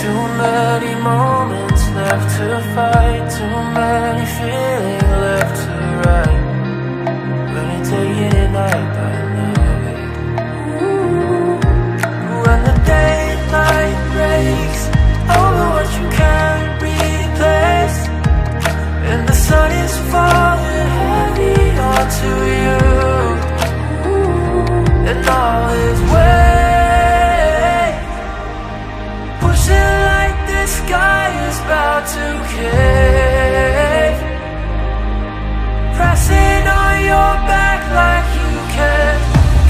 Too many moments left to fight, too many feelings left to right. When you're taking it night by night. Ooh. When the daylight breaks over what you can't replace, and the sun is falling heavy onto you. Ooh. And all is well. Pushing like the sky is about to cave, pressing on your back like you can't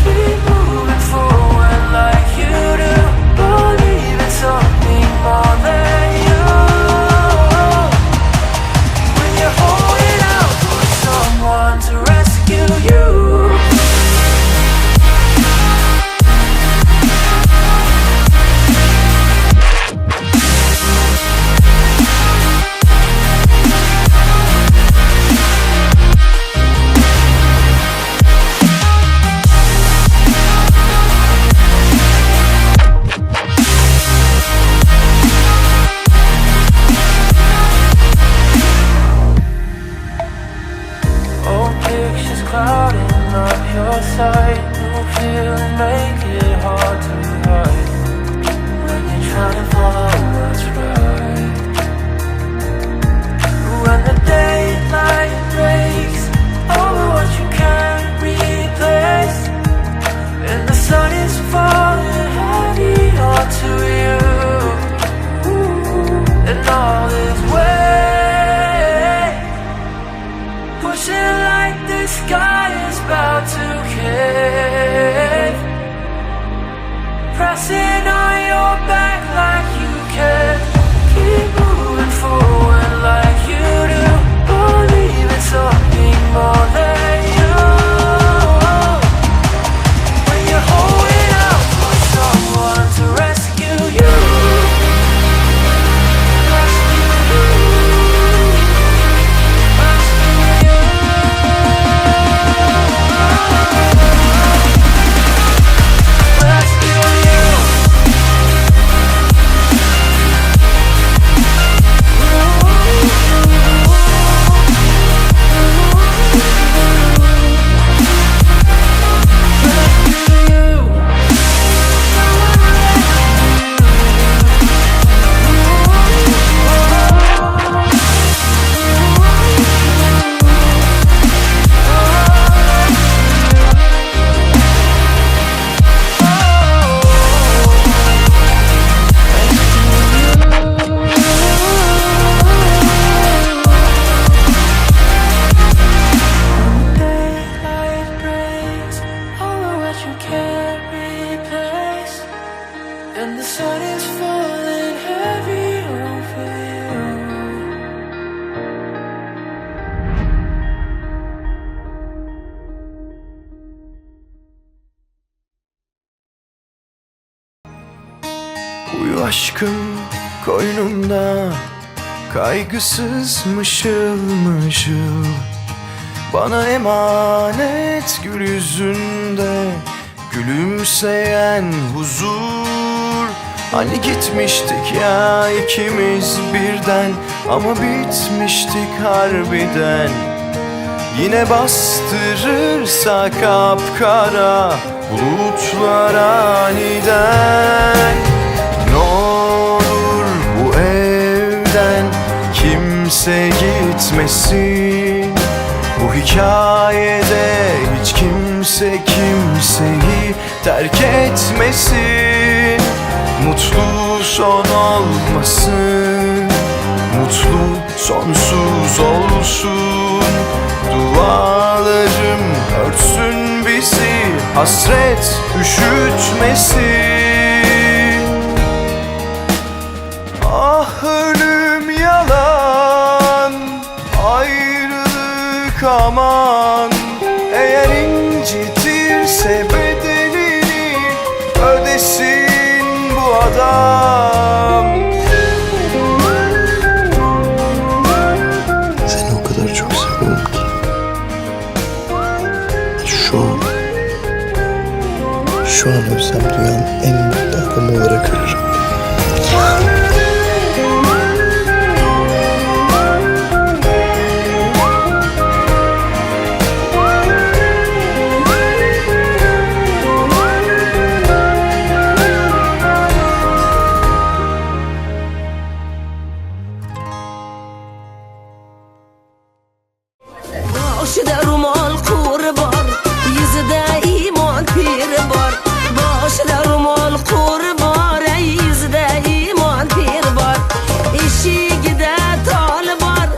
keep moving forward like you do. Believe in something more than you. When you're holding out for someone to rescue you. Old pictures clouding up your sight. New feelings make it hard to hide when you're trying to follow what's right. When the daylight breaks over what you can't replace, and the sun is falling heavy onto you. Ooh. And all is well. Pushing like the sky is about to cave, pressing on your back like you can't keep moving forward like you do. Believe in something more than you. When you're holding out for someone to rescue you. Rescue you. Rescue you. Rescue you. Rescue you. Daylight breaks over what you can't replace, and the sun is falling heavy over you. Uyu aşkım koynumda, kaygısız mışıl mışıl. Bana emanet gül yüzünde gülümseyen huzur. Hani gitmiştik ya ikimiz birden, ama bitmiştik harbiden. Yine bastırırsa kapkara bulutlar aniden. Ne olur bu evden kimse gitmesin. Bu hikayede hiç kimse kimseyi terk etmesin. Mutlu son olmasın, mutlu sonsuz olsun. Dualarım örtsün bizi, hasret üşütmesin. Ah ölüm yalan, ayrılık aman. Eğer incitirse bedelini ödesin bu adam. Şu an ölsem dünyanın en mutlu adamı olarak ölürüm. Boshida ro'mol qo'ri bor, yuzida iymon piri bor. Boshida ro'mol qo'ri bor, ay, yuzida iymon piri bor. Eshigida toli bor,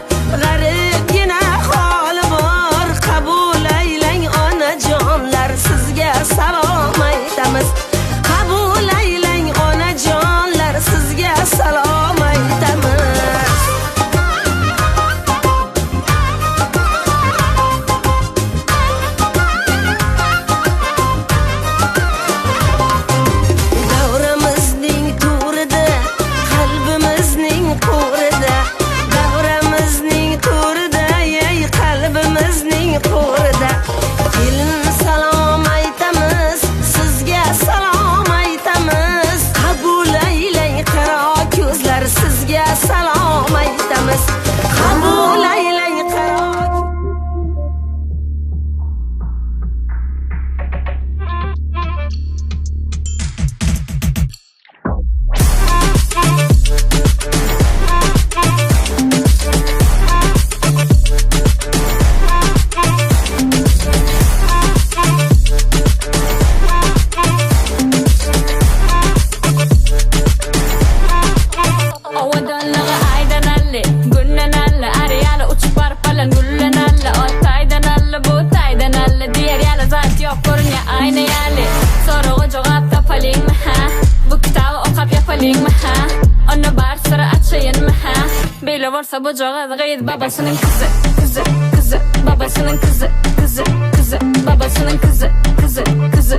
g'aribgina holi bor. Qabul aylang onajonlar, sizga salom aytamiz. Qabul aylang onajonlar, sizga salom aytamiz. Davramizning to'rida, qalbimizning qo'rida. Davramizning to'rida, ey, qalbimizning qo'rida. Kelin salom aytamiz, sizga salom aytamiz. Qabul aylang qaro ko'zlar, sizga salom aytamiz. Qabul aylang qaro. Owadanlygy aýdan aldy, günden aldy, Ariýaly uçup baryp balan gülden aldy, o taýdan aldy, bu taýdan aldy, diýer ýaly zat ýok görünýä aýna ýaly. Soraga jogap tapalyňmy ha? Bu kitaby okap ýapalyňmy ha? Onda bar syry açaýynmy ha? Beýle bolsa bu jogaz gyz babasynyň kyzy, kyzy, kyzy, babasynyň kyzy, kyzy, kyzy, babasynyň kyzy, kyzy, kyzy.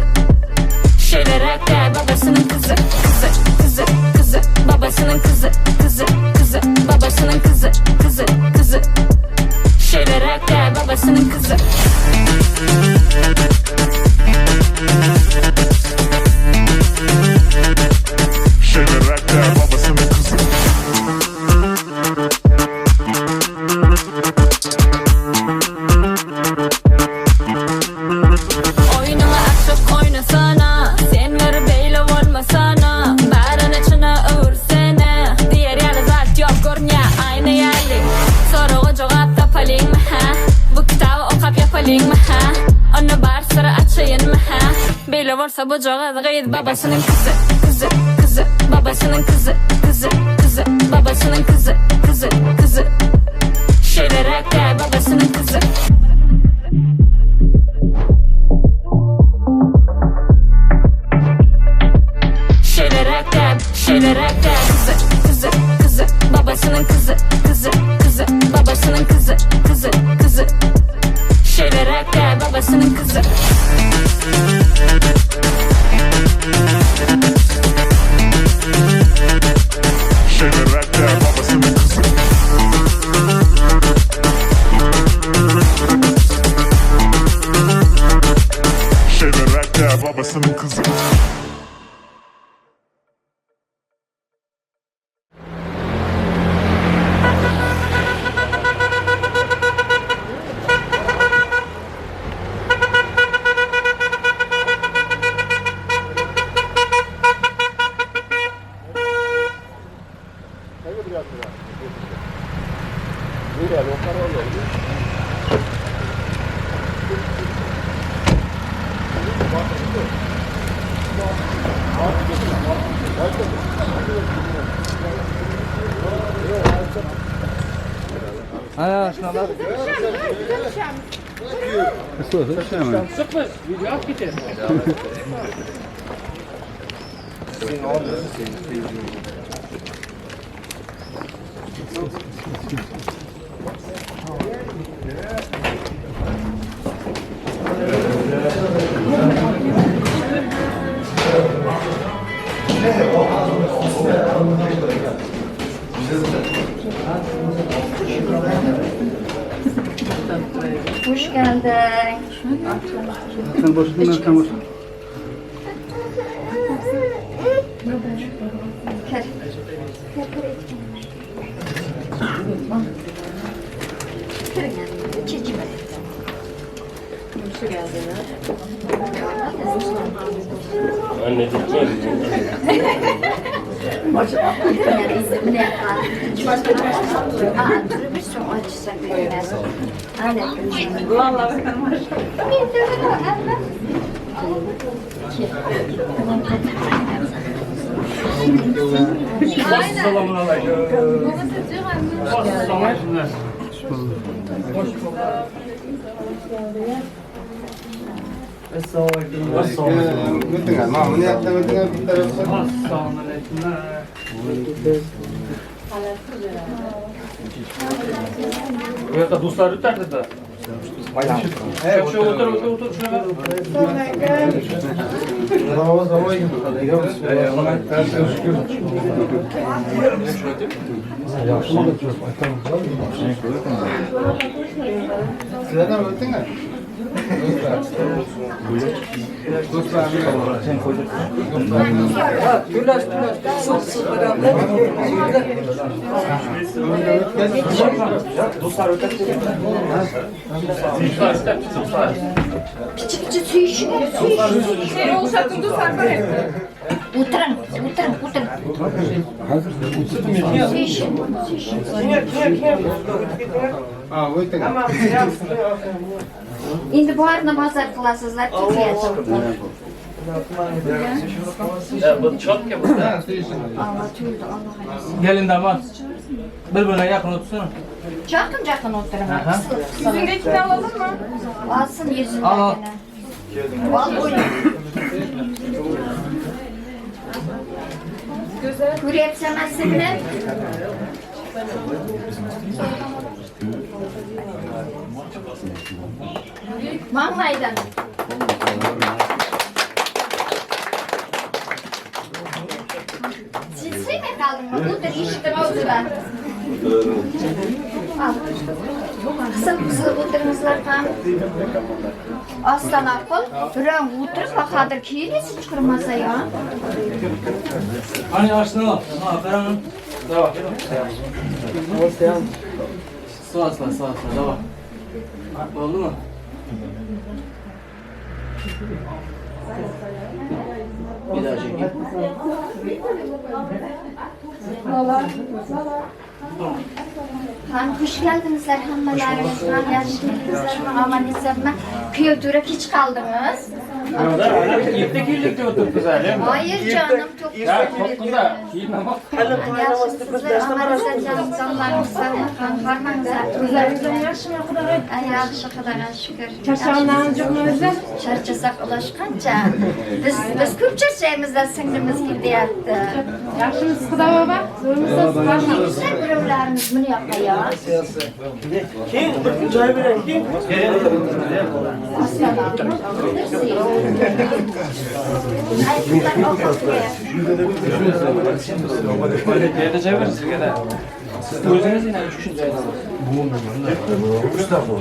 Şeylerek de babasının kızı, kızı, kızı, kızı, babasının kızı, kızı, kızı, babasının kızı, kızı, kızı. Şeylerek de babasının kızı. Şeylerek de babasının kızı. Oyunuma açık oynasana, sen ver beyle olmasana. Barın içine öğürsene, diğer yalı zat yok görünýä aýna ýaly. Soraga jogap tapalyňmy ha? Bu kitaby okap ýapalyňmy ha? Onda bar syry açaýynmy ha? Beýle bolsa bu jogaz gyz babasynyň kyzy, kyzy, kyzy, babasının kızı, kızı, kızı, babasının kızı, kızı, kızı. Şeylerek de babasının kızı. Şeylerek de, şeylerek de kızı, kızı, kızı, babasının kızı, kızı, kızı, babasının kızı, kızı, kızı. Şeylerek de babasının kızı. Şeylerek de babasının kızı. Şeylerek de babasının kızı. Hoş geldin. Sen boşuna sen boşuna. Bu yoqda do'stlar o'tardi-da. Shu o'tir, o'tir, o'tir, shuna. Pichi pichi suyishing, suyishing. O'tiring, o'tiring, o'tiring. Suyishing, suyishing. Endi borini bozor qilasizlar, ketyapti. Bu chotga bu. Alloh tuyuldi, Alloh aytsin. Gelin damat. Bir-birine yaqin otursana. Yaqin yaqin o'tiraman. Qisqilib, qisqilib. Yüzündekini alalım mı? Olsin Al, al. yuzundagini. Ol qo'ying. Ko'ryapsanmi singlim? Manglaydan. Sen siymay qoldingmi? O'tir eshikning oldida. Al. Qisib qisib o'tiringizlar ham. Oston qil. Birov o'tirib Bahodir keyin esi chiqarmasa ya. Hani açtın al. Ha, Ferhan'ın. Devam. Sağ sağ sağ sağ devam. Oldu mu? Bir daha çekeyim. Han xush keldingizlar hammalaringiz. Han yaxshi keldingizlarmi? Omon esonmi? Kuyov to'ra kech qoldingiz. Erta keldik deb o'tiribmiz hali. Hayır canım, çok Ya to'qqizda keyin nima? Yaxshimisizlar, omon eson jonlarimiz sog'mi? Han hormangizlar. O'zlaringizdan yaxshimi, Xudoga? Ay, yaxshi, Xudoga shukur. Charchaganlaringiz yo'qmi o'zi? Charchasak ulashqancha. Biz ko'p charchaymiz-da, singlimiz ketyapti. Yaxshimisiz, Xudo bobo? Zo'rmisiz? Kelinglar birovlarimiz buni yoqqa yo. Keyin bir joy bering, keyin. Ay, qizlar ovqatga. Yerda joy bor sizga da. O'zingiz yana 3 kishi joy olasiz. Mana bunaqa qizlar bor,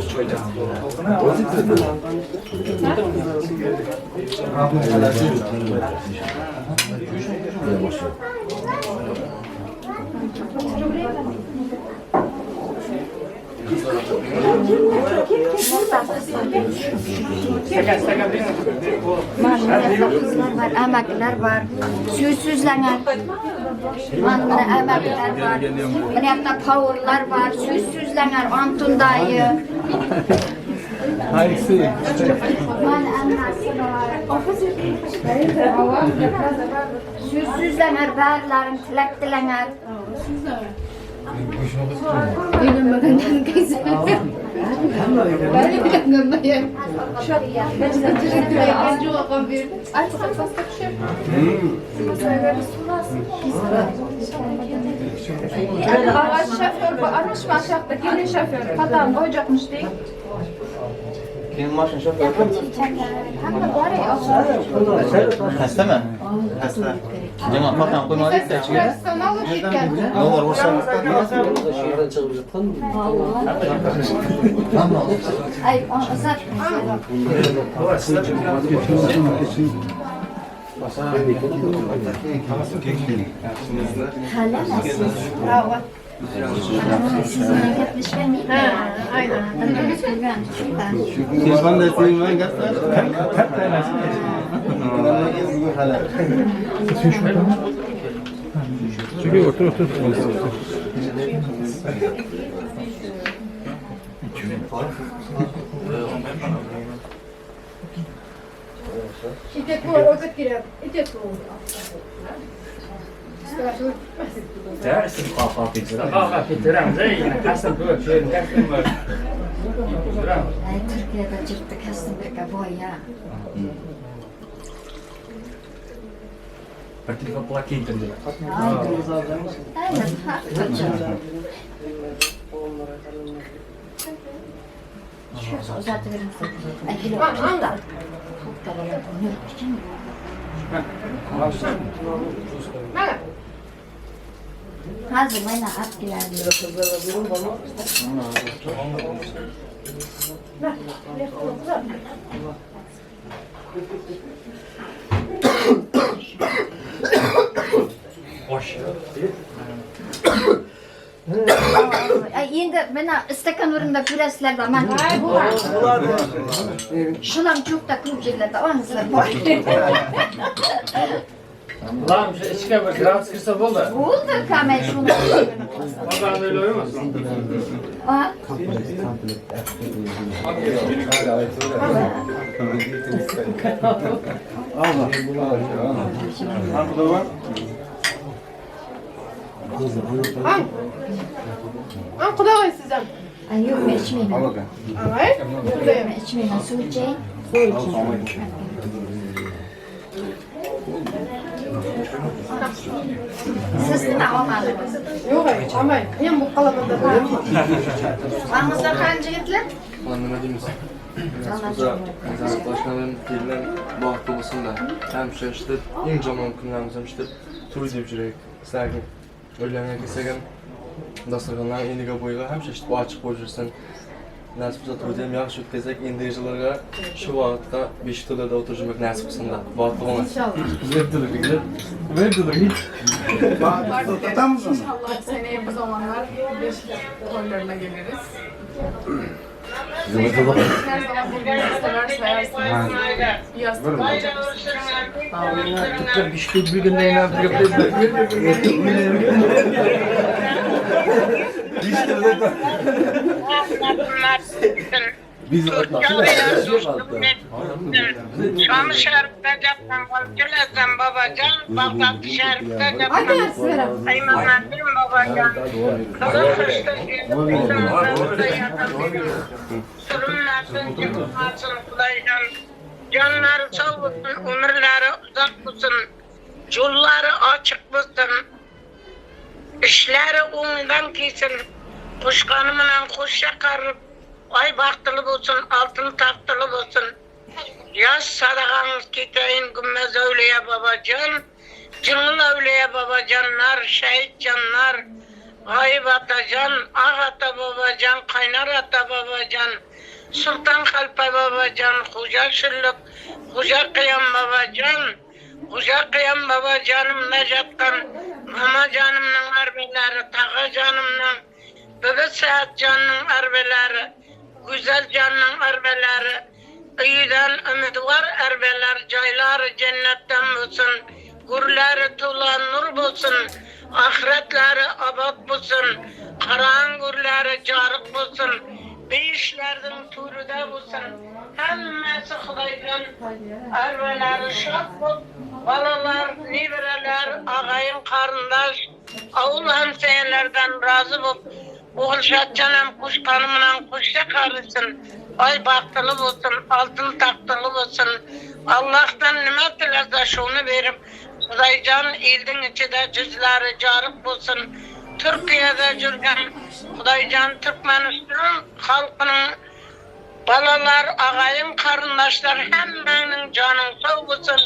amaklar bor. So'z so'zlanar. Mana buni amaklar bor. Buni yoqda powerlar bor. So'z so'zlanar Anton dayı. Mana ammasi bor. So'z so'zlanar, barlaring tilak tilanar. Ağaç şoför, armışma aşağıda gelin şoför. Patam qo'yacakmış deng. Hamma bor ey, Xastami? Xasta. Jamoa patam qo'ymadik ichiga. Dollar ursangiz Ay, uzat. Halamasiz. Siz bilan gaplashgan. Ha, aynen. Bir-birimiz ko'rganmiz. Telefonda sevman gaplashib. Hali. Itet bor, ovqat kerak. Itet bor. Ay, Turkiyada jirdi Kasımbek boy ya. Bir telefon plakindim. Aynen, hakikaten. Şu uzatı verir misin? Ay, kilo. Anda. Mana. Hazır bana at geldi. Ay, endi mana stakan o'rnida ko'rasizlar man. Ay, bo'ladi. Shulam cho'qda ko'p yerlarda olingizlar bor. Ulan şu ichga bir gradus kirsa bo'ldi. Bo'ldi, kamay shuni. Bozorni o'ylayvermasin. Ha? Ang. Ang qudag'ay siz ham. Ay, yo'q, men ichmayman. Ay. Yo'q, men ichmayman. Suv ichayin. Siz nima olmadingiz? Yo'q, ay, olmay. Men bu qolaman deb. Olmasa qancha yigitlar? Nima deymiz? Boshqalarning kelinlar baxtli bo'lsinlar. Hamisha ishlatib, eng yomon kunlarimiz ham ishlatib, to'y deb yuraylik. Sizlarga uylangan kelsak ham dasturxonlar eniga bo'yiga hamisha ishlatib ochiq bo'lib yursin. Nasib bo'lsa to'yni ham yaxshi o'tkazsak, endigi yillarga shu vaqtda beshik to'ylarda o'tirishimiz nasib qilsinlar. Baxtli bo'linglar. Inshaalloh. İnşallah seneye bu zamanlar beşik toylarına geliriz. Her zaman birbirinizi sever sayarsınız. Bir yastık olacak. Şam Şerif'te yaptan Gülezden babacan, Bağdat Şerif'te yaptan Aymanlarım babacan. Kızıl kışta Sürünlersin, çıkmasın Kudaycan. Canları sağ olsun, ömürleri uzak olsun, yolları açık olsun. İşleri o'ngidan kelsin, qo'shqoni bilan qo'sha qarib, oy baxtli bo'lsin, oltin taxtli bo'lsin. Yosh sadag'angiz ketayin Gumbaz Avliya babajon, Jing'il Avliya babajonlar, shahidjonlar, G'oyib otajon, Ag' ota babajon, Qaynar ota babajon, Sulton Xalpa babajon, Xo'ja Shulluq, Xo'ja Qiyom babajon, Xo'ja Qiyom babajonimda yotgan mamajonimning arbalari, tog'ajonimning, bibi Saatjonning arbalari, Go'zaljonning arbalari, uyidan umidvor arbalar joylari jannatdan bo'lsin, gurlari to'la nur bo'lsin, oxiratlari obod bo'lsin, qorong'urlari joriq bo'lsin, beyishlarning to'rida bo'lsin. Hammasi Xudoydan arbalari shod bo'lib, bolalar, nevaralar, og'ayin qarindosh, ovul hamsoyalardan rozi bo'lib, o'g'ilshodjon ham qo'shqoni bilan qo'shsa qarisin, oy baxtli bo'lsin, oltin taxtli bo'lsin. Allohdan nima tilasa shuni berib, Xudoyjon elning ichida juzlari joriq bo'lsin. Turkiyada yurgan Xudoyjon Turkmaniston xalqining bolalar, og'ayin qarindoshlar hammaning joning sog' bo'lsin,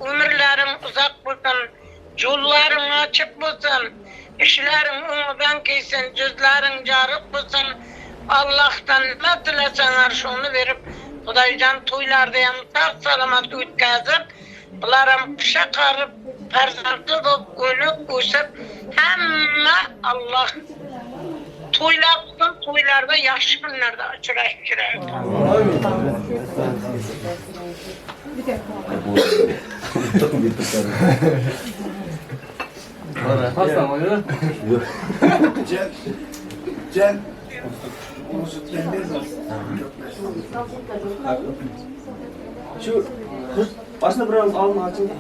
umrlaring uzoq bo'lsin, yo'llaring ochiq bo'lsin, ishlaring o'ngidan kelsin, juzlaring joriq bo'lsin. Allohdan nima tilasanglar shuni berib, Xudoyjon to'ylarni ham sog' salomat o'tkazib, bular ham qisha qarib, farzandli bo'lib, o'nib o'sib, hamma Alloh To'ylar bo'lsin, to'ylarda yaxshi kunlarda uchrashib yuraylik. Cem. Şu başına biraz alın açın.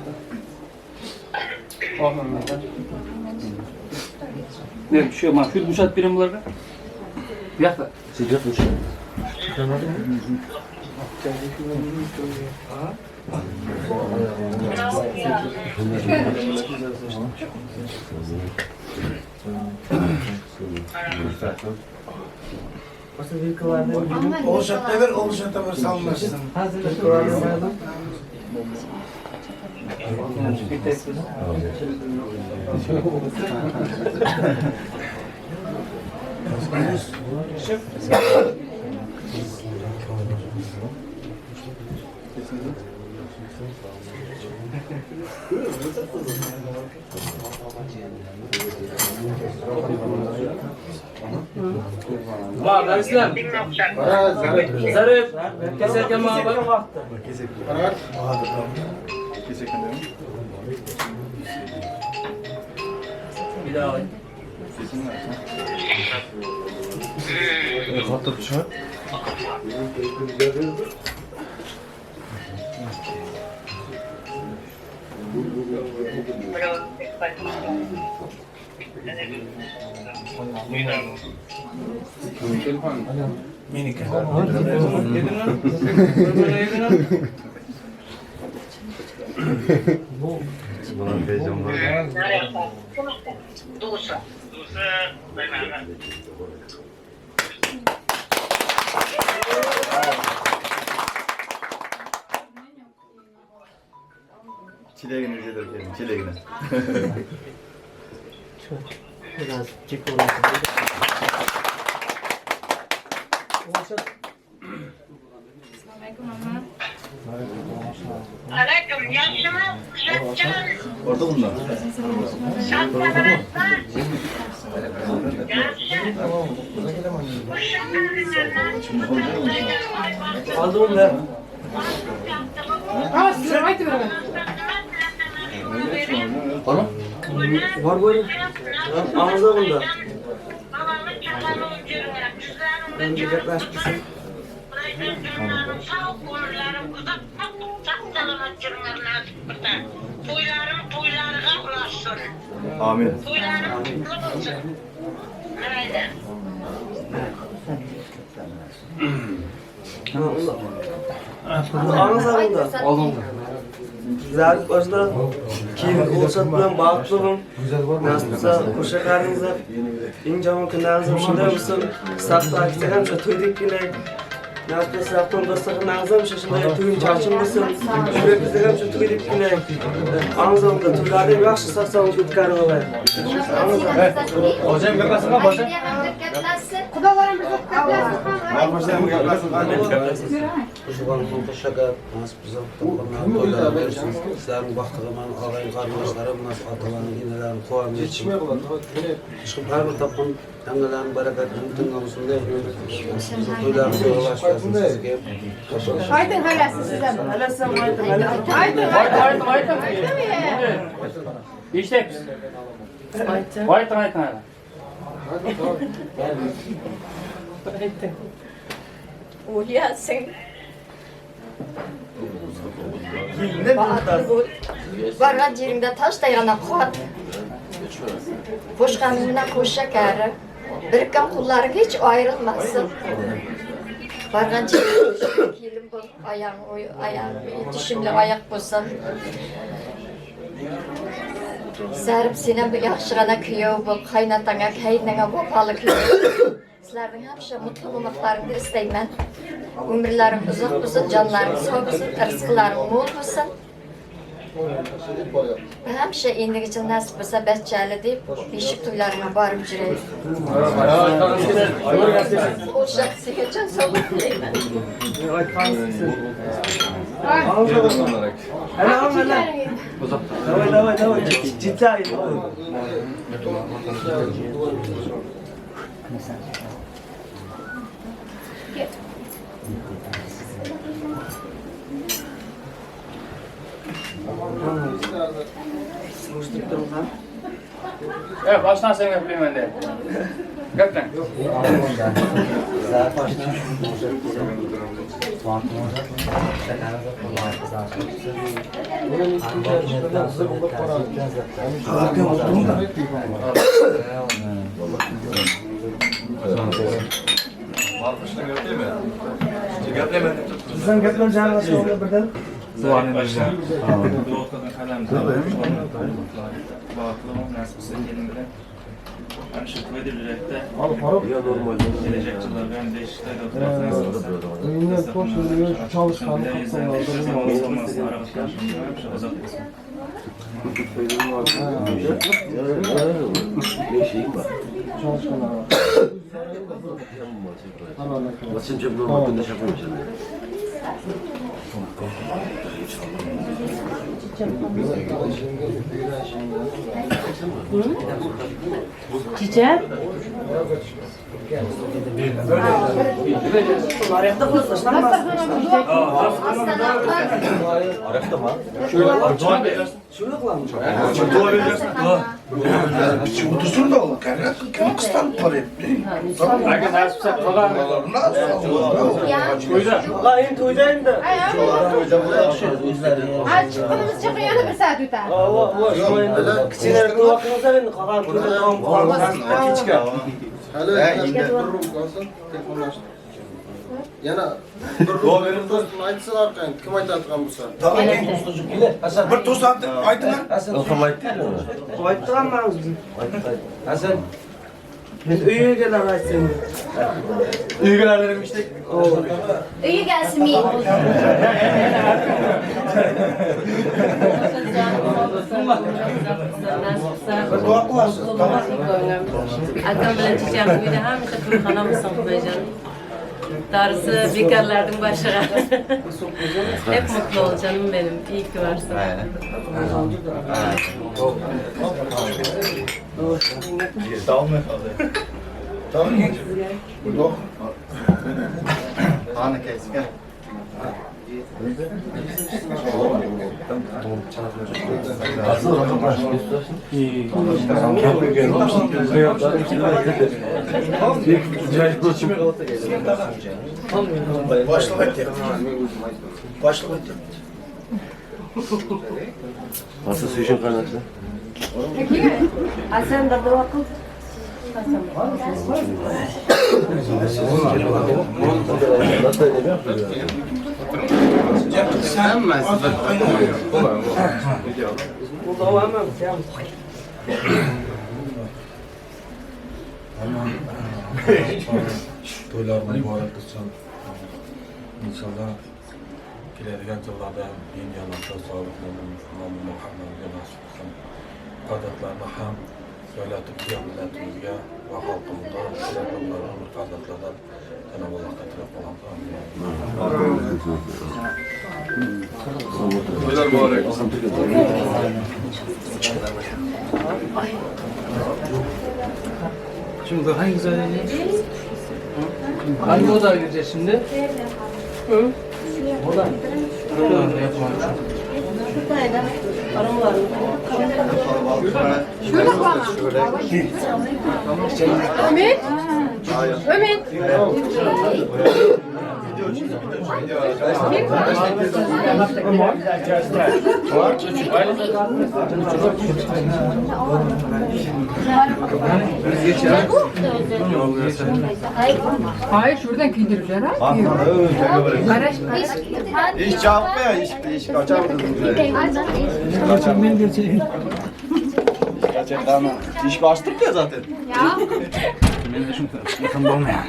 Ne şu ma şu muşat birim bularga? Bu yoqda. Oğuzhan'da ver, Oğuzhan'da ver salmasın. Var, Islam. Zarif, keserken bana bak. Bir daha alayım. Do'sa. Çileğini yedirkelim, çileğini. Alaykum, yaxshimi? Yaxshi. Orada bunda. Sog' salomatmi? Yaxshi. Aldı onu. Ha, sizler aytı beraber. Var buyurun. Ağzı bunda. To'ylarim to'ylarga ulashsin. Amin. To'ylarim qutlu bo'lsin. Mayli. Ağzı bunda. Aldım. Zarif başla. Keyin Oğuzhan bilan baxtli bo'ling. Nasib bo'lsa qo'sha qaringizlar. Eng yomon kunlaringiz ham shunday bo'lsin. Safda aksa ham shu to'ydek kelaylik. Nasib bo'lsa safdan dasturxonlaringiz ham shu shunday to'yin chachin bo'lsin. Yurakingizda ham shu to'ydek kelaylik. Ağzı bunda to'ylarni yaxshi sog' salomat o'tkazib olaylik. Hocam gaplasın ha boshqa. Xudolarım bizi gaplasın. Sizlerin baxtıgı mən ağayın qardaşlarım, atalarının, inelerin, quvamı için. Çıxıb hər bir tapqan əmrələrin bərəkətini bütün olsun deyə toylarımızı ulaştırsın sizge. Aytın halası sizden. Halası aytın. Aytın, Aytın, aytın. Aytın. İşte. Aytın, aytın. O'lyapsın. Baxtli bo'l. Bargan yeringda toshday g'ana qot. Qo'shqaningdan qo'sha kari. Birikkan qo'llaring hech ayrilmasin. Bargan yeringda kelin bo'l, oyog'ing yetishimli oyoq bo'lsin. Zarif sen ham yaxshig'ana kuyov bo'l, qaynotangga, qaynonangga vafoli kuyov. Sizlarning hamisha mutlu bo'lmoqlaringni istayman. Umrlaring uzoq bo'lsin, jonlaring sog' bo'lsin, rizqlaring mo'l bo'lsin. Hamisha endigicha nasib bo'lsa bachchali deb beshik to'ylaringga borib yuraylik. O'sha sizgacha sog'lik tilayman. Давай, давай, давай. Читай. Baştan sen gaplayman de. Gaplang. Sizdan gaplar birdan. Çiçek. Otursun da oğlum. Kim kıstan parayı? La to'yda endi. Chiqqanimiz chiqib yana bir soat o'tadi. Kichkina duo qilsak endi qolgan to'yda davom qilamiz. Kechga. Hali endi bir room qolsin, telefonlashib. Yana bir room aytsin arqang, kim aytadigan bo'lsa. Bir to'st aytma. Aytganmiz biz. Hasan. Biz uyga kelar aytsin. Uyga demiştik. Uyga gelsin mi? Akam bilan checham uyda hamisha to'yxona bo'lsin Xudojon. Darısı bekarlardan başına. Hep mutlu ol canım benim. İyi ki varsın. Tamam. Nasıl suyun kaynaklı? Hasan da dua qil. To'ylar muborak bo'lsin. Inshaalloh keladigan yillarda din sog'liqni hammamizga nasib qilsin. Ibodatlarni ham yoylatib millatimizga va xalqimizga kerakli farzandlardan Cenab-ı Allah'tan tilab qilamiz. To'ylar muborak bo'lsin. Şimdi hangi odaya gireceğiz? Hangi odaya gireceğiz şimdi? Hı? Oda. Ümit. Ümit. Hayır, şuradan kıydıracaksın. İş çarpmıyor, iş kaçar. Kaçar ben geçeyim. İş kaçtık ya zaten. Ya. Yakın olmayan.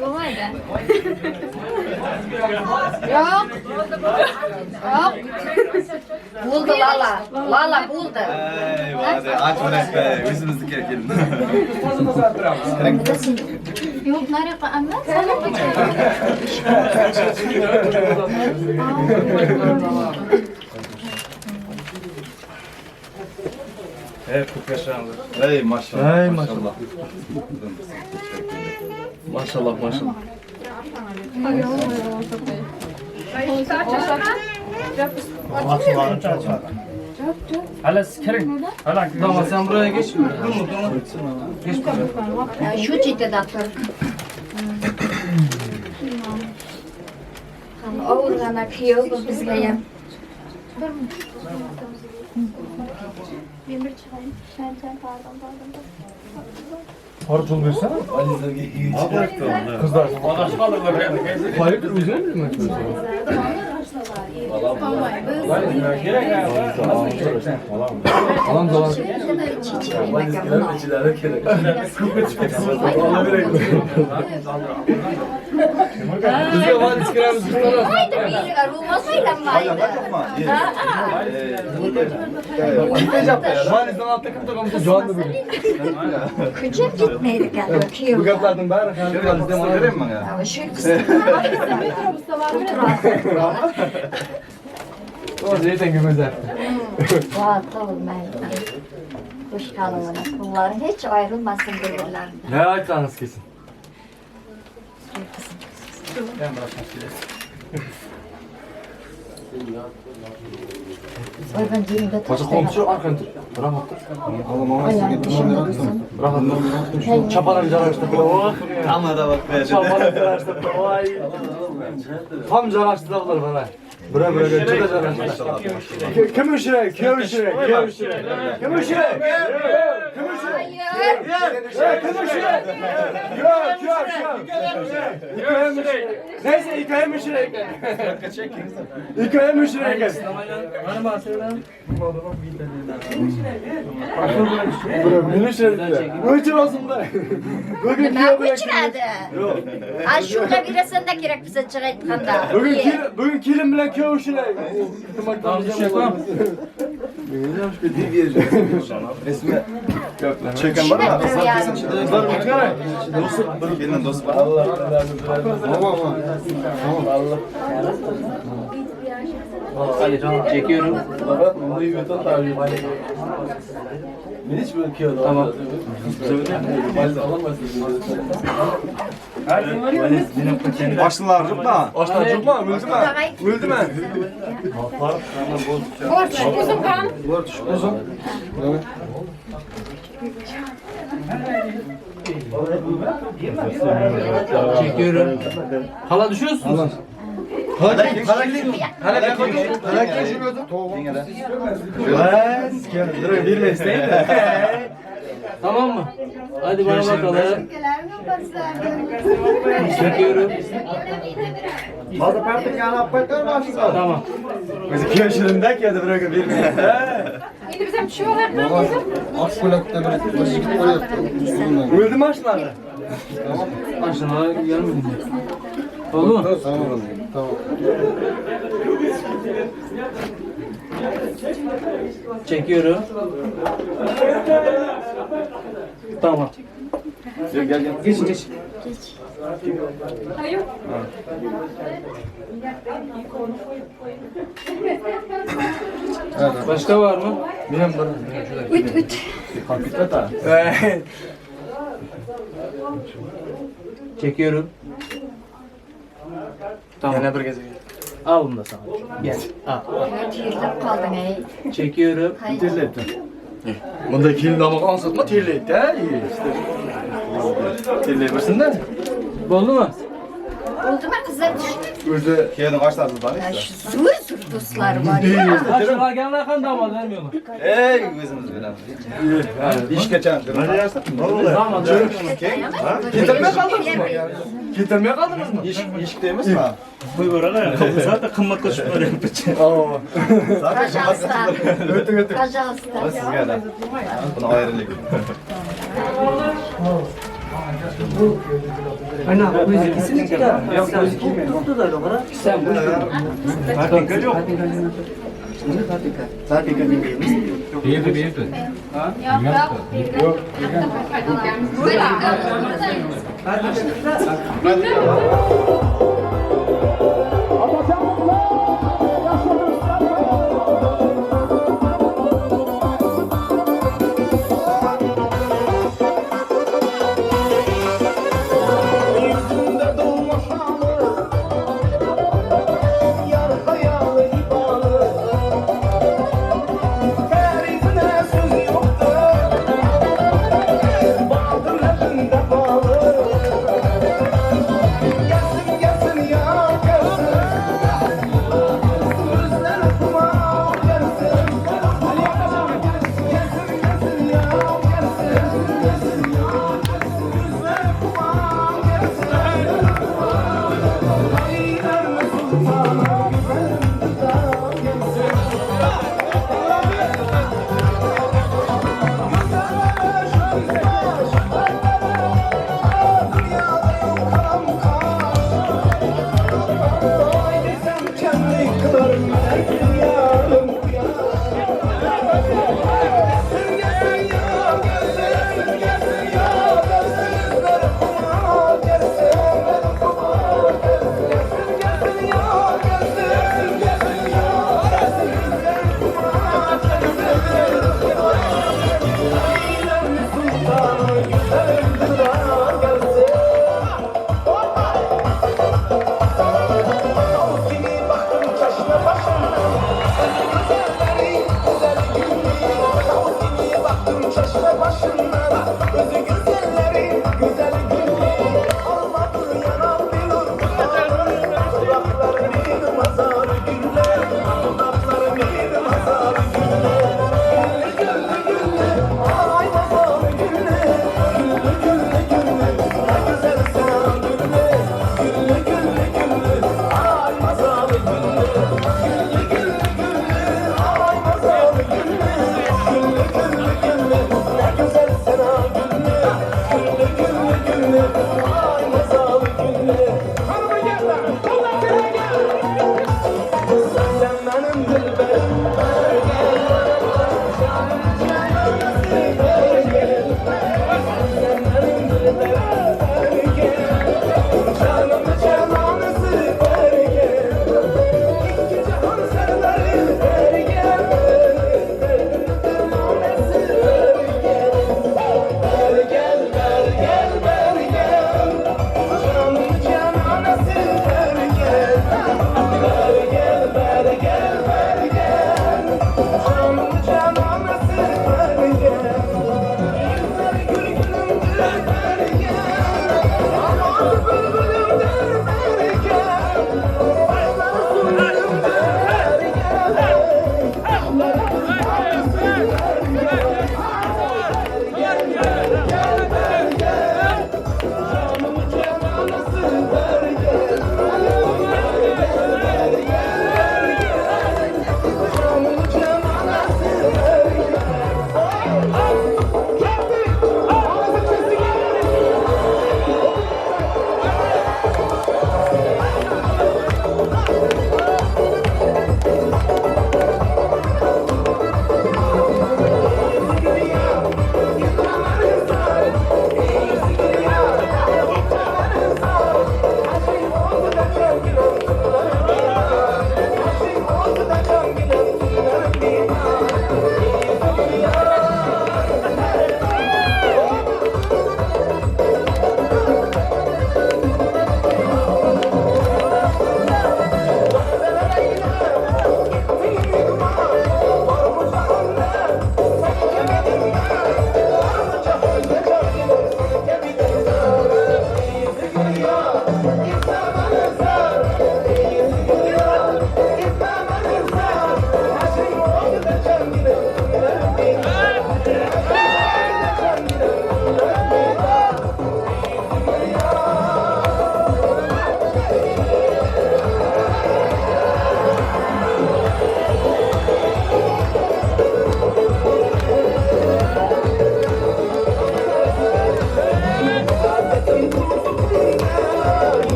Bo'lmaydi. Yo'q. Yo'q. Bo'ldi Lala. Lala bo'ldi. Eyvah, aç bırak be. Özümüzdeki erkeğim. Yo'q, nariqa emas. Evet, ko'p yashanglar. Ey maşallah. Ey maşallah. Maşallah maşallah. Hala siz kiring. Hala Tamam sen buraya geç. Durma durma. Geç buraya. Shu chetida tur. Og'irg'ana kuyov bu bizga ham. Ben bir çıkayım. Sen pardon. Arı jol bersene. Kızlar. Hayırdır o'zing mi? Alam alam. Bizga valiz kiramiz. Haydi bir olmasaydı. Valizdan altta kim turgan jonni bugun. Ko'chib ketmaydi kuyov. Bu gaplarning bari valizdan Beraymi? Shu O'zi ertangi go'zal. Rahatla olmaydi. Hoş kalın. Bunların hiç ayrılmasın birbirlerinden. Ne aytsangiz kelsin. Oy ben cebimde Qo'sha qomchi orqani tur. Rahat tur. Rahat tur. Chapanam jarashdi. Hamada bak be. Chapanam jarashdi. Voy. Tam jarashdi bular bana. Bura bura juda jarashdi. Kim ushray? Kim ushray? Kim ushray? Kim ushray? Kim ushray? Kim ushray? Yo'q, yo'q, yo'q. Neyse hikoyam ushray ekan. Hikoyam ushray ekan. Bura meni ushray. O'chir olsin-da. Bugun Nima kuyov bilan o'chiradi? A shunga berasan-da kerak biza chiqayotganda. Bugun kelin, bugun kelin bilan kuyov ushray. Resmi çeken var mı? Kızlar uçkara. Dostu, gelin dostu var. Allah Allah. Çekiyorum. Tamam. Başlılar yok mu? Oshlar yo'qmi? O'ldimi? O'ldimi? Uzun kan. Uzun. Çekiyorum. Hala düşüyorsunuz. Hala hala hala Tamam mı? Hadi bana bakalım. Çekiyorum. Tamam. O'zi kuyov shirinda keldi birovga bermaydi. Endi biz ham tushib olaylik. O'ldimi mashinalar? Maşinalar gelmedi. Oldu mu? Tamam. Çekiyorum. Tamam. Gel gel. Geç geç. Hayır. Başka var mı? Benim bir. Üt üt. Evet. Çekiyorum. Tamam. Yana bir gez. Al bunu da sana. Gel. Al. Terlab qolding ey. Çekiyorum. Terlaydi. Bunda kelin domog'i osonmi terlaydi-da. Terlayversin-da. Oldu mu? Oldumi qizlar tushdi? O'zi Kuyovning oshnasi bor. Shu zo'r zo'r do'stlar bor ya. Aşağı gelenler kan damat vermiyorlar. Ey o'zimiz bilamiz. Ishgacha. Damat vermiyorlar. Ketirmay qoldingizmi? Ketirmay qoldingizmi? Eshikda emasmi? Zaten qimmatga tushib boryapti. Пожалуйста. O'ting o'ting. Пожалуйста. Sizga da. Buni ayrılik. Sen bu Yok. Yok. Gel, gel, gel.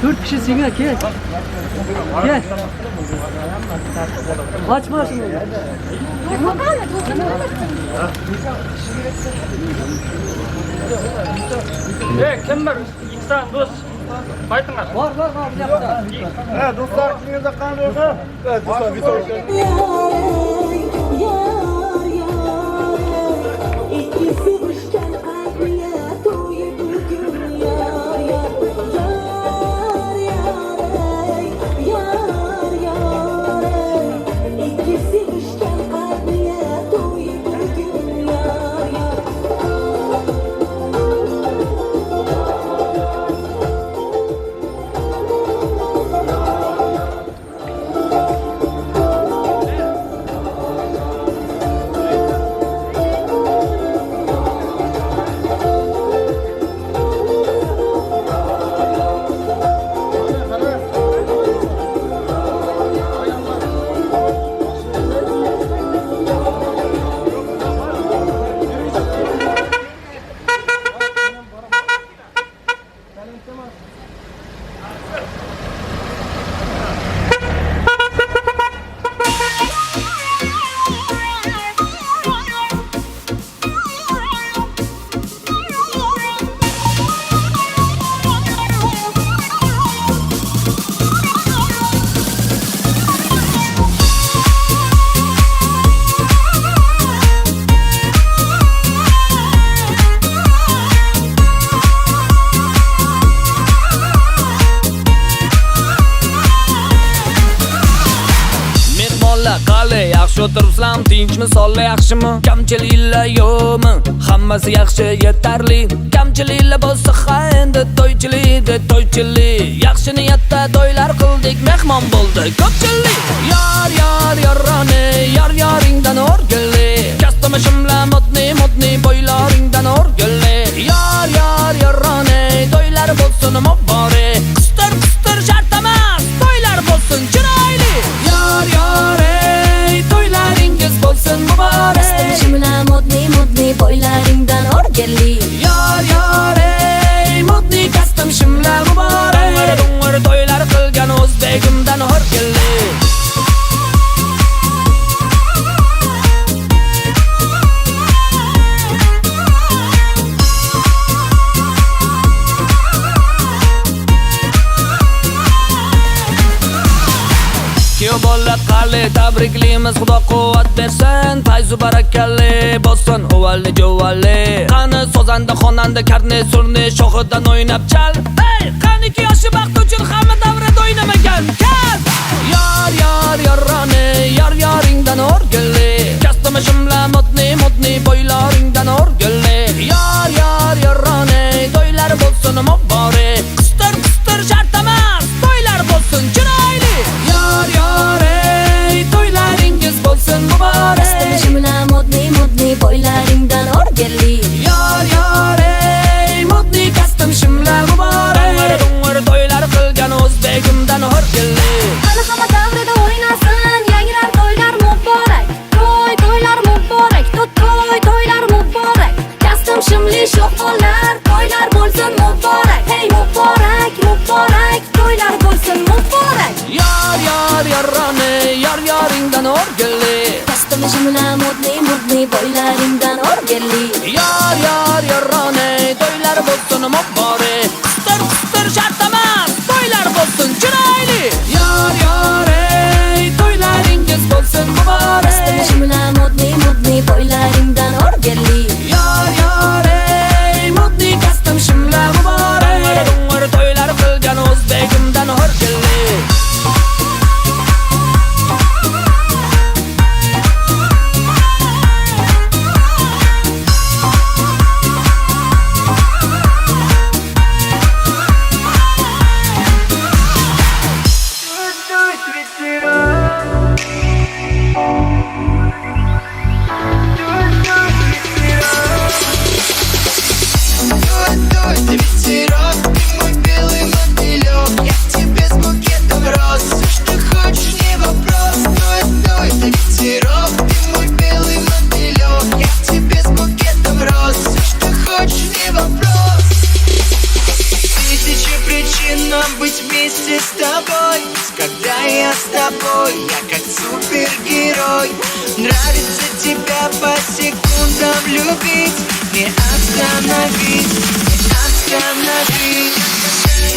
Dört kişi singel gel. Gel. Açma şunu. Kim var? İnsan, dost. Qaytыңlar. Var var var. Ha, do'stlar, kimingizda qanday yo'q? Evet, do'stlar, bir O'tiribsizlarmi, tinchmi, sonli yaxshimi? Kamchiliklar yo'qmi? Hammasi yaxshi, yetarli. Kamchiliklar bo'lsa ha endi to'ychilik, to'ychilik. Yaxshi niyatda to'ylar qildik, mehmon bo'ldi ko'pchilik. Yor yor yoroni, yor yoringdan o'rgilli. Kastumi shimla modni modni boylaringdan o'rgilli. Yor yor yoroni, to'ylar bo'lsin muborak. Qistir qistir shart emas, to'ylar bo'lsin chiroyli. Yor yor to'ylaringiz bo'lsin muborak. Shimla modni modni boylaringdan o'rgilli. Yor yor ey modni kastim shimla muborak. Dong'ir to'ylar qilgan o'zbegimdan o'rgilli. Tabriklaymiz, Xudo quvvat bersin, fayzu barakali bo'lsin, uvalli juvalli. Qani sozanda, xonanda, karni, surni shoxidan o'ynab chal. Hey, qaniki yoshi baxt uchun hamma davrada o'ynamagan kal. Yar yar yarane yar yaringdan o'rgilli. Kastimi shimla modni modni boylaringdan o'rgilli. Yar yar yarane to'ylar bo'lsin muborak. Qistir qistir shart emas to'ylar bo'lsin chiroyli. Yar yar ey to'ylaringiz bo'lsin muborak. Kastimi shimla modni modni boylaringdan o'rgilli. Yar yar ey modni kastim shimla muborak. Dong'ir to'ylar qilgan o'zbegimdan o'rgilli. Hali hamma davrida o'ynasin, yangrar to'ylar muborak. To'y to'ylar muborak, to'y to'ylar muborak. Kastim shimli sho'x bolalar, to'ylar bo'lsin muborak. Hey muborak, muborak, to'ylar bo'lsin muborak. Yar yar yarane yar yaringdan o'rgilli. Kastim shimla modni modni boylaringdan o'rgilli. Yar yar yarane to'ylar bo'lsin muborak. Qistir qistir shart emas to'ylar bo'lsin chiroyli. Yar yar ey to'ylaringiz bo'lsin muborak. Kastim shimla modni modni boylaringdan o'rgilli. Yar yar ey modni kastim shimla muborak. Dong'ir to'ylar qilgan o'zbegimdan o'rgilli. Нравится тебя по секундам любить, не остановить, не остановить.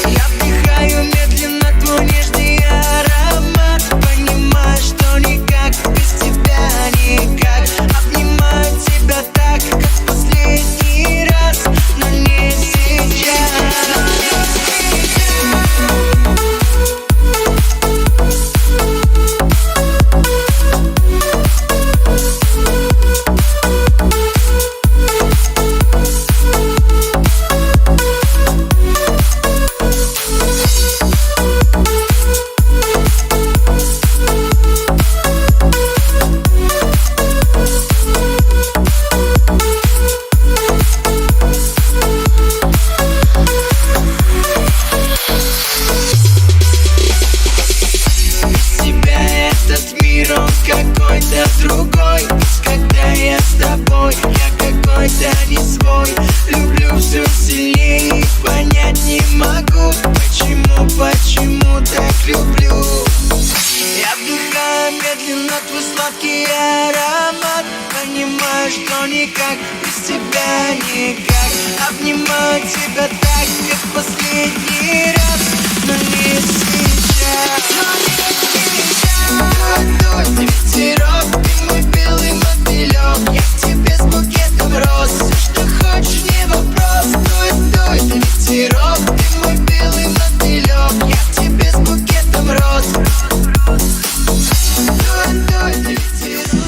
Я вдыхаю медленно твой нежный аромат, понимаю, что никак без тебя никак. Обнимаю тебя так, как в последний раз, но не сейчас. Другой, когда я с тобой, я какой-то не свой. Люблю все сильнее, понять не могу, почему, почему так люблю. Я вдыхаю медленно твой сладкий аромат, понимаю, что никак без тебя никак. Обнимаю тебя так, как в последний раз, но не сейчас. Дуй, ветерок, ты мой белый мотылек, я к тебе с букетом роз, все, что хочешь, не вопрос. Дуй, дуй, ветерок, ты мой белый мотылек, я к тебе с букетом роз. Дуй, дуй, ветерок.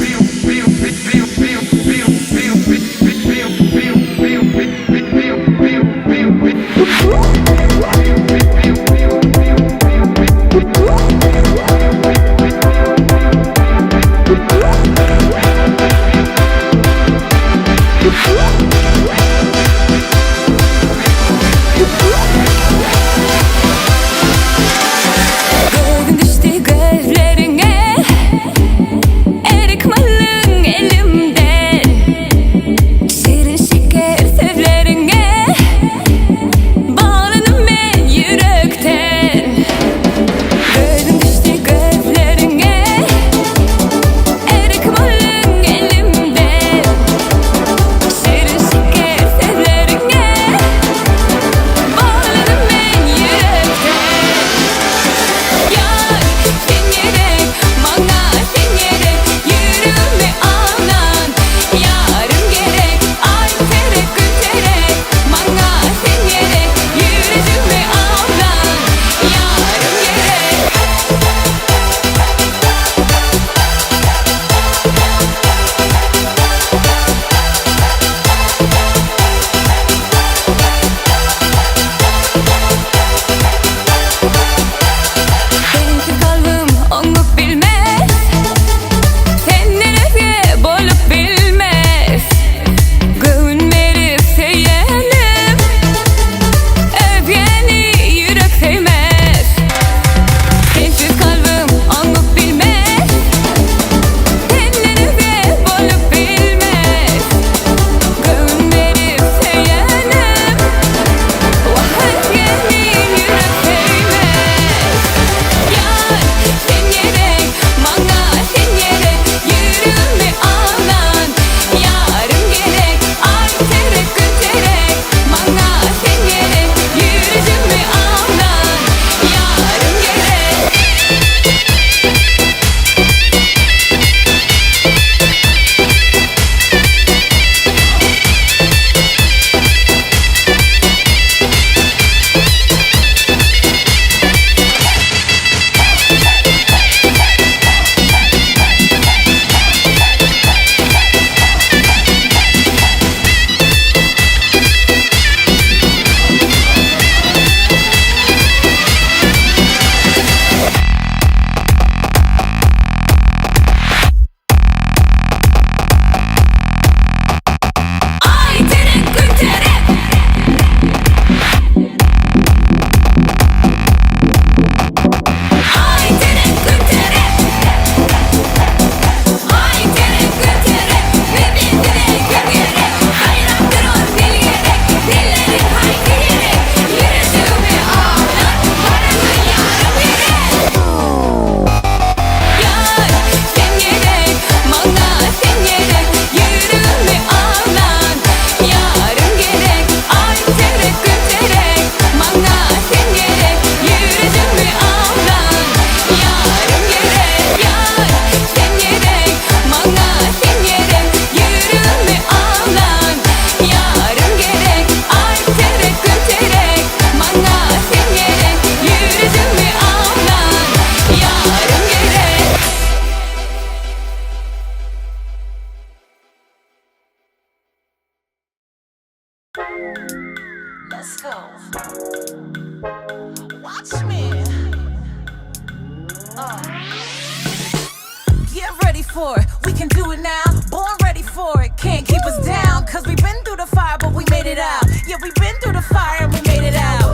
for it. We can do it now, born ready for it. Can't keep us down, cause we've been through the fire, but we made it out. Yeah, we've been through the fire and we made it out.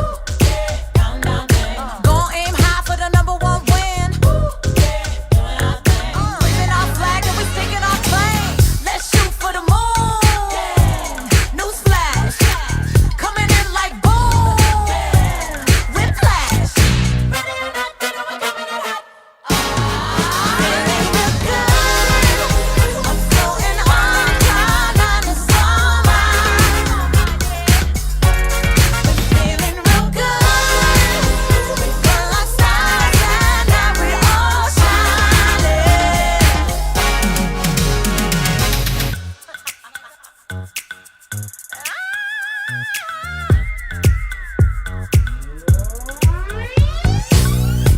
Gon' aim high for the number one win. Waving our flag and we sticking our claim. Let's shoot for the moon. Newsflash, coming in like boom. Whiplash. I'm floating on cloud nine this summer. We're feeling real good. We burn like stars and now we're all shining.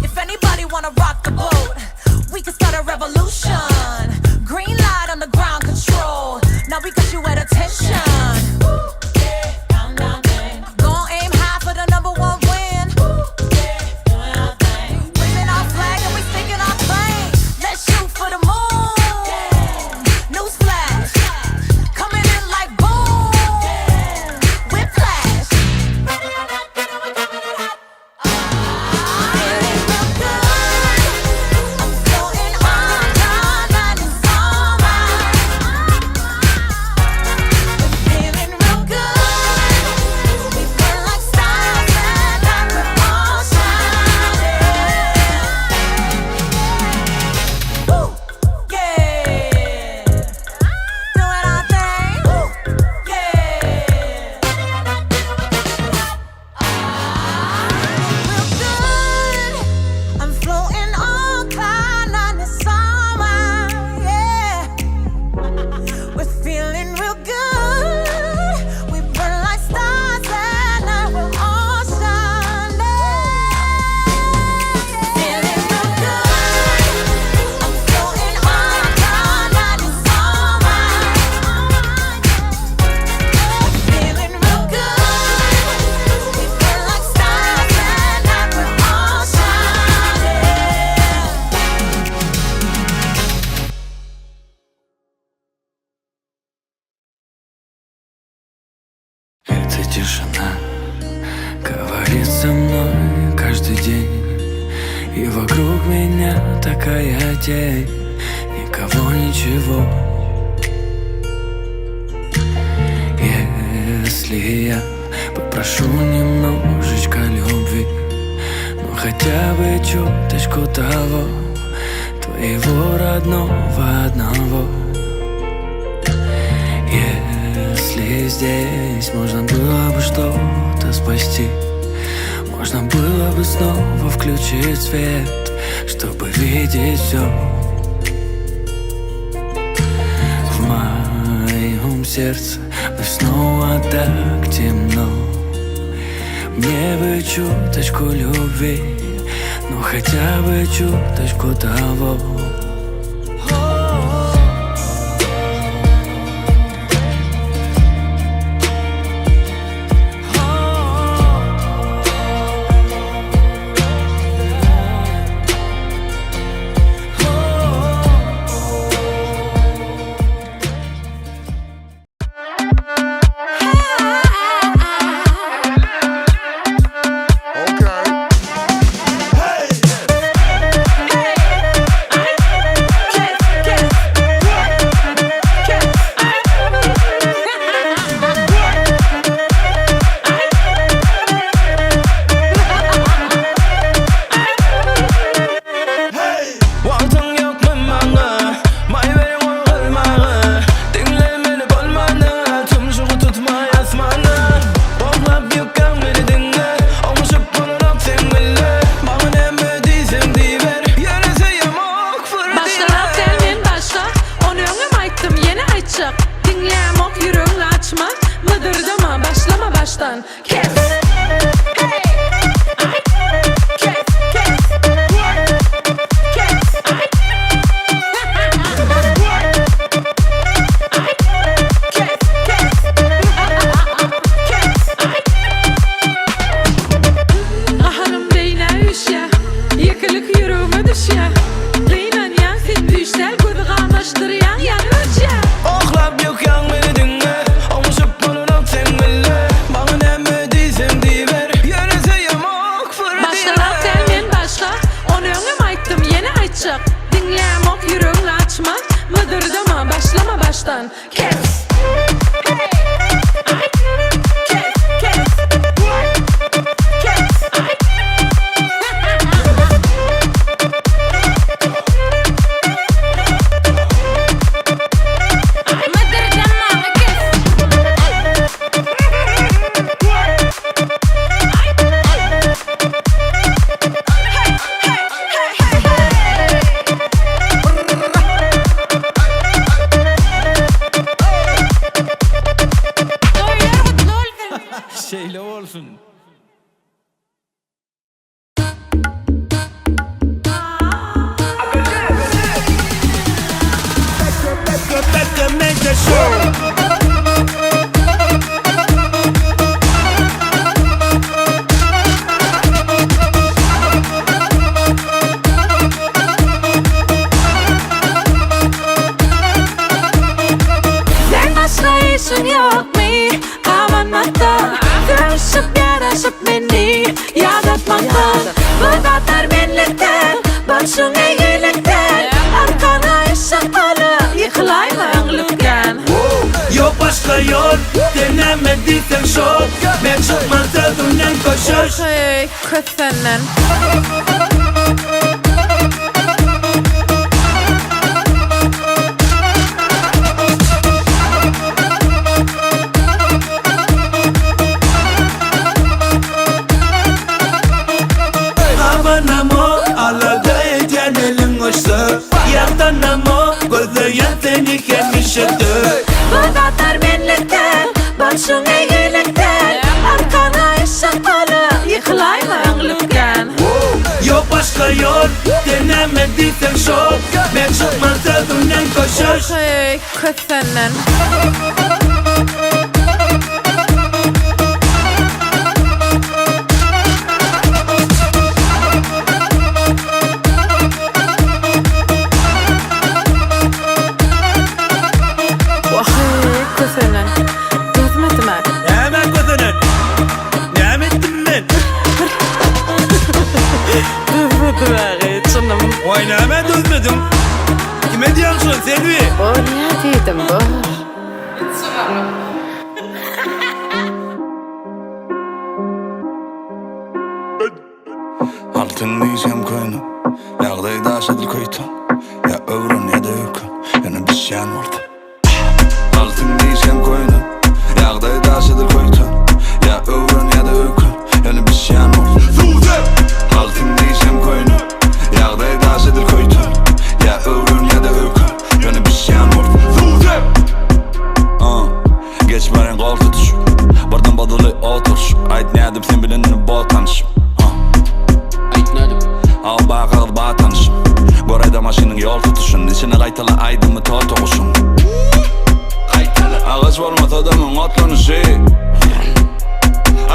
If anybody wanna rock the boat, we can start a revolution. Green light on the ground control. Now we got you at attention. Gon' aim high for the number one win. Waving our flag and we sticking our claim. Let's shoot for the moon. Newsflash, coming in like boom. Whiplash. I'm floating on cloud nine this summer. We're feeling real good. We burn like stars and now we're all shining. Woo, yeah, doing our thing. Woo, yeah. Real good. I'm floating on cloud nine this summer, yeah. We're feeling real good. We burn like stars and now we're all shining. Feeling real good. I'm floating on cloud nine this summer. We're feeling real good. We burn like stars and now we're all shining. Эта тишина говорит со мной каждый день, и вокруг меня такая тень, никого, ничего. Если я попрошу немножечко любви, ну хотя бы чуточку того, твоего родного одного. Если здесь можно было бы что-то спасти, можно было бы снова включить свет, чтобы видеть все. В моем сердце вновь снова так темно. Мне бы чуточку любви, ну хотя бы чуточку того. Wagtyň ýokmy maňa, maý beriň ol gylmaga. Diňlemeli bolmana, tumşugy tutmaý asmana. Oglap ýükän meni diňle, oňuşyp bolanok sen bile. Maňa näme diýseň diýiber, ýöne söýemok fır Başlamak del men başla. Ony öňem aýtdym, ýene aýtjak. Diňlämok, ýüregiňi açma. Mydyrdama, başlama başdan. Kes. Kes, kes. Kes. Kes, kes. Kes. Gaharym beýnä üýşýä, Ýekelik ýüregime düşýä. Gynanýan sen düýş däl, gözi gamaşýa. Diňlämok ýüregiňi açma, mydyrdama, başlama başdan. Kes! Aý! Kes! Kes! Kes! Aý! Aý, mydyrdama, kes! Toýlar gutly bolsun! Şeýle bolsun. Seň başga işiň ýokmy gabanmakdan, Söýüşip ýaraşyp meni ýadatmakdan? Bu zatlar menlik däl, bolşuň eýgilik däl. Arkaňa yşyk alyp ýykylaýma öňlükden. Yok başka yol denemediysen şok. Ben çıkmam sözümden koşuş. Hey, kösenden. Aman amo alada edyen elin hoşsa. Yaktan amo gözleyen seni kemişe dök. Bu zatlar menlik däl, bolşuň eýgilik däl. Arkaňa yşyk alyp ýykylaýma öňlükden. Yok başka yol denemediysen şok. Ben çıkmam sözümden koşuş. Hey, kösenden. Wah, kösenen. Dözmedim-ä. Hemen gözüne. Ne ettim ben? Dözmedim-ä, çynym. Vay neme dözmedim? Kime diyorsun Selvi? Bolýa diýdim, bor. Altyn diýsem köýne, ýagdaý daş edil köýten. Ýa öwren ýa-da öýken, ýöne bişýän boldy. Altyn diýsem köýne, ýagdaý daş edil köýten. Ýa öwren ýa-da öýken, ýöne bişýän boldy. Altyn diýsem köýne, ýagdaý daş edil köýten. Ýa öwren ýa-da öýken, ýöne bişýän boldy. Geç barýan gol tutuşup, birden bozuly oturyşyp. Aýt nädip sen bilen indi bol tanyşyp. Al bak agyz ba tanyşym. Göräýde maşynyň ýol tutuşyn. Içine gaýtala aýdymy toto guşuň. Agaç bolmasa da müň otlanyşy.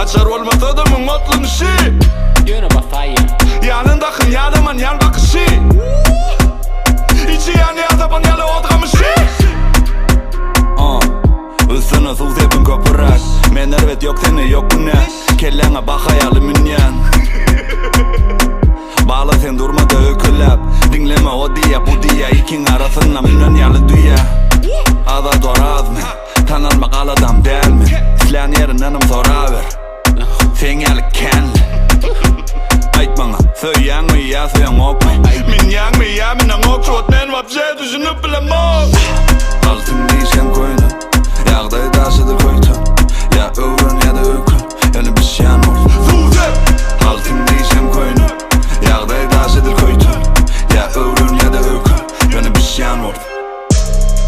Açar bolmasa da müň otlanyşy. Ýöne basaýyn. Ýanyndakyň ýadaman ýan bakyşy. Içi ýanýar tapan ýaly ot gamyşy. Üstüne suw sepin köpüräk. Men erbet ýok sende ýok günä. Kelläňe baka ýaly münýän. Bala sen durma-da öýkeläp. Diňleme o diýä bu diýä. Ikiň arasynda münen ýaly düýä. Azat Orazmy? Tanalmak aladam dälmi? Islän ýerindenem soraber. Seň ýaly känli. Aýt maňa, söýýäňmi ýa söýeňokmy? Minýäňmi ýa mineňok? Şu wagt men wapşe düşünip bilemok. Altyn diýsem köýne, ýagdaý daş edil köýten. Ýa öwren ýa-da öýken, ýöne bişýän boldy. Altyn diýsem köýne, ýagdaý daş edil köýten. Ýa öwren ýa-da öýken, ýöne bişýän boldy.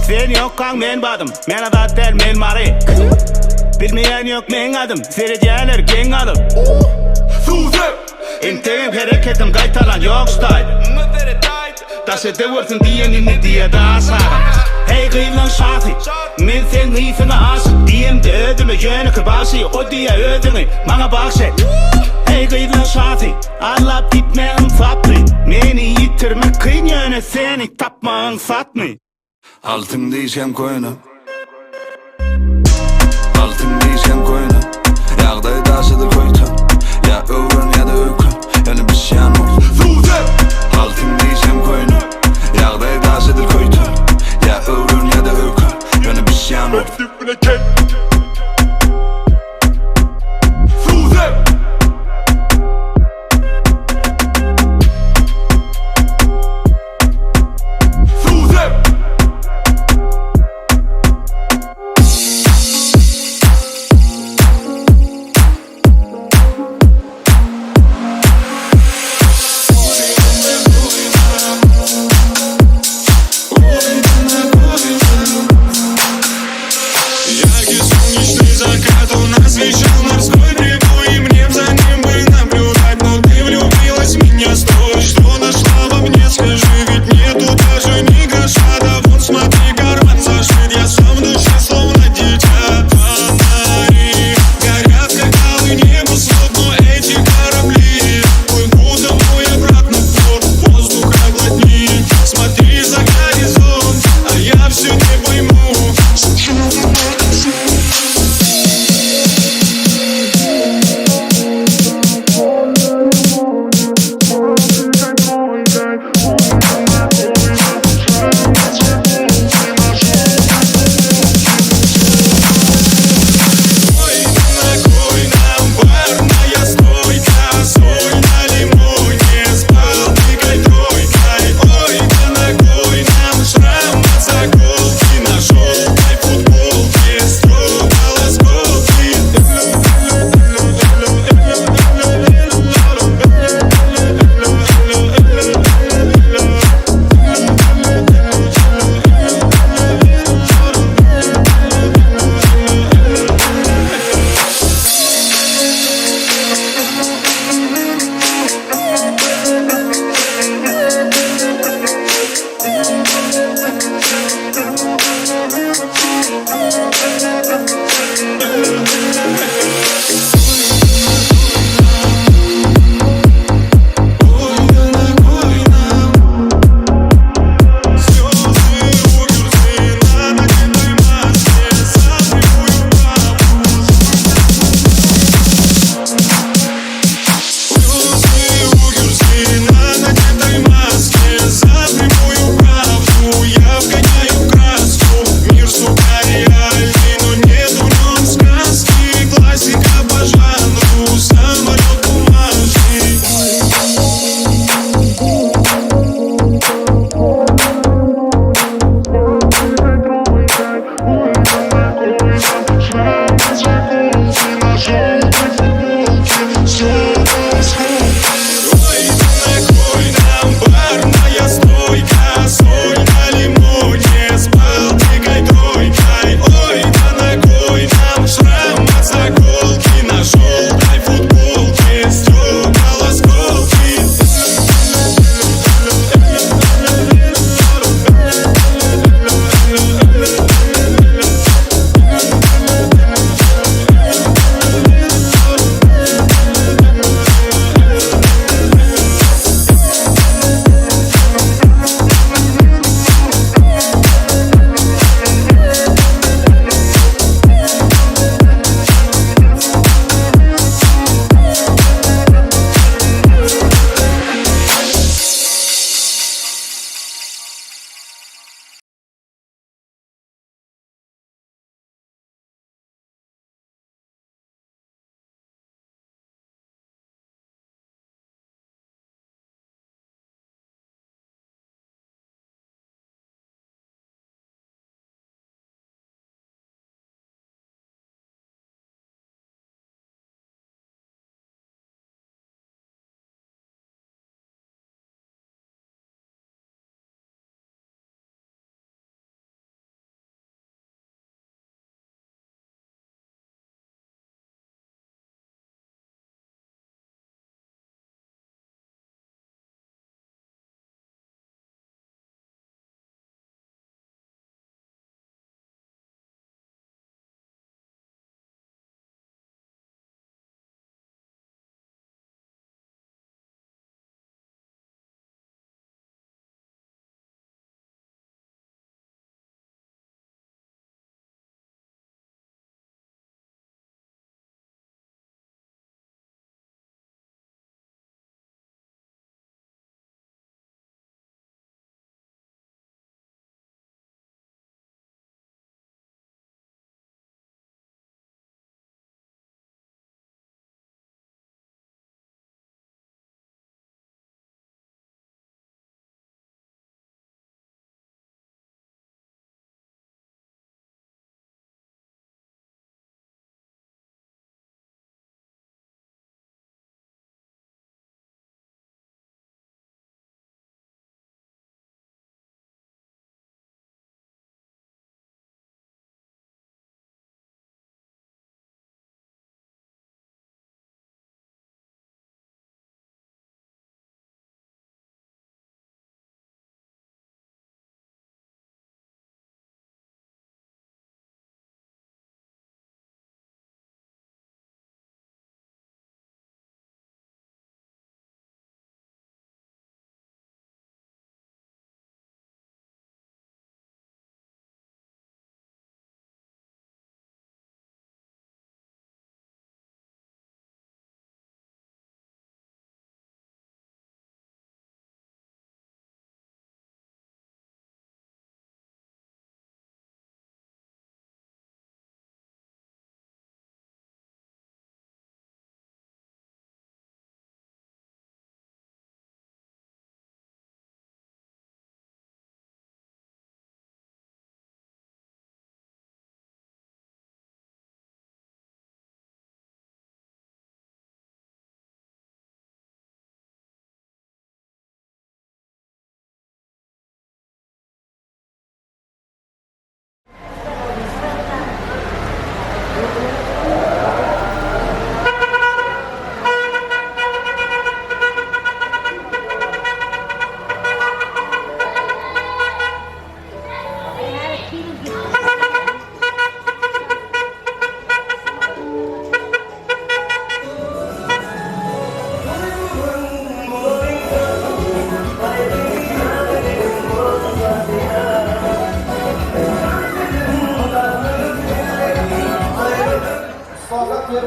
Sen ýokkaň men badym, men azat däl men mary. Bilmeýän ýok meň adym, seredýärler geň galyp. Entegem hereketim gaýtalan ýok style. Daş edewersin diýenini diýe daş agam. Hey gyzlaň şasy, men seň ysyňa aşyk. Diýemde özüme ýönekeý bagşy, o diýe özüňi maňa bagş et. Hey gyzlaň şasy, allap gitme ynsaply. Meni ýitirmek kyn ýöne seni tapmak aňsatmy? Altyn diýsem köýne, Altyn diýsem köýne, ýagdaý daş edil köýten. Ýa öwren ýa-da öýken, ýöne bişýän boldy. Altyn diýsem köýne, ýagdaý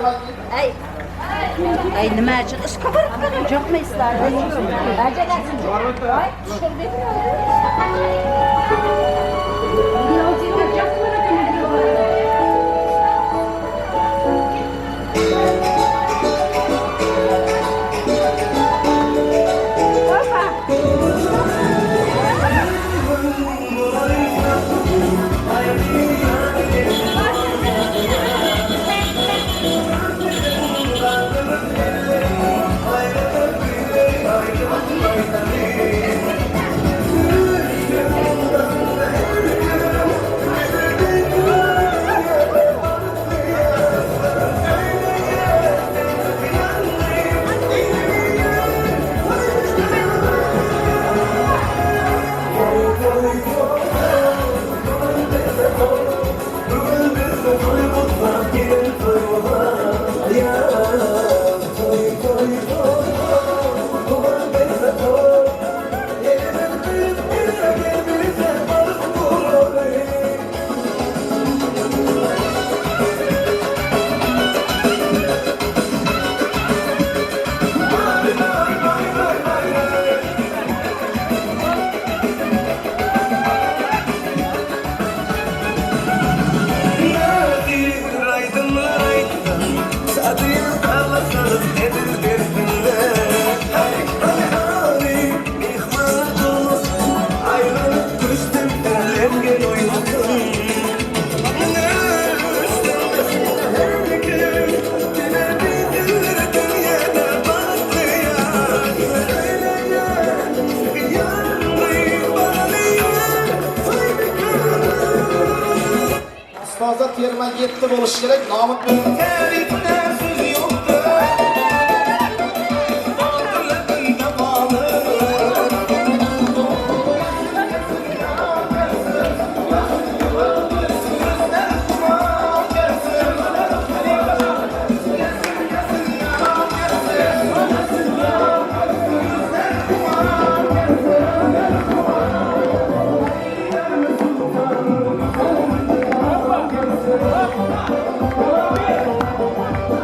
Ay. Ay nima uchun ishga borib qolgan jo'qmaysizlar. Ajalasi yo'q. Ay, Ustozda terma 7 bo'lishi kerak. Nomi Oh!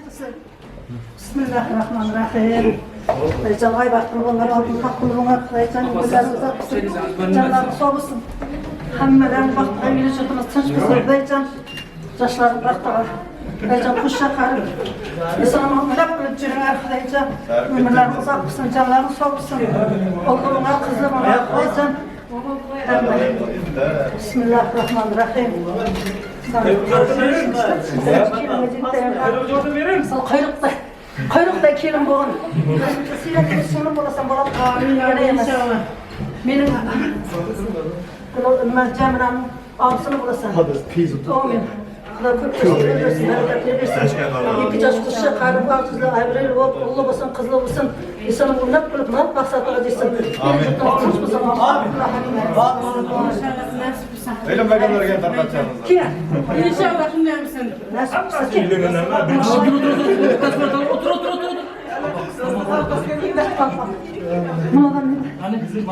Qilsin. Bismillahirrahmanirrahim. Xudoyjon, oy baxtli bo'linglar, oltin haq bo'linglar, Xudoyjon umrlaringizni uzoq qilsin, jonlaringiz sog' bo'lsin. Hammalaring baxtga el yurtimiz tinch bo'lsin, Xudoyjon. Yoshlarning baxtiga Xudoyjon qo'sha qarib, eson omon qilib yuringlar, Xudoyjon. Umrlaringizni uzoq qilsin, jonlaringiz sog' bo'lsin. O'g'il qizli bo'linglar, Xudoyjon. Bismillahirrahmanirrahim. Quyruqda quyruqda kelin bo'lg'in. O'zimcha singlim bo'lasan, bolam. Amin inshaalloh. Mening nima Jamilamning obisini bo'lasan. Amin. Xudo ko'p bersin, barakatli bersin. Ikki yosh qo'sha qarib qizlar aybiril bo'lib, o'g'li bo'lsin, qizli bo'lsin. Eson o'ynab qilib, murod maqsadga yetsin. Amin. Uylanmaganlarga tarqatamiz. İnşallah shunday bo'lsin. Nasib qilsa. Otur otur otur. Hani kızım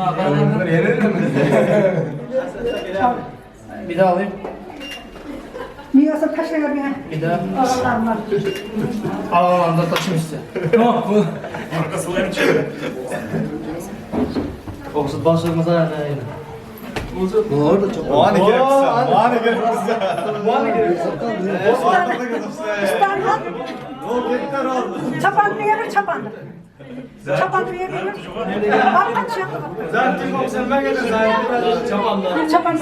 Bir daha alayım. Miyasa taşlayar mı? Bir daha. Ağlarım var. Al da taşım işte. Tamam bu. Olsun başlarımıza aynen. Muhane gerek kısa. Muhane gerek kısa. Muhane gerek kısa. Çapandı yerir çapandı. Çapandı yerir. Bak kaç yaptı. Sen telefon sen ben gelirim. Çapandı. Çapandı.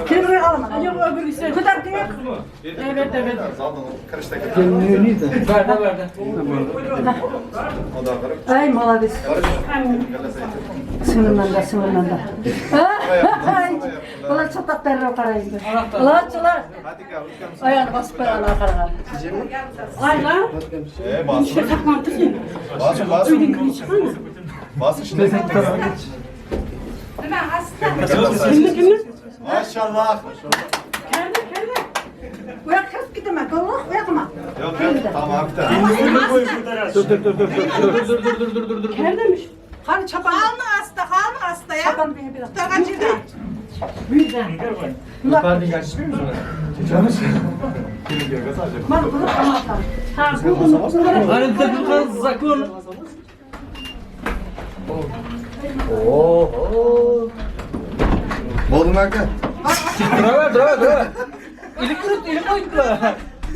Kim buraya alamadı? Yok öbür güzel. Kudar diye. Evet evet. Verdi verdi. Ay молодец. Singlimdan da, singlimdan da. Ay, bular chatak darrov qaraydi. Ular Oyog'ini bosib qo'ygan orqaga. Ayla. Basın. Basın basın. Basın şimdi. Kimni kimni? Maşallah. Kendi kendi. U yoqqa kirib ketma, golloh, u yoqqa. Yok yok tamam bir tane. Dur. Kerdemiş. Qani chapan. Qalma asta, qalma asta ya. Chapan bir bir. Qurtargan yerda. Yukarıda kaçışmıyor musun? Mana buni qamatan. Hani takılkan zakon. Oho. Oldu mu Erkan? Duraver duraver duraver. İlik kırıp ilik koyduklar.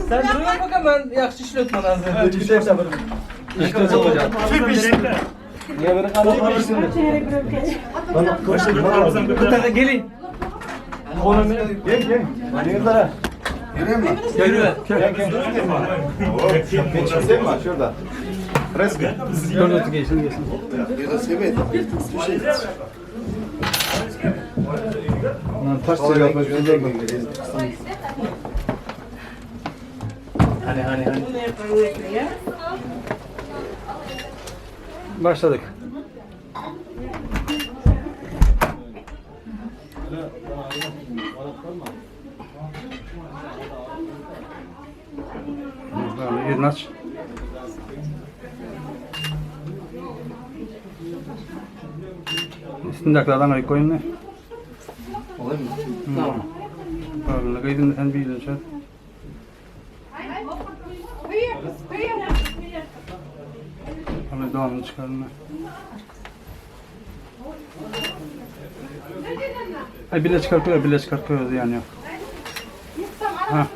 Sen duruver bakalım ben yaxşı işletme lazım. Niye böyle Bir tane gelin. Gel gel. Yürüyeyim mi? Yürü. Gel gel. Geçsene mi? Şurada. Resmi. Dur geçsin geçsin. Hani hani hani. Başladık. Yerini aç. Üstündekilerden ayı koyun ne? Olayım mı? Tamam. Öyle kıydın sen bir yılın şöyle. Öyle devamını çıkarın. Ay bile çıkartıyor, bile çıkartıyor yani yok. Ha.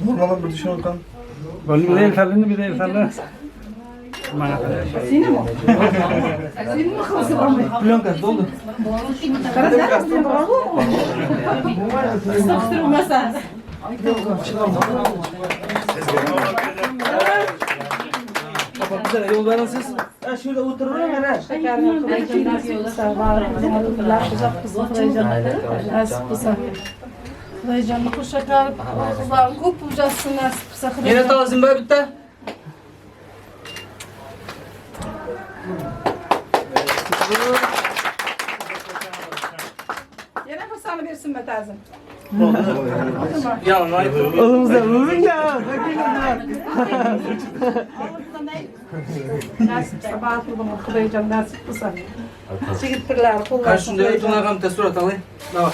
Vurmadan bir düşün Okan. Bir de el salını, bir de el salını. Seni mi? Seni mi kızım? Plyonka doldu. Sıktırmasa. Kapat bir tane yol verin siz. Şurada otururum ben. Xudoyjonni qo'sha qarib, qizlarim ko'p bo'ljasin nasib qilsa Xudojon. Yine tazim be bitti. Yana bir sani bersin be tazim. Ya lan. Oğlumuzda vurun ya. Nasib qilsa baxtli bo'ling, Xudoyjon nasib qilsa. Chigit pirlar Kaç qo'llasin. şunda ötün ağam te surat alayım. Давай.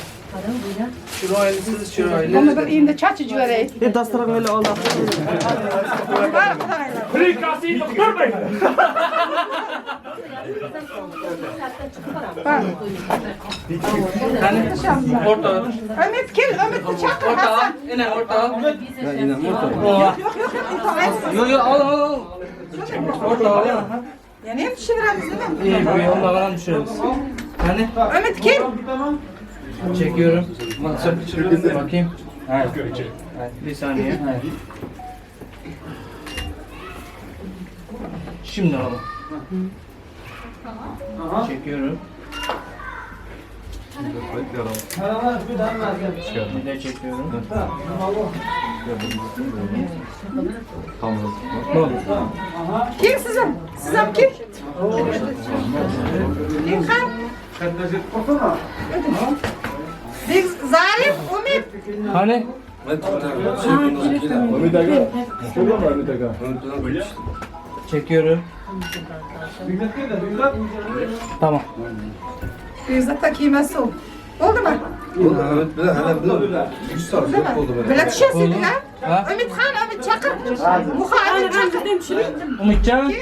Chiroylisiz, chiroyli. Uni bir endi chachib yuboray. Dasturxonga oldi. Prikasini qurmang. O'rta. Umid kel, Umidni chaqir Hasan. Ena o'rta. Yo'q, yo'q, yo'q, Yo'q, yo'q, ol, ol, ol. O'rta ol. Yana ham tushiramiz nima? Bu yo'ldan ham tushiramiz. Qani? Umid kel. Çekiyorum. Bakayım. Hayır. Bir saniye. Hayır. Şimdi alalım. Çekiyorum. Bir de çekiyorum. Kim sizim? Sizim kim? Kim han? Zarif, Umid. Hani? Ümit aga. Ümit aga. Çekiyorum. Tamam. Bekzodda kiymasi u. Bo'ldimi? Bila tushasiz, ha? Umidxon, Umid chaqir. Muha, Umid chaqir. Umidjon.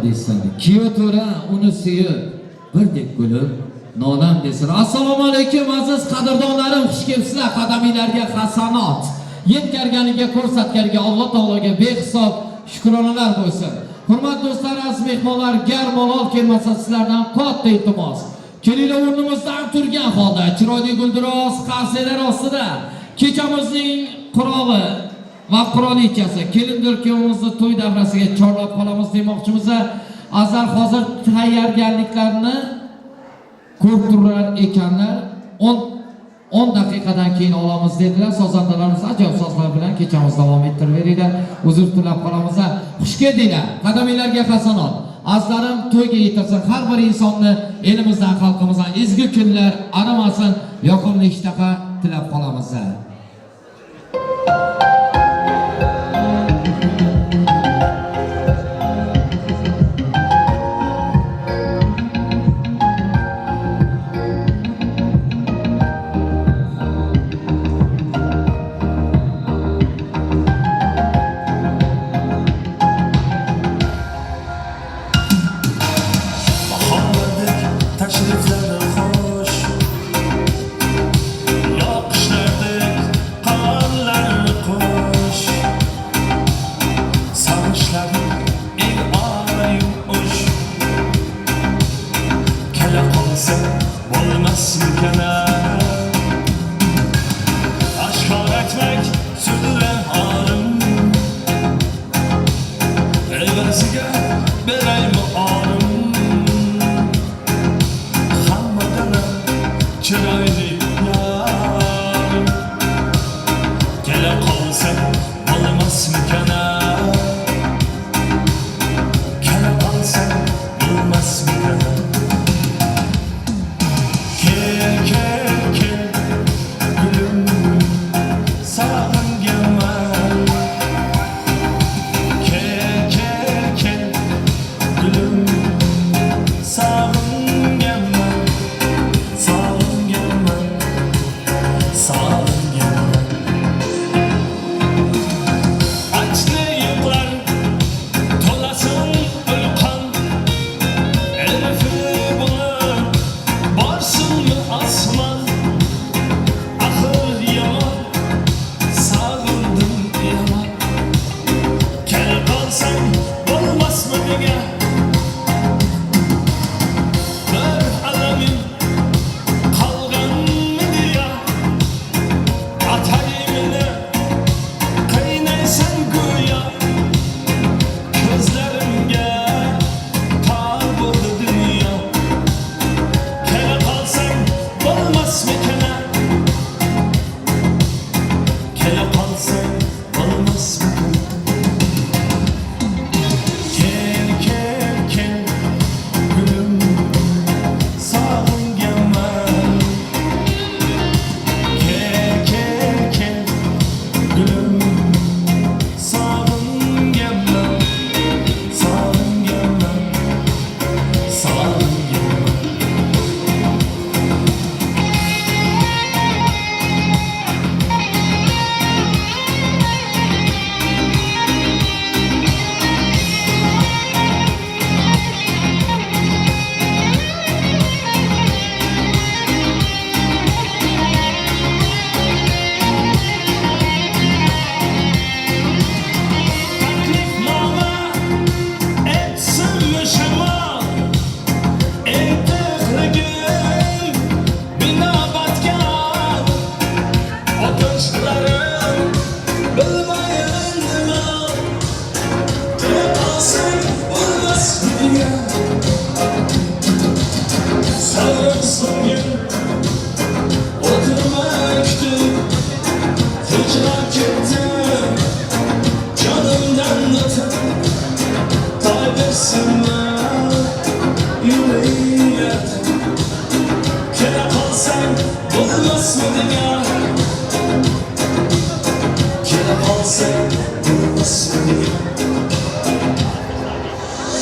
desin. Kiyov to'ra uni suyib, birdek gulib nolam desin. Assalomu alaykum aziz qadrdonlarim, xush kelibsizlar. Qadaminglarga hasanot yetkarganiga, ko'rsatganiga Alloh taologa behisob shukronalar bo'lsin. Hurmatli do'stlar, aziz mehmonlar, gar malol kelmasa sizlardan katta iltimos. Kelinglar o'rnimizdan turgan holda chiroyli guldiroz qarsaklar ostida kechamizning qiroli va qirolichasi kelindir kuyovimizni to'y davrasiga chorlab qolamiz demoqchimiz. Azar hozir tayyorgarliklarni ko'rib turar ekanlar. 10 daqiqadan keyin olamiz dedilar. Sozandalarimiz ajoyib sozlar bilan kechamiz davom ettiraveringlar. Uzr tilab qolamiz. Xush keldinglar. Qadaminglarga hasanot. Azlarim to'yga yetilsin. Har bir insonni elimizdan, xalqimizdan ezgu kunlar arimasin, yoqimli ishtaha tilab qolamiz.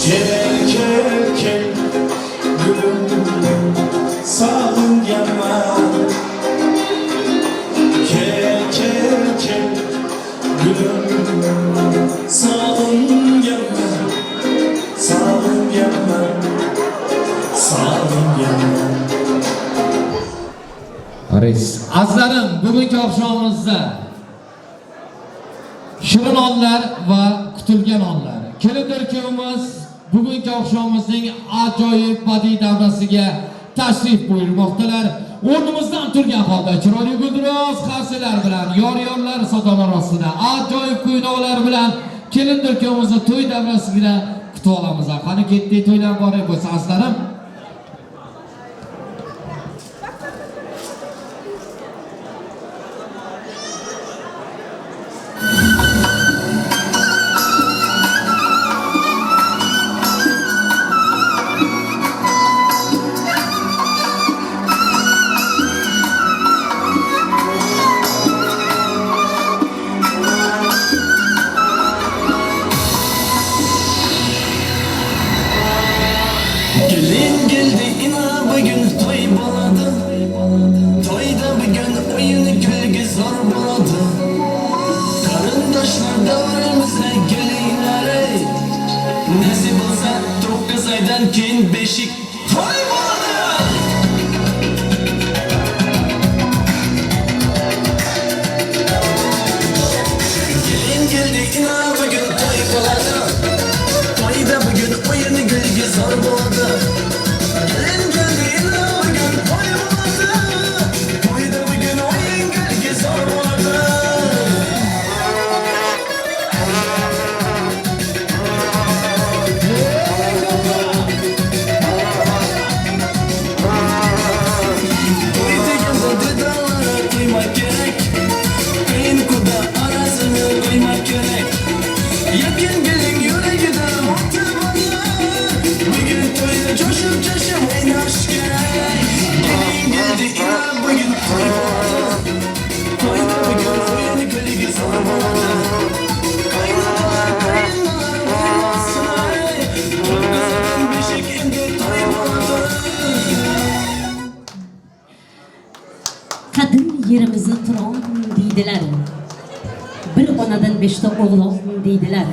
Gel gel gel gülüm sağın gelme. Gel gel gel gülüm sağın gelme. Sağın Res. Azizlarim, bugungi oqshomimizda shirin onlar va kutilgan onlar. Kelindir kuyovimiz bugungi oqshomimizning ajoyib badiiy davrasiga tashrif buyurmoqdalar. O'rnimizdan turgan holda chiroyli guldiroz qarsalar bilan, yor-yorlar sadolari ostida ajoyib kuy-navolar bilan kelindir kuyovimizni to'y davrasiga kutib olamiz. Qani ketdik, to'ylar muborak bo'lsin azizlarim. Gelin geldi ina bugün toy boladı. Toyda bugün oyun gülgü zor boladı. Karındaşlar davrımıza gelinler ey. Nasip olsa 9 aydan keyin beşik toy boladı. Gelin geldi ina bugün toy boladı. Toyda bugün oyun gülgü zor boladı. Gelin geldi ina bugün toy boladı. Toyda bugün oyun gülgü zor boladı. Toy deganda dudallara qo'ymak kerak. Qiyin kuda arasini qo'ymak kerak. Yakın gelin yuragida o'ti bola. Bugun to'yda jo'shib jo'shib o'ynash kerak. Gelin geldi ina bugün to'y bo'ladi. To'yda bugun o'yin kulgi zo'r bo'ladi. Qaynotalar qaynonalar o'ynasin ey. 9 beshik endi to'y bo'ladi. Qadim yerimizni Turon deydilar. Bir onadan 5 ta o'g'lon deydilar.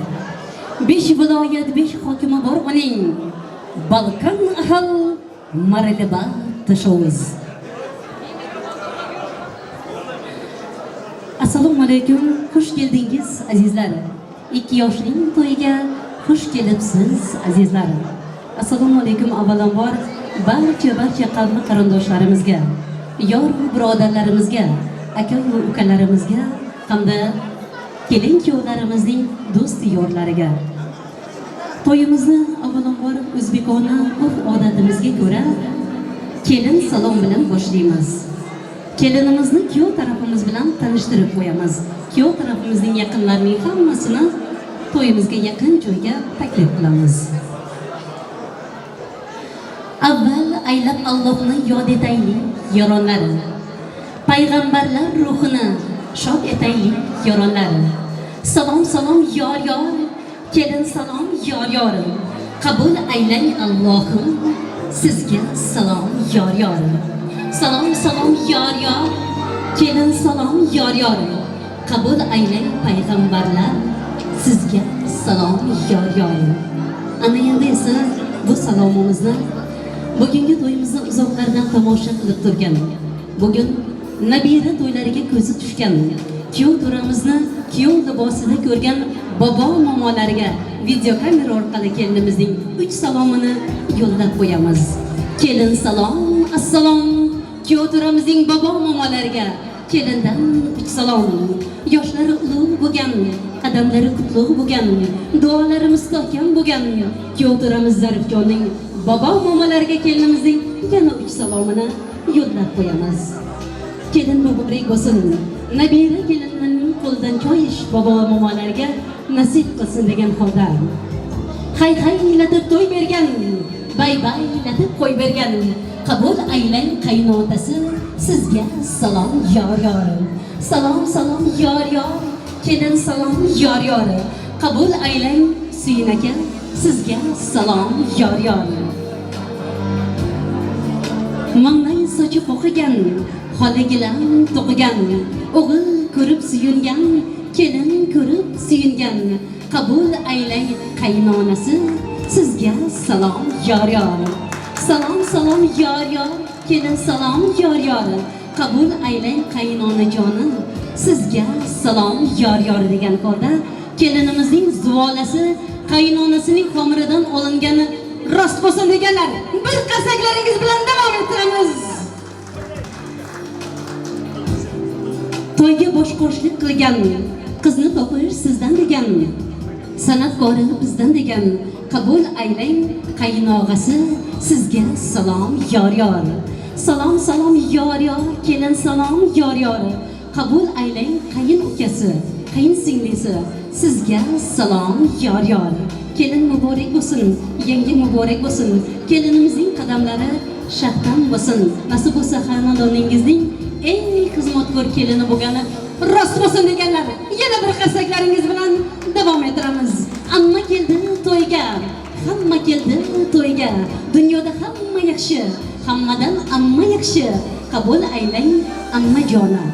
5 viloyat, 5 hokimi bor uning. Balkan ahal Mariliba Tashovuz. Assalomu alaykum, xush keldingiz azizlar. 2 yoshning to'yiga xush kelibsiz azizlar. Assalomu alaykum avvalambor barcha qavmi qarindoshlarimizga, yor birodarlarimizga, aka va ukalarimizga hamda kelin kuyovlarimizning do'st yorlariga. To'yimizni avvalambor o'zbekona urf-odatimizga ko'ra kelin salom bilan boshlaymiz. Kelinimizni kuyov tarafimiz bilan tanishtirib qo'yamiz. Kuyov tarafimizning yaqinlarining hammasini to'yimizga yaqin joyga taklif qilamiz. Avval aylab Allohni yod etaylik, yoronlar. Payg'ambarlar ruhini shod etaylik, yoronlar. Salom salom yor yor, kelin salom yor yor. Qabul aylang Allohim, sizga salom yor yor. Salom salom yor yor, kelin salom yor yor. Qabul aylang payg'ambarlar, sizga salom yor yor. Ana endi esa bu salomimizni bugungi to'yimizni uzoqlardan tomosha qilib turgan, bugun nabira to'ylariga ko'zi tushgan, kuyov to'ramizni kuyov libosida ko'rgan bobo momolariga videokamera orqali kelinimizning 3 salomini yo'llab qo'yamiz. Kelin salom, assalom, kuyov to'ramizning bobo momolariga kelindan 3 salom. Yoshlari ulug' bo'lgan, qadamlari qutlug' bo'lgan, duolari mustahkam bo'lgan kuyov to'ramiz Zarifjonning bobo momolariga kelinimizning yana 3 salomini yo'llab qo'yamiz. Kelin muborak bo'lsin. Nabira kelinning qo'lidan choy ichish bobo momolariga nasib qilsin degan holda. Hay haylatib to'y bergan, bay baylatib qo'y bergan, qabul aylang qaynotasi, sizga salom yor yor. Salom salom yor yor, kelin salom yor yor. Qabul aylang Suyun aka, sizga salom yor yor. Manglay sochi qo'qigan, xolagilan to'qigan, o'g'il ko'rib suyungan, kelin ko'rib suyungan, qabul aylang qaynonasi, sizga salom yor yor. Salom salom yor yor, kelin salom yor yor. Qabul aylang qaynonajoni, sizga salom yor yor degan holda kelinimizning zuvolasi qaynonasining xomiridan olingani rost bo'lsin deganlar bir qarsaklaringiz bilan davom ettiramiz. To'yga boshqoshlik qilgan, qizni topish sizdan degan, san'atkori bizdan degan, qabul aylang qaynog'asi, sizga salom yor yor. Salom salom yor yor, kelin salom yor yor. Qabul aylang qayin ukasi, qayin singlisi, sizga salom yor yor. Kelin muborak bo'lsin, yangi muborak bo'lsin. Kelinimizning qadamlari shahdan bo'lsin. Nasib bo'lsa xonadoningizning eng xizmatkor kelini bo'lgani rost bo'lsin deganlar. Yana bir qarsaklaringiz bilan davom ettiramiz. Amma keldi to'yga, hamma keldi to'yga. Dunyoda hamma yaxshi, hammadan amma yaxshi. Qabul aylang amma jona.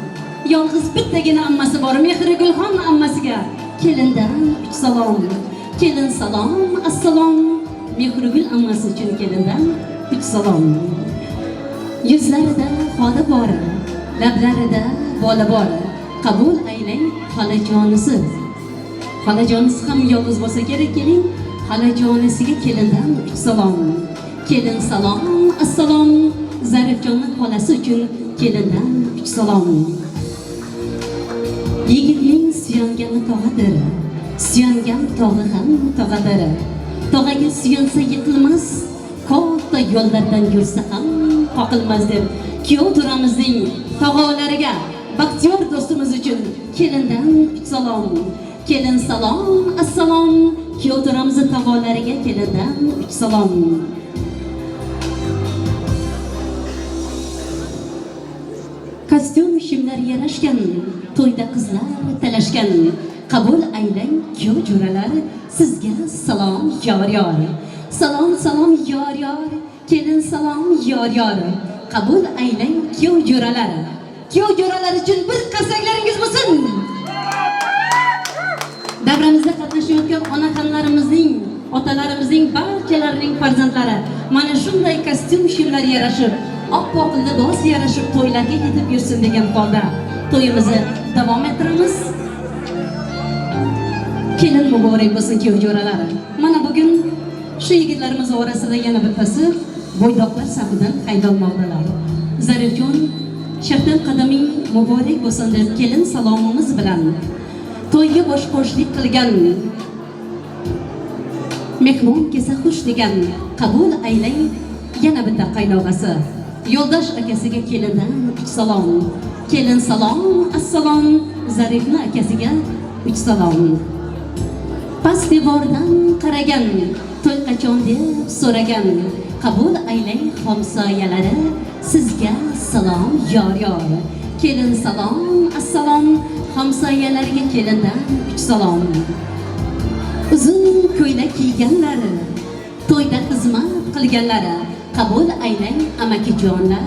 Yolg'iz bittagina ammasi bor, Mehrigulxon ammasiga kelindan 3 salom. Kelin salom, assalom. Mehrigul ammasi uchun kelindan 3 salom. Yuzlarida xola bor, lablarida bola bor. Qabul aylang xolajonisi. Xolajonisi ham yolg'iz bo'lsa kerak, keling xolajonisiga kelindan 3 salom. Kelin salom, assalom. Zarifjonning xolasi uchun kelindan 3 salom. Yigitning suyangani tog'adir, suyangan tog'i ham tog'adir. Tog'aga suyansa yiqilmas, katta yo'llardan yursa ham qoqilmas deb kuyov to'ramizning tog'olariga Baxtiyor do'stimiz uchun kelindan 3 salom. Kelin salom, assalom. Kuyov to'ramizning tog'olariga kelindan 3 salom. Kostyum shimlar yarashgan, to'yda qizlar talashgan. Qabul aylang kuyov jo'ralar, sizga salom yor yor. Salom salom yor yor, kelin salom yor yor. Qabul aylang kuyov jo'ralar. Kuyov jo'ralar uchun bir qarsaklaringiz bo'lsin. Davramizda qatnashayotgan onaxonlarimizning, otalarimizning barchalarining farzandlari mana shunday kostyum shimlar yarashib, oppoq libos yarashib to'ylarga yetib yursin degan holda to'yimizni davom ettiramiz. Kelin muborak bo'lsin kuyov jo'ralar. Mana bugun shu yigitlarimiz orasida yana bittasi bo'ydoqlar safidan haydalmoqdalar. Zarifjon, shahdan qadaming muborak bo'lsin deb kelin salomimiz bilan to'yga boshqoshlik qilgan, mehmon kelsa xush degan, qabul aylang yana bitta qaynog'asi yo'ldosh akasiga kelindan 3 salom. Kelin salom, assalom. Zarifni akasiga 3 salom. Past devordan qaragan, to'y qachon deb so'ragan, qabul aylang hamsoyalari, sizga salom yor yor. Kelin salom, assalom. Hamsoyalarga kelindan 3 salom. Uzun ko'ylak kiyganlari, to'yda xizmat qilganlari, qabul aylang amakijonlar,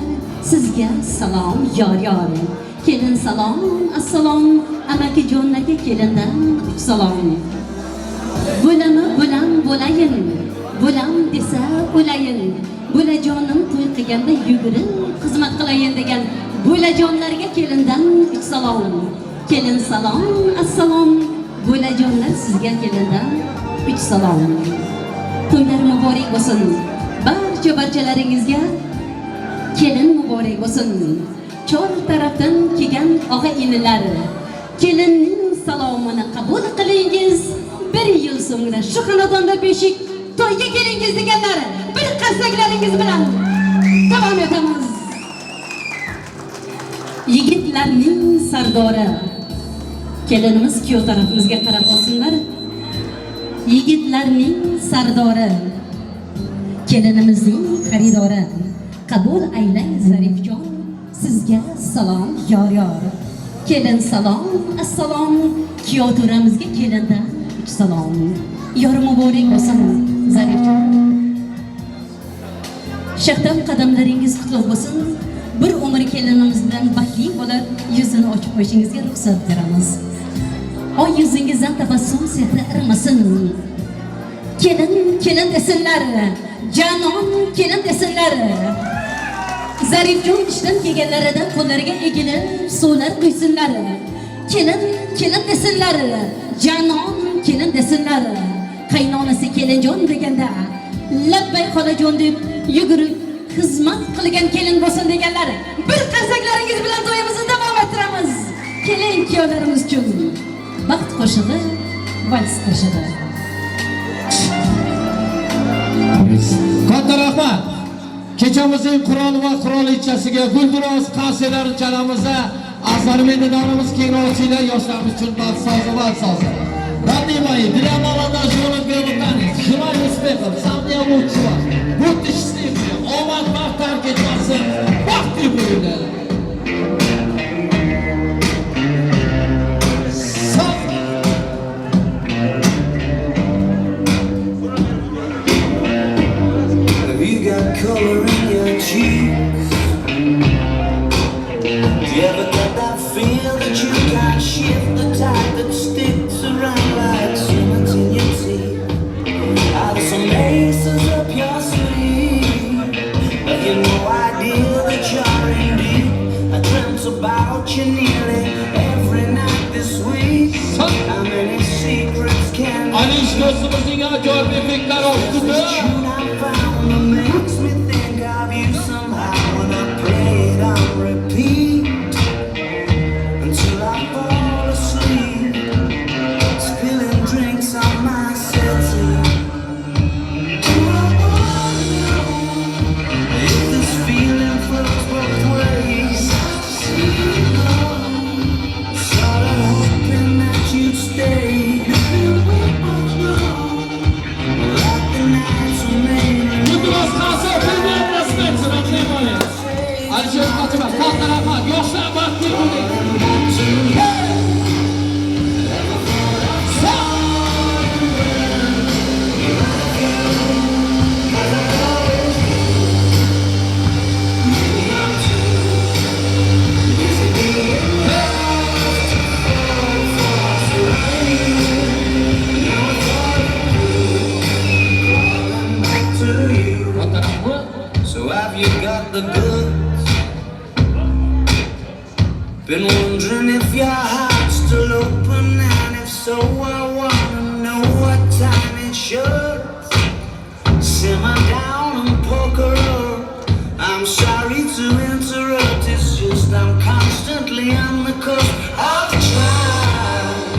sizga salom yor yor. Kelin salom, assalom. Amakijonlarga kelindan 3 salom. Bo'lami bo'lam bo'layin, bo'lam desa o'layin, bo'lajonim to'y qilganda yugurib xizmat qilayin degan bo'lajonlarga kelindan 3 salom. Kelin salom, assalom. Bo'lajonlar sizga kelindan 3 salom. To'ylar muborak bo'lsin. Barcha barchalaringizga kelin muborak bo'lsin. Chor tarafdan kelgan og'a-inilar, kelinning salomini qabul qilingiz. Bir yil so'ngra shu xonadonda beshik to'yga kelingiz deganlar bir qarsaklaringiz bilan davom etamiz. Yigitlarning sardori kelinimiz kuyov tarafimizga qarab olsinlar. Yigitlarning sardori, kelinimizning xaridori, qabul aylang Zarifjon, sizga salom yor yor. Kelin salom, assalom. Kuyov to'ramizga kelindan 3 salom. Yor muborak bo'lsin Zarifjon. Shahdan qadamlaringiz qutlug' bo'lsin. Bir umr kelinimiz bilan baxtli bo'lib yuzini ochib qo'yishingizga ruxsat beramiz. Oy yuzingizdan tabassum sehri irmasin. Kelin kelin desinlar, janon kelin desinlar. Zarifjon ishdan kelganlarida qo'llariga egilib suvlar quysinlar. Kelin, kelin desinlar. Janon kelin desinlar. Qaynonasi kelinjon deganda labbay xolajon deb yugurib xizmat qilgan kelin bo'lsin deganlar. Bir qarsaklaringiz bilan to'yimizni davom ettiramiz. Kelin kuyovlarimiz uchun baxt qo'shig'i, vals qo'shig'i. Katta rahmat. Kechamizning qiroli va qirolichasiga Gulduros qarsiylarini chalamizda azlarim endi davramiz kengroq ochinglar, yoshlarimiz uchun baxt sozi, vals sozi. Родные мои, для молодоженов белый танец. Желаю успехов, самого лучшего. Будьте счастливы, omad baxt tark etmasin. Baxtli bo'linglar. Sog'. Have you got color in your cheeks? Do you ever get that feel that you can't shift the tide that sticks around like cement in your teeth? Are there some aces up your sleeve? Have you no idea that you're in deep? I dreamt about you nearly every night this week. How many secrets can Alish do'stimizning ajoyib effektlari ostida tune I found that makes me think of you somehow, and I play it on repeat until I fall asleep, spilling drinks on my settee. Do I wanna know if this feeling flows both ways? Sorta hoping that you'd stay. We both know that the nights were made. Gulduros qarsi bir aplodisment, родные мои. Alisher Qochimov, katta rahmat. Yoshlar, baxtli bo'ling. Hey! Sog'. Katta rahmat. So have you got the goods? Been wondering if your heart's still open, and if so, I wanna know what time it should. Simmer down and poker up. I'm sorry to interrupt, it's just I'm constantly on the cusp of trying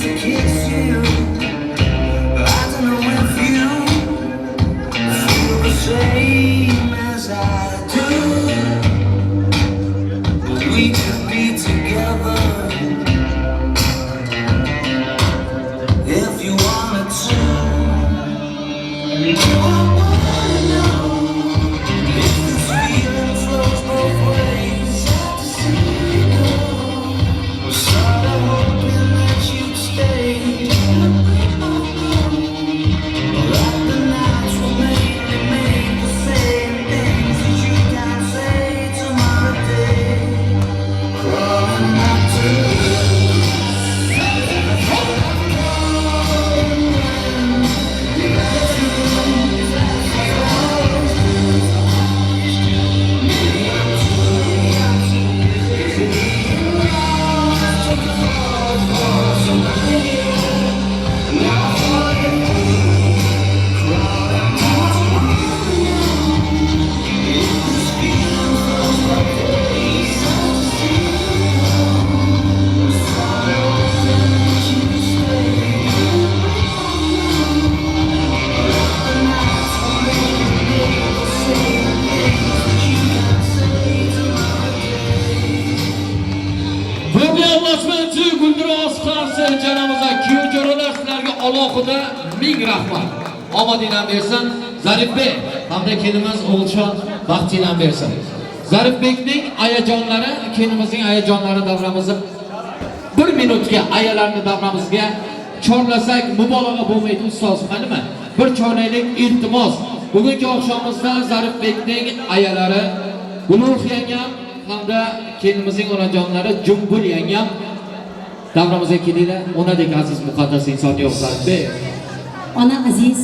to kiss you. I don't know if you feel the same as I do, but we could be together if you wanted to. I wanna know if this feeling flows both ways. I'm sorta hoping that you'd stay. That the nights were mainly made for saying things that you can't say tomorrow day. Crawling up to you. Bunga aplodismentchi Gulduros qarshi janamiz kuyov jo'ralar, sizlarga alohida ming rahmat. Omadinglar bersin. Zarifbek hamda kelinimiz O'g'ilshon baxtinglar bersin. Zarifbekning ayajonlari, kelinimizning ayajonlari davramizni bir minutga ayalarni davramizga chorlasak mubolag'a bo'lmaydi ustoz, qanimi? Bir chorlaylik, iltimos. Bugungi oqshomimizda Zarifbekning ayalari Gulruh yangam hamda kelinimizning onajonlari Jumbul yangam davramizga kelinglar. Onadek aziz muqaddas inson yo'q, Zarifbek. Ona aziz,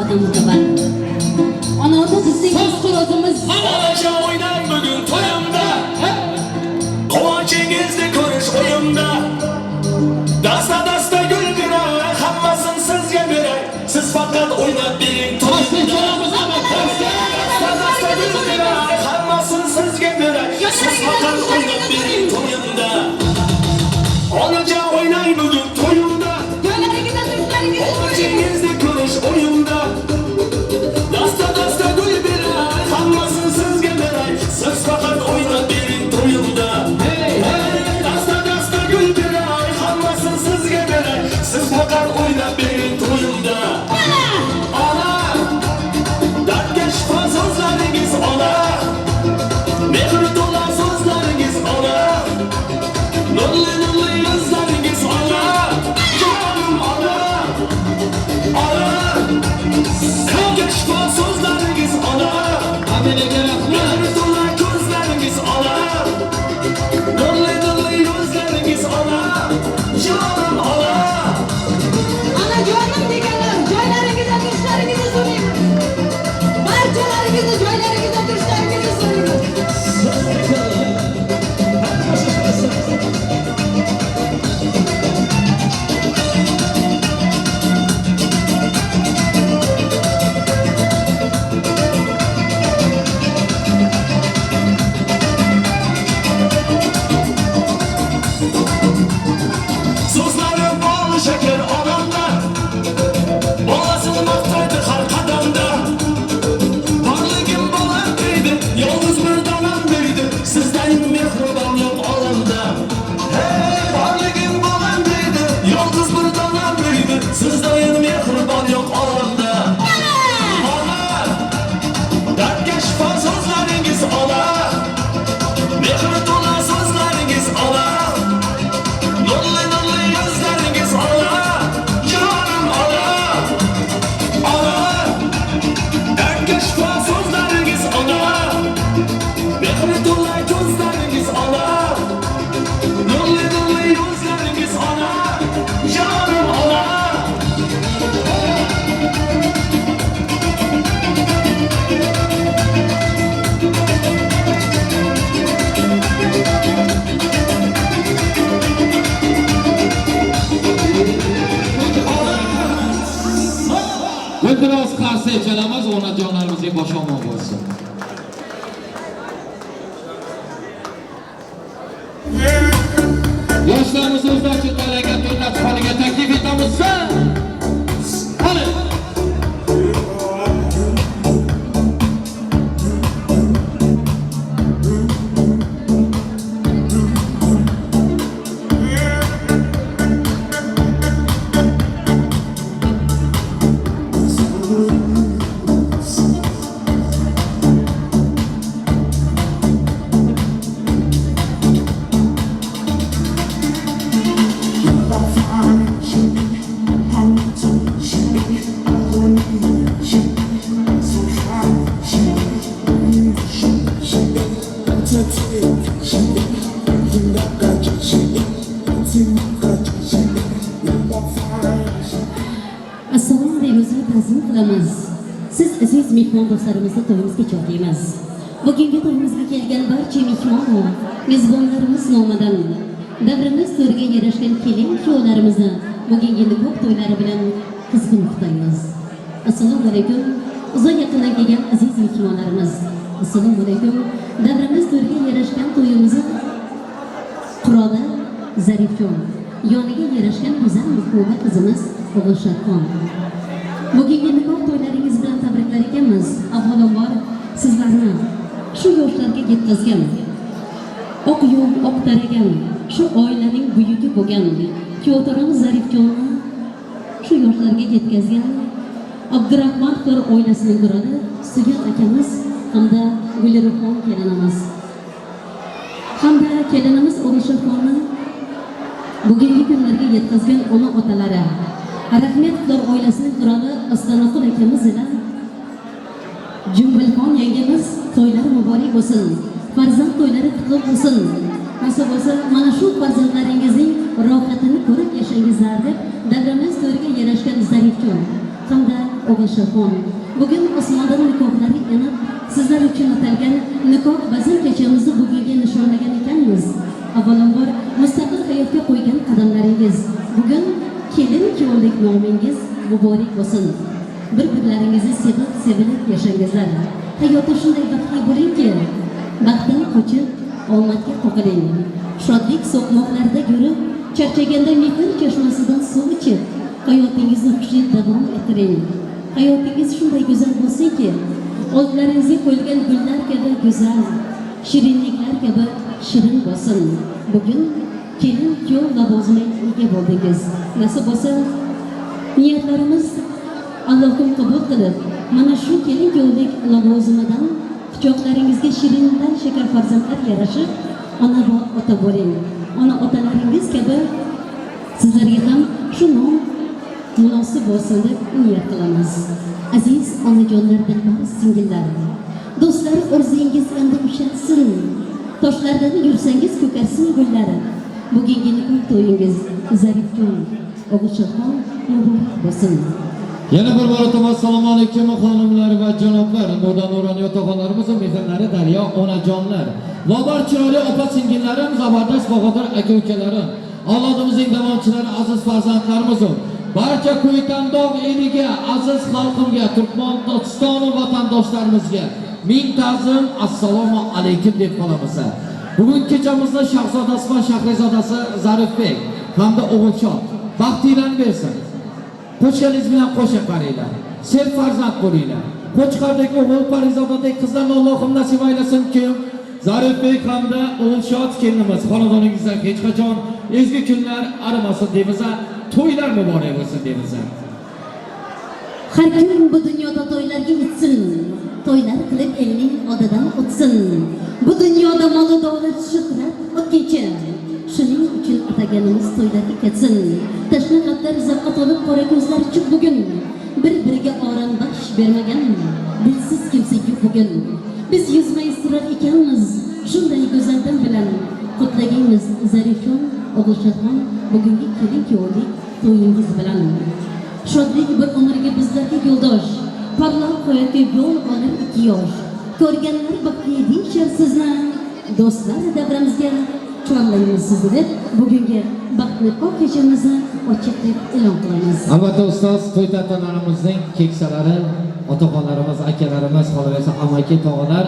ota mo'tabar. Ona ota bizning o'z qurotimiz. Onajon o'ynang bugun to'yimda. Quvonchingizni ko'rish o'yimda. Dasta dasta gul beray, hammasini sizga beray. Siz faqat o'ynab bering to'yimda. Dasta dasta gul beray, hammasini sizga beray. Siz faqat o'ynab bering to'yimda. Onajon o'ynang bugun to'yimda. Quvonchingizni ko'rish o'yimda. Dasta dasta gul beray, hammasini sizga beray. Siz faqat o'ynab bering to'yimda. Dasta dasta gul beray, hammasini sizga beray. Siz faqat o'ynab bering to'yimda. Ona, dardga shifo so'zlaringiz ona. Mehr to'la so'zlaringiz ona. Nurli nurli yuzlaringiz ona. Jonim ona. Ona, dardga shifo so'zlaringiz ona. Mehr to'la ko'zlaringiz ona. Nurli nurli yuzlaringiz ona. Jonim ona. Onajonim deganlar, joylaringizda turishlaringizni so'raymiz. Barchalaringizni joylaringizda turishlaringizni so'raymiz. So'zlari bol shakar onamda, bolasini maqtaydi har qadamda. Borligim bolam deydi, yolg'iz bir donam deydi, sizdan mehribon yo'q olamda. Hey, borligim bolam deydi, yolg'iz bir donam deydi, sizdan mehribon yo'q olamda. Ona, dardga shifo so'zlaringiz ona, mehr to'la so'zlaringiz ona. Nurli nurli yuzlaringiz ona, jonim ona. Ona, dardga shifo so'zlaringiz ona, mehr to'la ko'zlaringiz ona. Nurli nurli yuzlaringiz ona, jonim ona. Guldiroz qarsak chalamiz, onajonlarimizga bosh omon bo'lsin. Yoshlarimiz o'zlaricha tanlagan to'y dasturxoniga taklif etamiz. Qani. Assalomu alaykum, ta'zim qilamiz. Siz aziz mehmon do'stlarimizni to'yimizga chorlaymiz. Bugungi to'yimizga kelgan barcha mehmon va mezbonlarimiz nomidan davramiz to'riga yarashgan kelin kuyovlarimizni bugungi nikoh to'ylari bilan qizg'in qutlaymiz. Assalomu alaykum, uzoq yaqindan kelgan aziz mehmonlarimiz. Assalomu alaykum, davramiz to'riga yarashgan to'yimizni quroli Zarifjon, yoniga yarashgan go'zal mahbuba qizimiz O'g'ilshodxon. Bugungi nikoh to'ylaringiz bilan tabriklar ekanmiz. Avvalambor sizlarni shu yoshlarga yetkazgan, oq yo'l oq taragan, shu oilaning buyugi bo'lgan kuyovtoramiz Zarifjonni shu yoshlarga yetkazgan Abdurahmonovlar oilasining quroli Suyun akamiz hamda Gulruxon kelinimiz. Hamda kelinimiz O'g'ilshodxonni bugungi kunlarga yetkazgan ona otalari Rahmetovlar oilasining quroli Ostonaqul akamiz ila Jumbilxon yangamiz to'ylari muborak bo'lsin. Farzand to'ylari qutlug' bo'lsin. Nasib bo'lsa mana shu farzandlaringizning rohatini ko'rib yashangizlar deb davramiz to'riga yarashgan Zarifjon hamda O'g'ilshodxon. Bugun osmondan nikohlari enib sizlar Sizlar uchun atalgan nikoh bazm kechamizni bugunga nishonlagan ekanmiz. Avvalambor mustaqil hayotga qo'ygan qadamlaringiz, bugun kelin kuyovlik nomingiz muborak bo'lsin. Bir-birlaringizni sevib, sevilib yashangizlar. Hayotda shunday baxtli bo'lingki, baxtdan qochib, omadga qoqiling. Shodlik so'qmoqlarida yurib, charchaganda mehr chashmasidan suv ichib, hayotingizni xushlik davom ettiring. Hayotingiz shunday go'zal bo'lsinki, oldlaringizga qo'yilgan gullar kabi go'zal, shirinliklar kabi shirin bo'lsin. Bugun kelin kuyov lavozimiga ega bo'ldingiz. Nasib bo'lsa, niyatlarimiz Allohim qabul qilib, mana shu kelin kuyovlik lavozimidan quchoqlaringizga shirindan shakar farzandlar yarashib, ona va ota bo'ling. Ona otalaringiz kabi sizlarga ham shu nom munosib bo'lsin deb niyat qilamiz. Aziz onajonlar, dilbar singillar, do'stlar, orzungiz endi ushalsin. Toshlardan yursangiz ko'karsin gullari. Bugungi nikoh to'yingiz Zarifjon, O'g'ilshodxon muborak bo'lsin. Yana bir marotaba assalomu alaykum xonimlar va janoblar, nurdan nuroniy otaxonlarimiz va mehrlari daryo onajonlar. Lobar chiroyli opa singillarim, zabardast bahodir aka ukalarim, avlodimizning davomchilari, aziz farzandlarimiz, barcha Ko'ytandog' eliga, aziz xalqimga, Turkmaniston vatandoshlarimizga ming ta'zim, assalomu alaykum deb qolamiz. Bugun kechamizni shahzodasi va shahrizodasi Zarifbek hamda O'g'ilshod baxtinglarni bersin. Qo'shganingiz bilan qo'sha qaranglar. Sel farzand bo'linglar. Qo'chqordek o'g'il, parizodadek qizlarni Allohim nasib aylasin kim Zarifbek hamda O'g'ilshod kelinimiz xonadoningizda hech qachon ezgu kunlar arimasin deymiz. To'ylar muborak bo'lsin deymiz. Har kim bu dunyoda to'ylarga yetsin, to'ylar qilib elning oldidan o'tsin. Bu dunyoda moli davlat shuhrat o'tkinchi. Shuning uchun ataganimiz to'ylarga ketsin. Tashna qalblar zavqqa to'lib, qora ko'zlar chuq bugun. Bir-biriga orom baxsh bermagan dilsiz kimsa yo'q bugun. Biz yuzma-yuz turar ekanmiz, shunday go'zal dam bilan qutlagaymiz Zarifjon, O'g'ilshodxon bugungi kelin kuyovlik to'yingiz bilan. Shodlik bir umrga bizlarga yo'ldosh, porloq hayotga yo'l olar ikki yosh. Ko'rganlar baxtli deyishar sizni, do'stlar davramizga chorlaymiz sizni deb bugungi baxtli kechamizni ochiq deb e'lon qilamiz. Albatta ustoz, to'y tantanalarimizning keksalari, otaxonlarimiz, akalarimiz, qolaversa amaki tog'alar,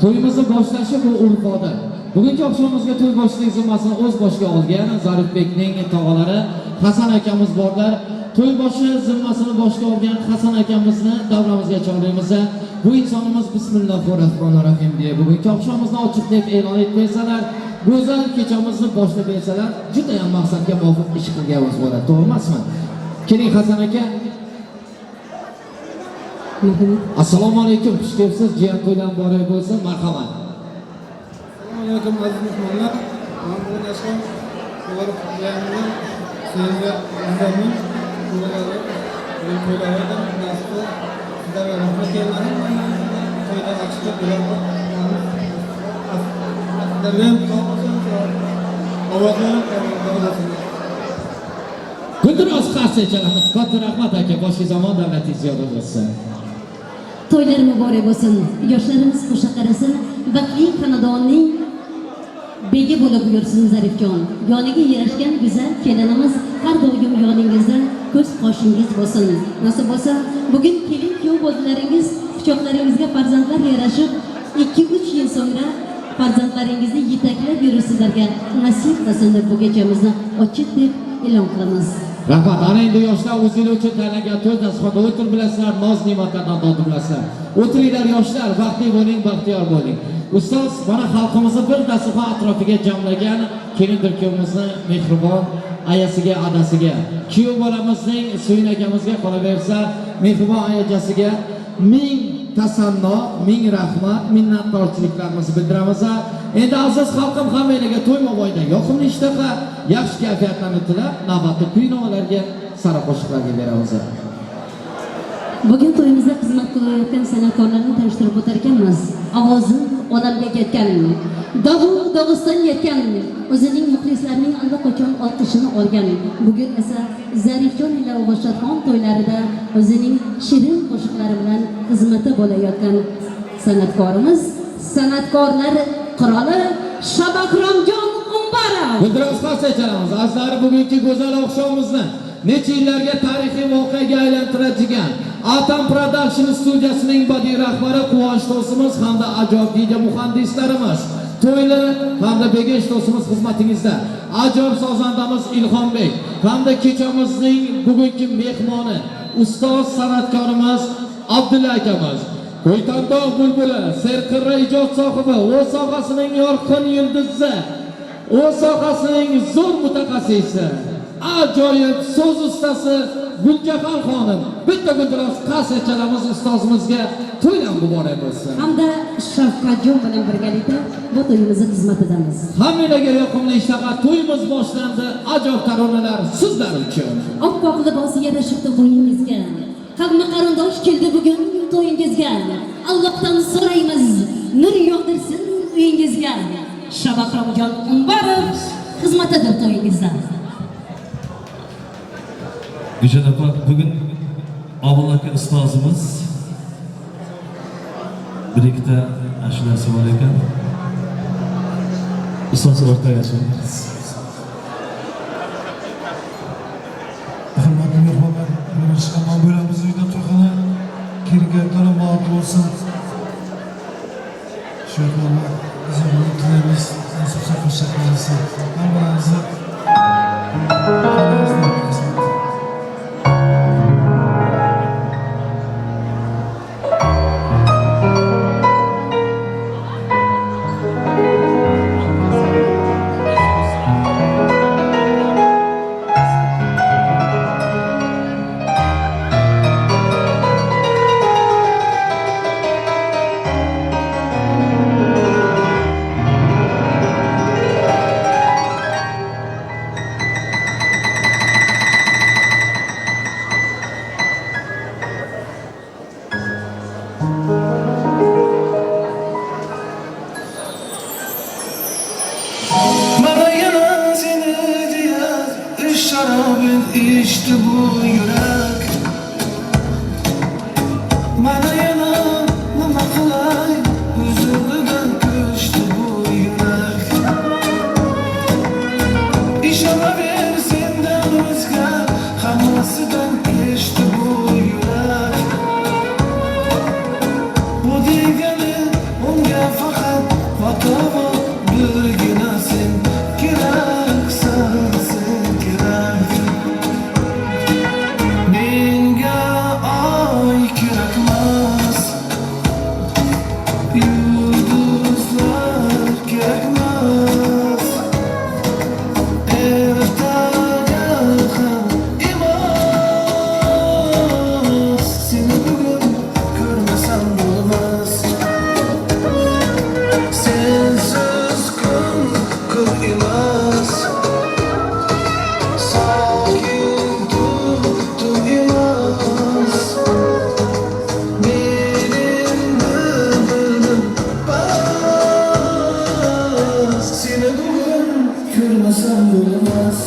to'yimizni boshlashi bu urf-odat. Bugungi oqshomimizga to'y boshlik zimmasini o'z boshiga olgan Zarifbekning tog'alari Hasan akamiz borlar. To'y boshi zimmasini boshiga olgan Hasan akamizni davramizga chorlaymiz. Bu insonimiz Bismillahirrohmanirrohim deya bugungi oqshomimizni ochiq deb e'lon etib bersalar, go'zal kechamizni boshlab bersalar, juda ham maqsadga muvofiq ish qilganimiz bo'ladi, to'g'ri emasmi? Keling Hasan aka. Assalomu alaykum, xush kelibsiz, jiyan to'ylar muborak bo'lsin, marhamat. Assalomu alaykum aziz mehmonlar. Men bugun oqshom Muborak jiyanimni sevgi qizimning to'ylarida nasib sizlarga rahmat deyman. To'yda yaxshi bo'ladi. Men ovozlarim bo'lsin. Guldiroz qarsak chalamiz. Katta rahmat aka, boshqa zamon davlatingiz ziyoda bo'lsin. To'ylar muborak bo'lsin. Yoshlarimiz qo'sha qarasin, baxtli xonadonning begi bo'lib yursin Zarifjon. Yoniga yarashgan go'zal kelinimiz har doim yoningizda, ko'z qoshingiz bo'lsin. Nasib bo'lsa, bugun kelin kuyov bo'ldilaringiz, quchoqlaringizga farzandlar yarashib, 2-3 yil so'ngra farzandlaringizni yetaklab yurish sizlarga nasib qilsin deb bu kechamizni ochiq deb e'lon qilamiz. Rahmat. Ana endi yoshlar o'zinglar uchun tanlagan to'y dasturxonda o'tirib bilasizlar, noz ne'matlardan totib bilasizlar. O'tiringlar yoshlar, baxtli bo'ling, baxtiyor bo'ling. Ustoz, mana xalqimizni bir dasturxon atrofiga jamlagan kelindir kuyovimizni mehribon ayasiga, adasiga, kuyov bolamizning Suyun akamizga qolaversa, mehribon ayajasiga ming tasanno, ming rahmat, minnatdorchiliklarimizni bildiramiz. Endi aziz xalqim, hammanglarga to'y mobaynida yoqimli ishtaha, yaxshi kayfiyatlarni tilab, navbatni kuy-navolarga, sara qo'shiqlarga beramiz. Bugun to'yimizda xizmat qilayotgan san'atkorlarni tanishtirib o'tar ekanmiz. Ovozi olamga ketgan, Dog'u Dog'iston yetgan, o'zining muxlislarining allaqachon olqishini olgan. Bugun esa Zarifjon ila O'g'ilshodxon to'ylarida o'zining shirin qo'shiqlari bilan xizmati bo'layotgan San'atkorimiz, san'atkorlar qiroli Shabakromjon Umbarov. Guldiroz qarsak chalamiz. Azizlar, bugungi go'zal oqshomimizni necha yillarga tarixiy voqeaga aylantiradigan Atam Production studiyasining badiiy rahbari Quvonch do'stimiz hamda ajoyib video muhandislarimiz To'yli hamda Begesh do'stimiz xizmatingizda. Ajoyib sozandamiz Ilhombek hamda kechamizning bugungi mehmoni ustoz san'atkorimiz Abdulla akamiz. Ko'ytandog' bulbuli, serqirra ijod sohibi, o'z sohasining yorqin yulduzi, o'z sohasining zo'r mutaxassisi, ajoyib so'z ustasi Guljahon xonim. Bitta guldiroz qarsak chalamiz ustozimizga, to'ylar muborak bo'lsin. Hamda Shavkatjon bilan birgalikda bu to'yimizni xizmatidamiz. Hammalarga yoqimli ishtaha, to'yimiz boshlandi. Ajoyib taronalar sizlar uchun. Oppoq libosi yarashibdi to'yingizga. Qavmi qarindosh keldi bugun to'yingizga. Allohdan so'raymiz, nur yog'dirsin uyingizga. Shabakromjon Umbarov xizmatidir to'yingizda. Gülşen opa, bugün Abdulla aka ustozimiz bir ikkita ashulasi bor ekan. Ustoz o'rtaga chiqing. Hurmatli mehmonlar, birinchi aman bo'lamiz uyda to'yxona. Kelganlar baxtli bo'lsin. Shu yerda uzrni tilaymiz, nasib saqlash. Hammalarimizni Bana yana seni diye şarabın içti bu yürek. Bana yana nima qilay, huzuridan ko'chdi bu yürek. Ishonaver sendan o'zga, hammasidan kechdi bu yürek. Bu degani unga faqat va birgina sen keraksan, sen kerak. Menga oy kerakmas, yulduzlar kerakmas, ertaga ham emas, seni bugun ko'rmasam bo'lmas. Sensiz kun kun emas, sokin tun emas. Men endi bildim bas, seni bugun ko'rmasam bo'lmas.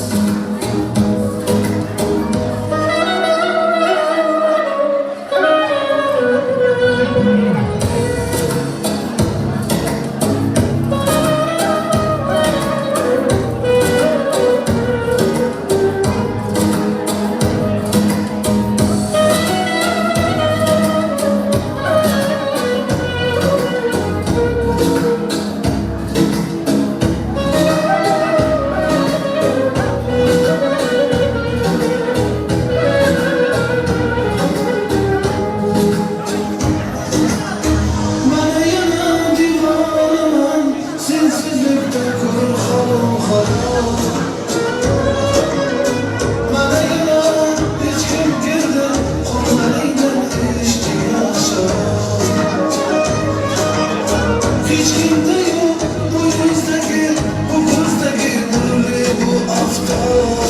Bana yana divaneman, sensizlikda ko'r holim xarob. Bana yana hech kim kirdi, qo'llaringdan ichdi sharob. Hech kimda yo'q bu yuzdagi, bu ko'zdagi nurli bu oftob.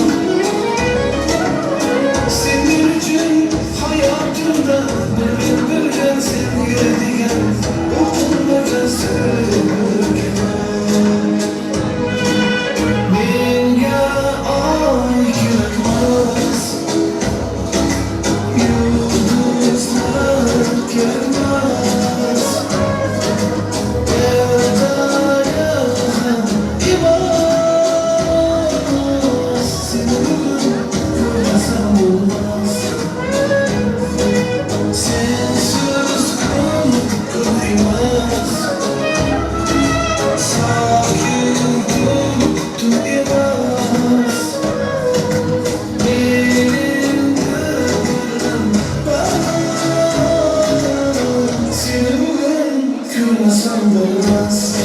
Sen men uchun hayotimda bir men bilgan senga degan o'qilmagan sevgi. Menga oy kerakmas, yulduzlar kerakmas, Ölmez.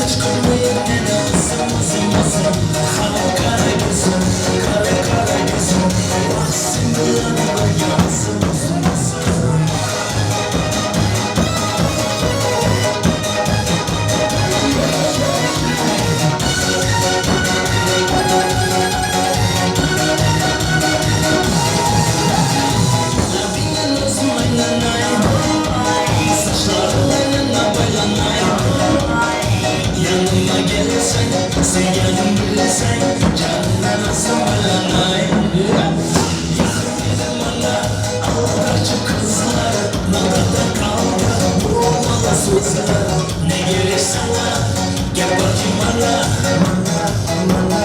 tinch ko'rmayin meni o'zim, o'zim, o'zim. Ha, qara ko'zim, qara, qara ko'zim, vah sen bilan birga o'zim, o'zim, o'zim. Yanıma gelsen, sevgilim bilsen, canına nasıl aylanay. Yakın dedim bana, aldatıcı kızlar, nadada kaldı, bu olmalı sözler. Ne gerek sana, gel bakayım bana, bana, bana.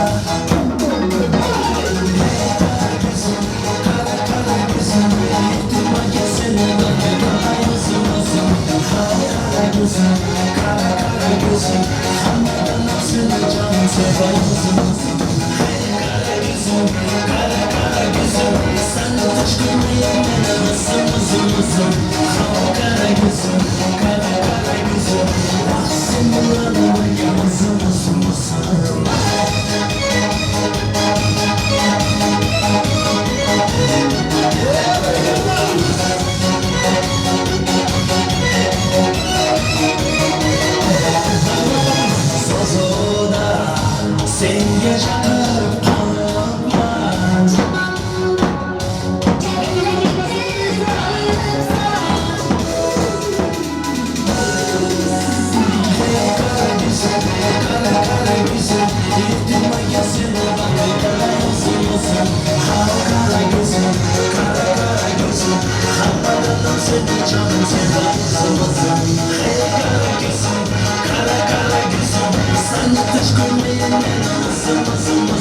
Hey kara gözüm, kara kara gözüm, yutturma gelsene bana, bana özüm özüm. Hay kara gözüm, kara kara gözüm, hammadan nafsini canım sever özüm özüm. Hey kara gözüm, kara kara gözüm, sen de taş koymayın beni özüm özüm özüm. Ha kara gözüm, kara kara gözüm, vah sen bilan birga özüm özüm özüm. So'zoda senga chaqirib qolibman. Hey qara ko'zim, qara qara ko'zim, yutturmagan seni baqirgan o'zim o'zim. Ha qara ko'zim, qara qara ko'zim, hammadan seni jonim sevar o'zim o'zim. Hey qara ko'zim, qara qara ko'zim, seni tinch ko'rmayin meni o'zim o'zim.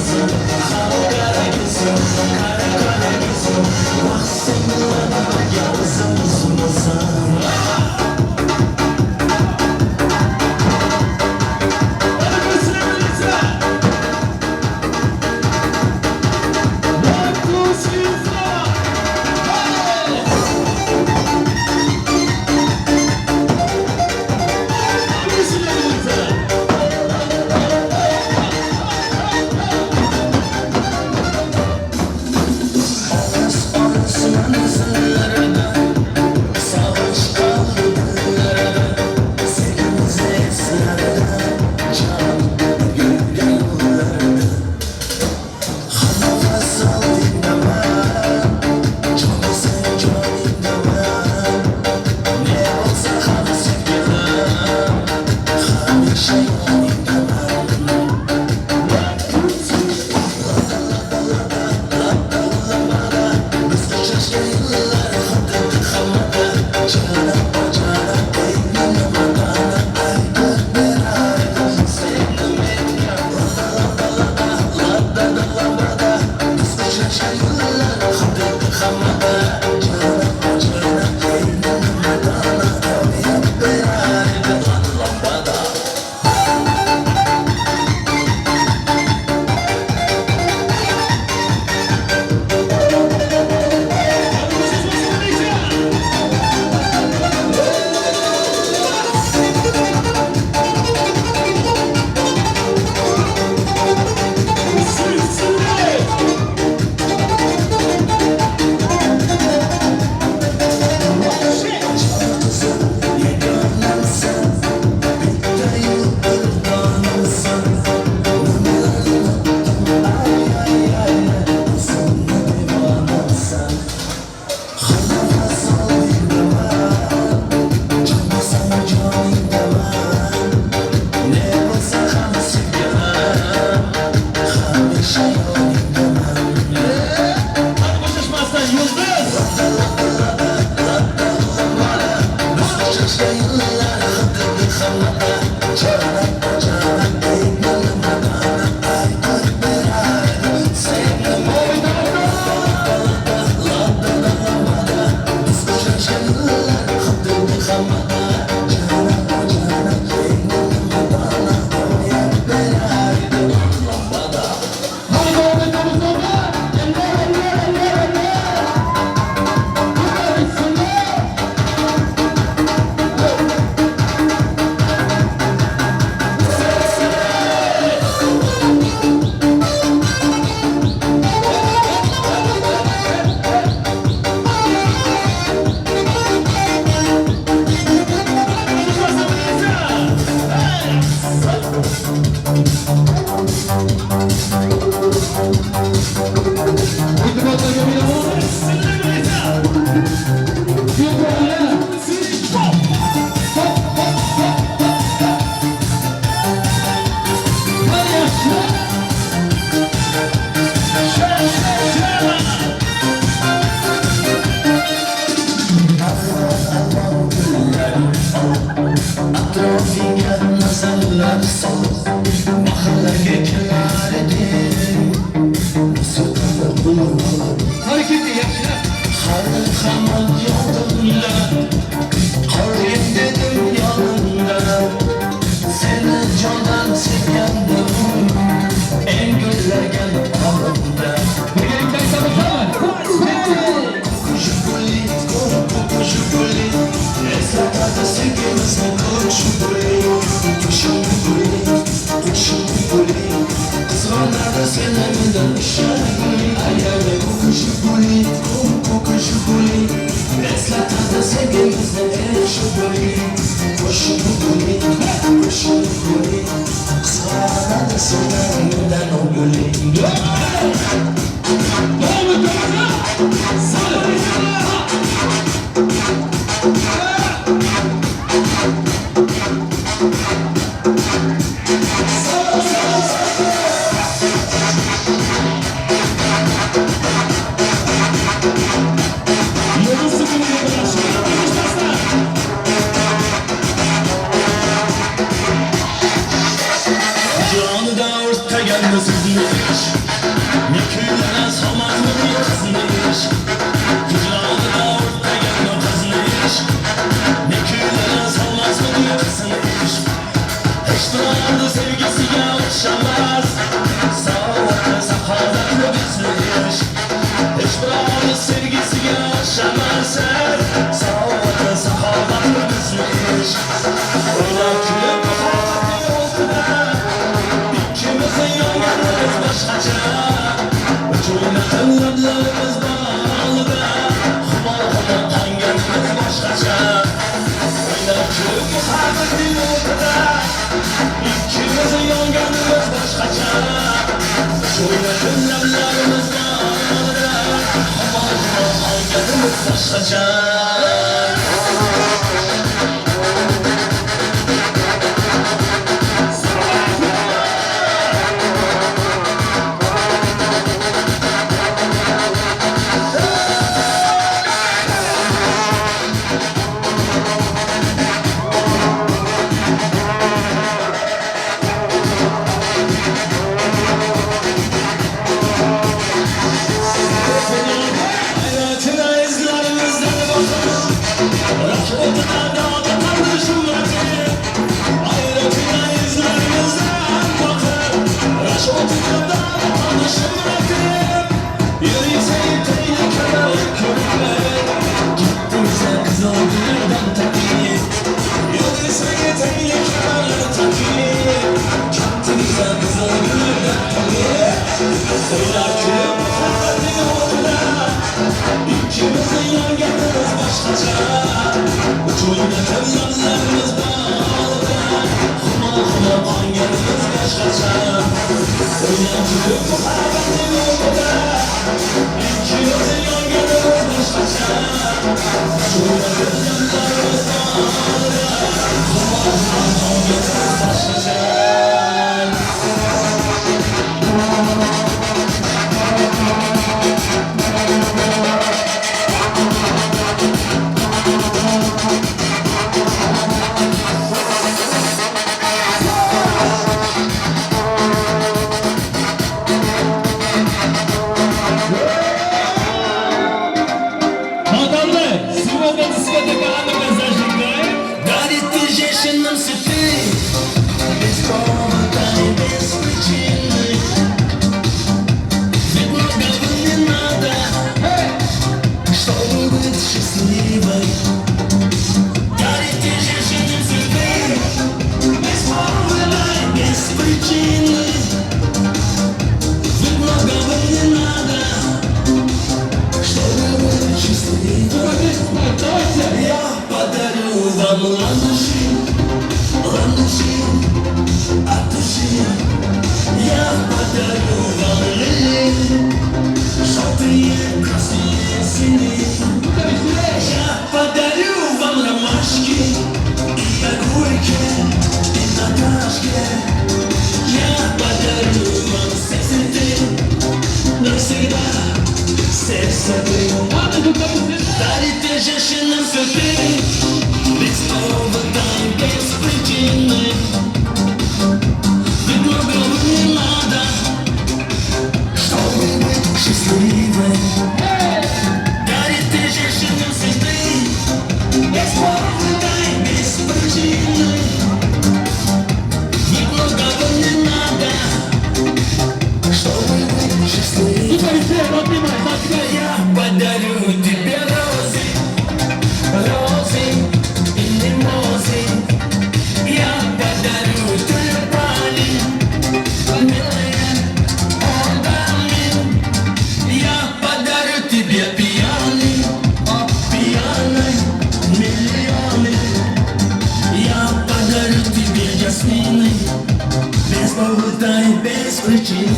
O'zingga nazarlar solib mahallaga kelar edim. Musiqani bilib olib Hareketli yaxshilab. Hali hamon yodimda, qolgin dedim yonimda. Seni jondan sevgandim, eng gullagan olimda. Birgalikda aytamiz. Jiguli, Jiguli, eslatadi sevgimizni ko'k Jiguli. Jiguli, Jiguli, qizg'onadi seni mendan Jiguli. Ayali Jiguli, Jiguli, eslatadi sevgimizni Jiguli. Jiguli, Jiguli, qizg'onadi seni mendan Guli. Jonida o'rtaganni sizni ish, ne kuylaran somanni qizni ish. Jonida o'rtaganni qizni ish, ne kuylaran somanni qizni ish. Hech birorni sevgisiga o'xshamas, saodatli saxovatli bizni ish. Hech birorni sevgisiga o'xshamas, saodatli saxovatli bizni ish. O'ynab kulib muhabbatning o'tida, ikkimizni yonganimiz boshqacha. Uchun lablarimiz bog'lida, xumor-xumor qonganimiz boshqacha. O'ynab kulib muhabbatning o'tida, ikkimizni yonganimiz boshqacha. Uchun lablarimiz bog'lida, xumor-xumor qonganimiz boshqacha. Hayatına izlerimizden bakın, rahmetine dağıtandı şumreti. Hayratına izlerimizden bakın, rahmetine dağıtandı şumreti. Yürüyse tehlikeli körükler, gittimse kızıl güllerden takip. Yürüyse tehlikeli takip, gittimse kızıl güllerden takip. Oynar külüp muhabbetin ortada, İkimizin yonganimiz boshqacha. Uch o'ynatim lablarimiz bog'lida, xumor-xumor qonganimiz boshqacha. O'ynab kulib muhabbatning o'tida, ikkimizning yonganimiz boshqacha. Uch o'ynatim lablarimiz bog'lida, xumor-xumor qonganimiz boshqacha. Odamlar, сегодня дискотека Анна зажигает. Дарит ты женщинам цветы, без повода и без причины. Ведь многого не надо, чтобы быть счастливой. Дарит ты женщинам цветы, без повода и без причины. Ведь многого не надо, чтобы быть счастливой. Я подарю вам ландыши, ландыши от души. Я подарю вам лилии, желтые, красные, синие. Я подарю вам ромашки и огурки, и Наташки. Я подарю вам все цветы навсегда, все цветы. Дарите женщинам цветы, без повода и без причины. Поболтай без причин.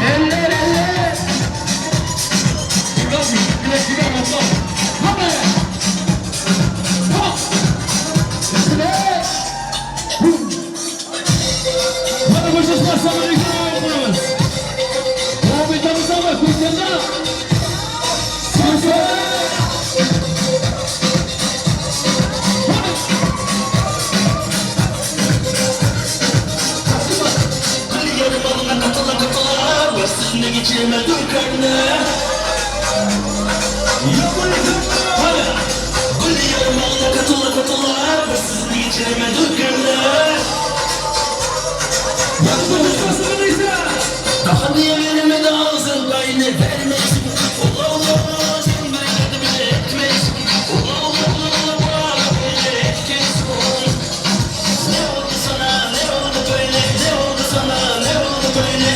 Eller eller. Mana qo'shishmasdan birga o'ynaymiz. Davom etamiz ama ko'kanda. Geçirme dur karnı. Gülüyorum ağla katıla katıla. Hırsızını geçirme dur karnı. Daha niye veremedi ağzın aynı vermesin. Ola ola ola sen böyle de bile etmesin. Ola ola ola ola böyle etkesin. Ne oldu sana, ne oldu böyle, ne oldu sana, ne oldu böyle.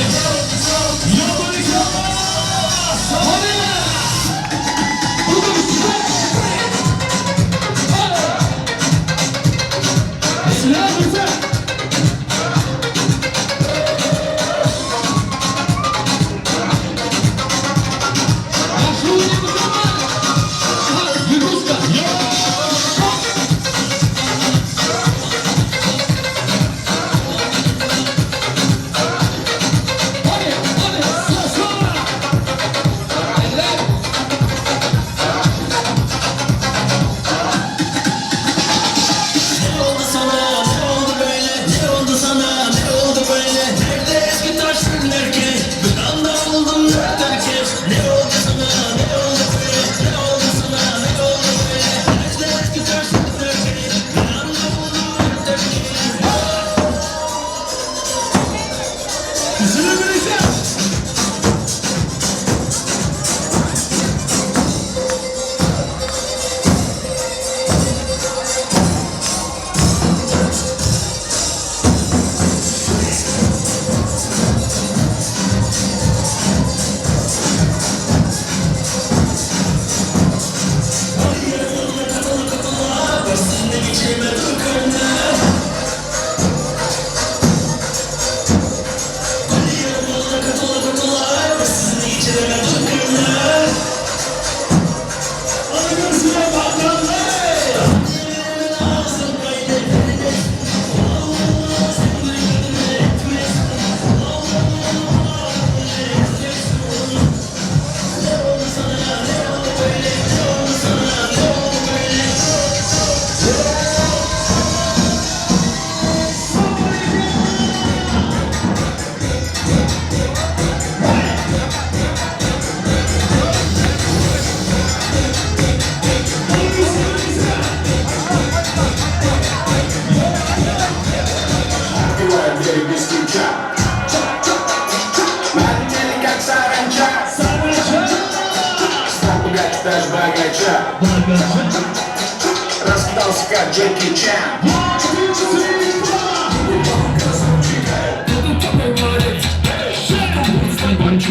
Раскидался как Джеки Чан.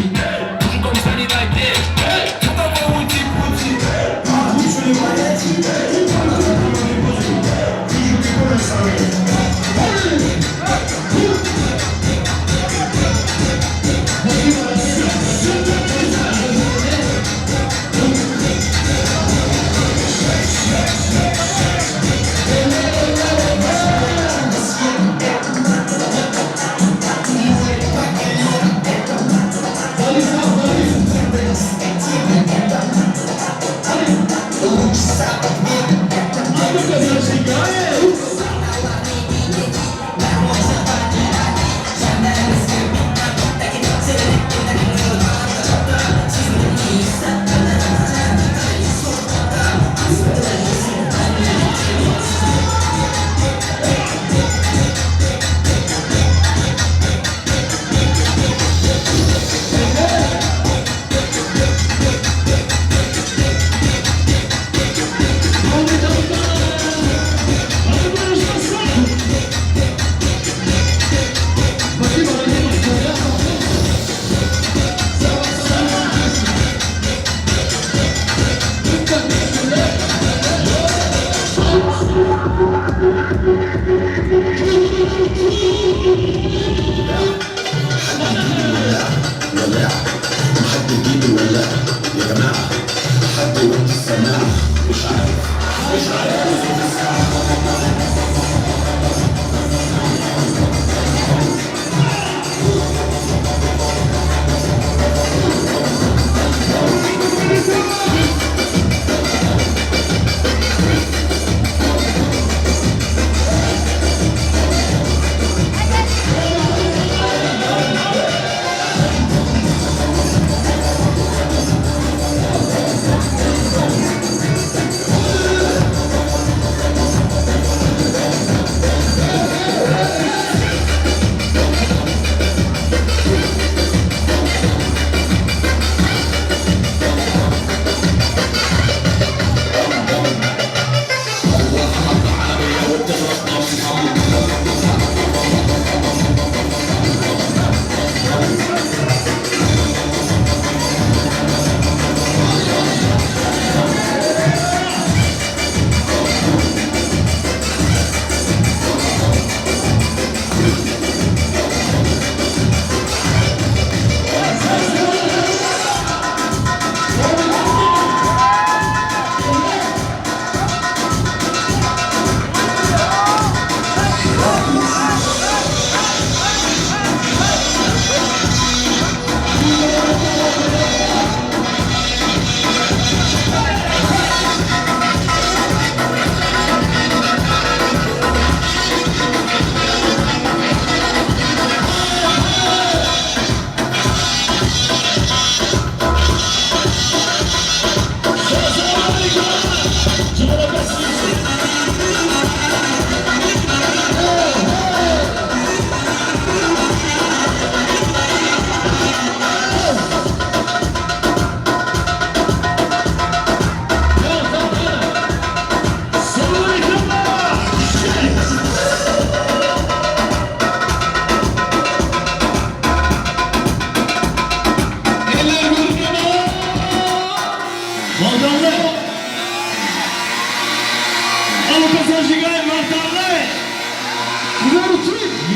Yeah. Volkanlı. Aluka зажигаем, Вартанлы.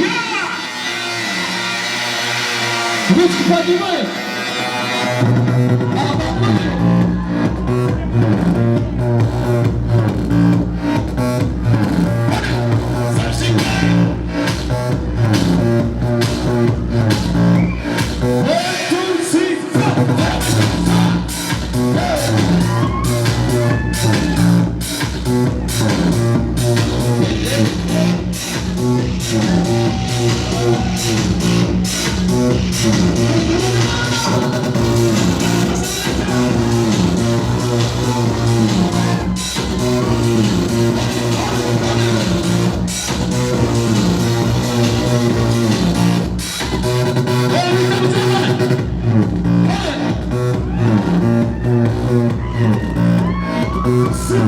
Я! Ручки поднимаем. Sen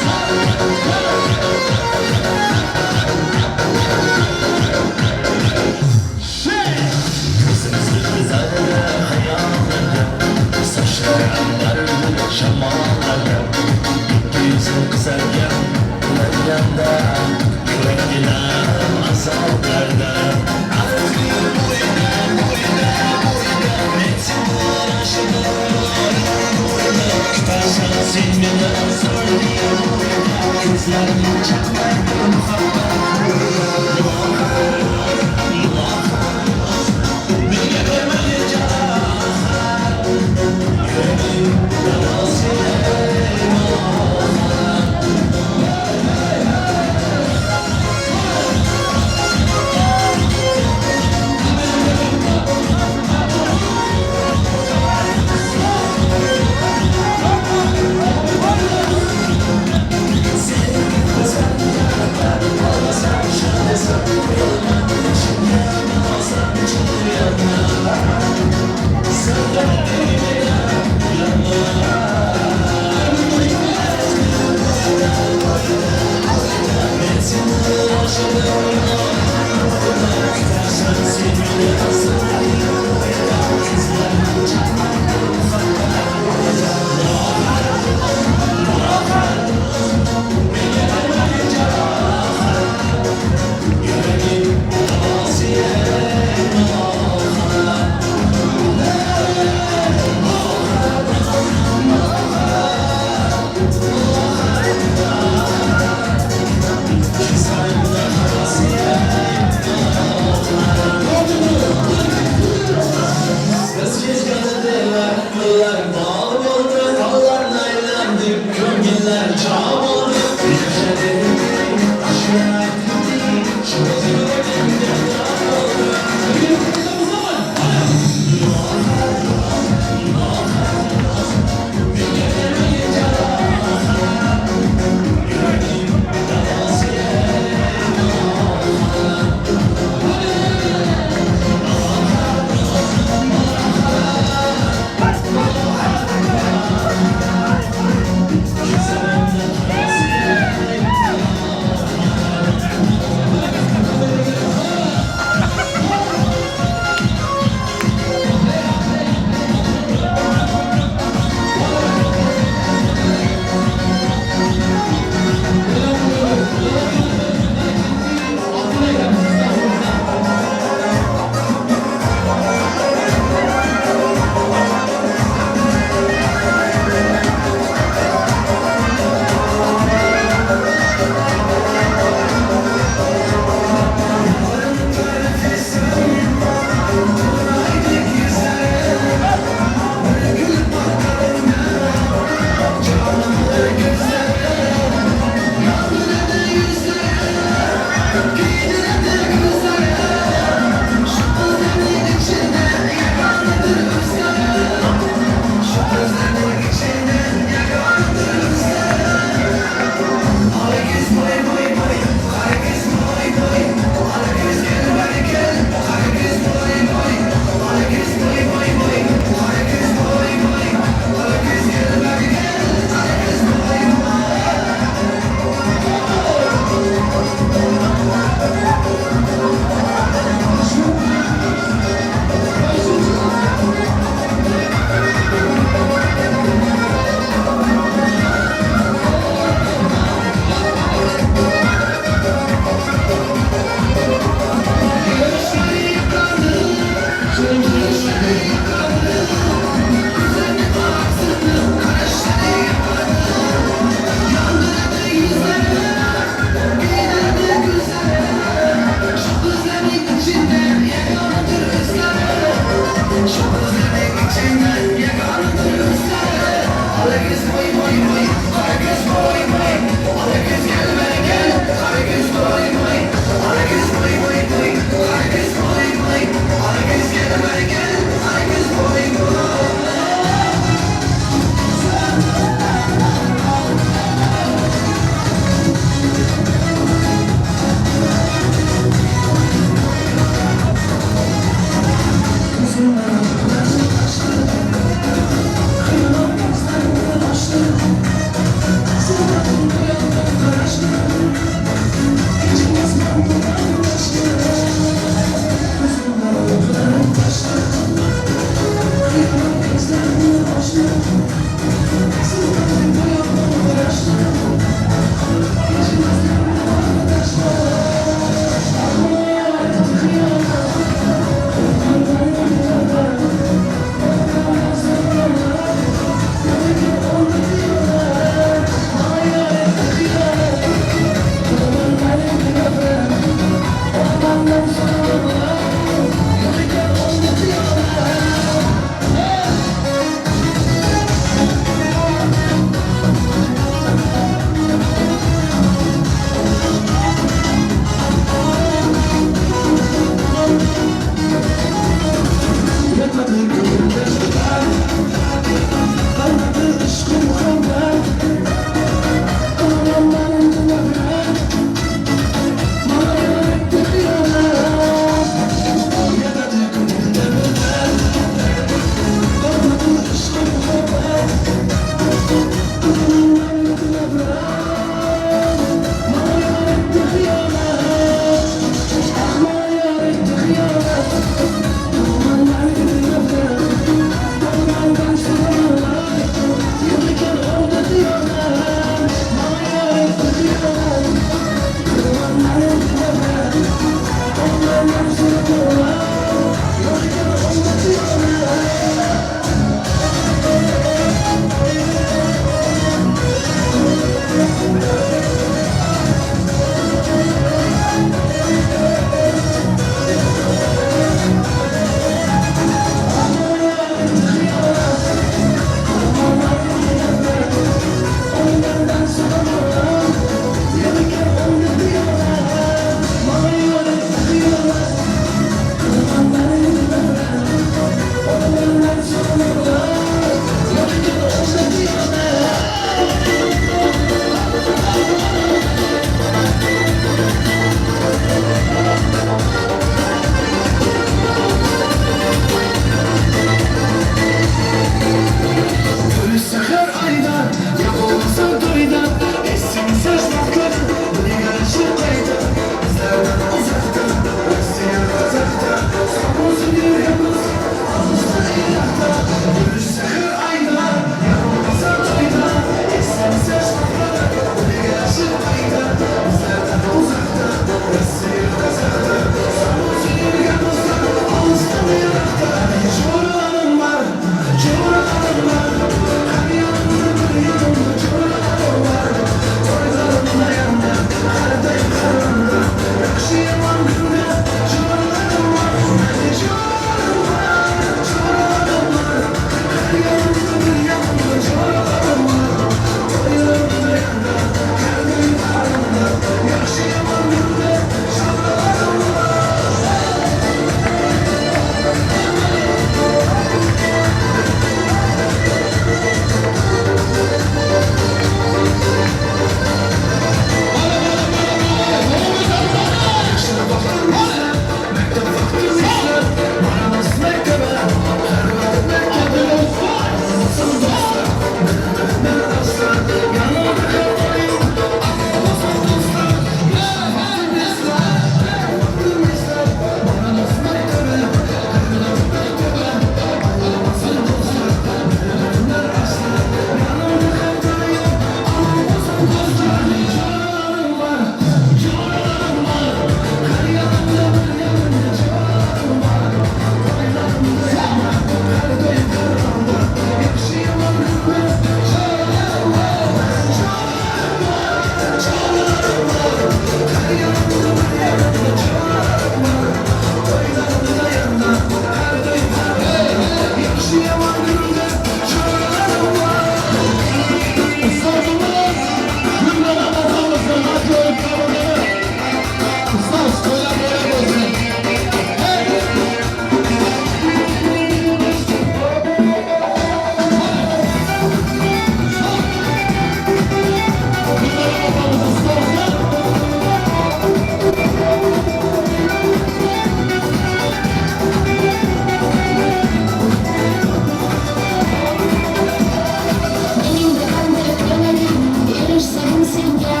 Senga,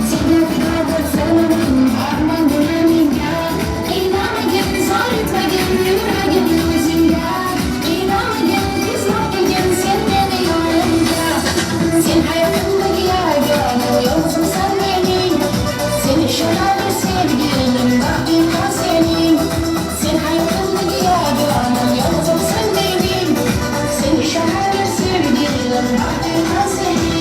senga fidodir armon bo'la menga. Qiynamagin, zor etmagin yuragimni o'zingga. Qiynamagin, tezroq kelgin sen meni yonimga. Sen hayotimdagi yagona yolg'izimsan mening. Sen ishonaver sevgilim, baxting ham sening. Sen hayotimdagi yagona yolg'izimsan mening. Sen ishonaver sevgilim, baxting ham sening.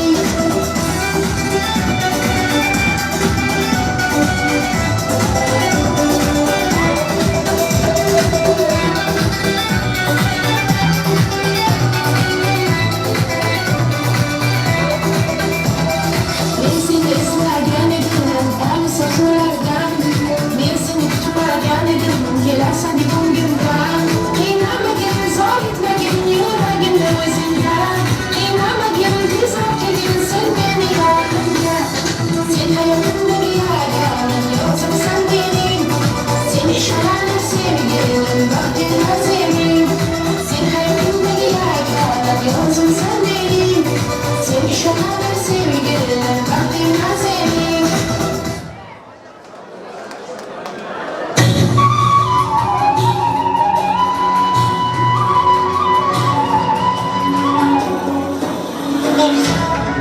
Men seni izlagan edim, olis yoqlardan. Men seni kutib olgan edim, kelarsan deb ko'nglimdan. Qiynamagin, zor etmagin yuragimni o'zingga. Qiynamagin, tezroq kelgin sen meni yonimga. Sen hayotimdagi yagona yolg'izimsan mening. Sen ishonaver sevgilim, baxting ham sening. Sen hayotimdagi yagona yolg'izimsan mening. Sen ishonaver sevgilim, baxting ham sening.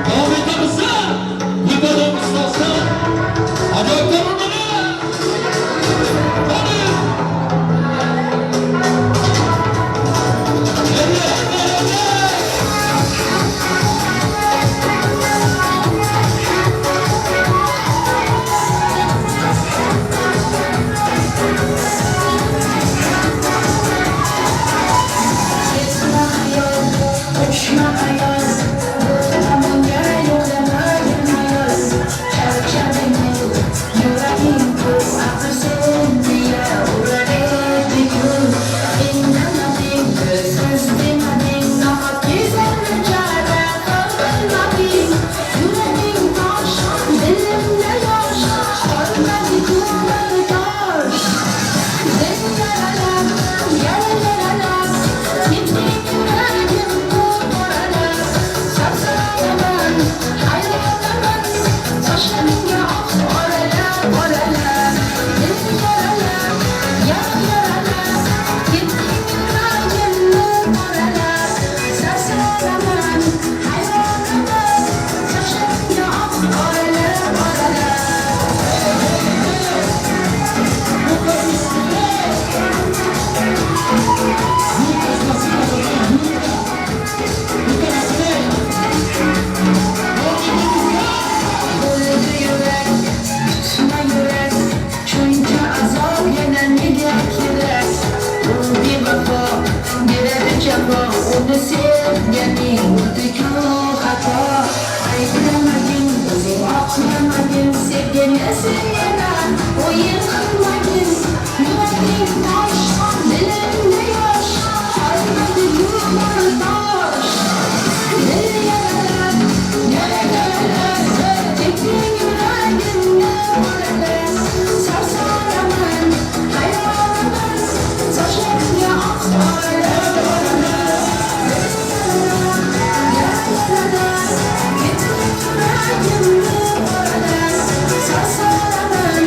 Davom etamiz. Muqaddam ustozdan ajoyib taronalar. Qani? Endi, endi, endi. Ketma ayol, uchma ayol, tomonga yo'lamagin ayol. Charchading, yuraging ko'p aqlsin deya urar edi-ku. Indamading, so'z demading, nohaq yuzimni jara qilmading. Yuraging tosh, dilimda yosh, qolmadi ko'ngil tosh. Dil yaralab, yaralab, ketding yuragimni qoralab. Sarsonaman, hayronaman, sochlarimga oq oralab, oralab. Dil yaralab, yaralab, ketding yuragimni qoralab. Sarsonaman, hayronaman, sochlarimga oq oralab, oralab. Bo'ldi yurak, tutma yurak, shuncha azob yana nega kerak? U bevafo, beradi jafo, uni sevganing bo'ldi-ku xato. Ayblamagin, o'zing oqlamagin, sevgani yana o'yin qilmagin. Yuraging tosh, dilimda yosh, qolmadi yumor tosh. Dil yaralab, yaralab, ketding yuragimni qoralab. Sarsonaman, hayronaman, sochlarimga oq oralab, oralab. Dil yaralab, yaralab, ketding yuragimni qoralab. Sarsonaman,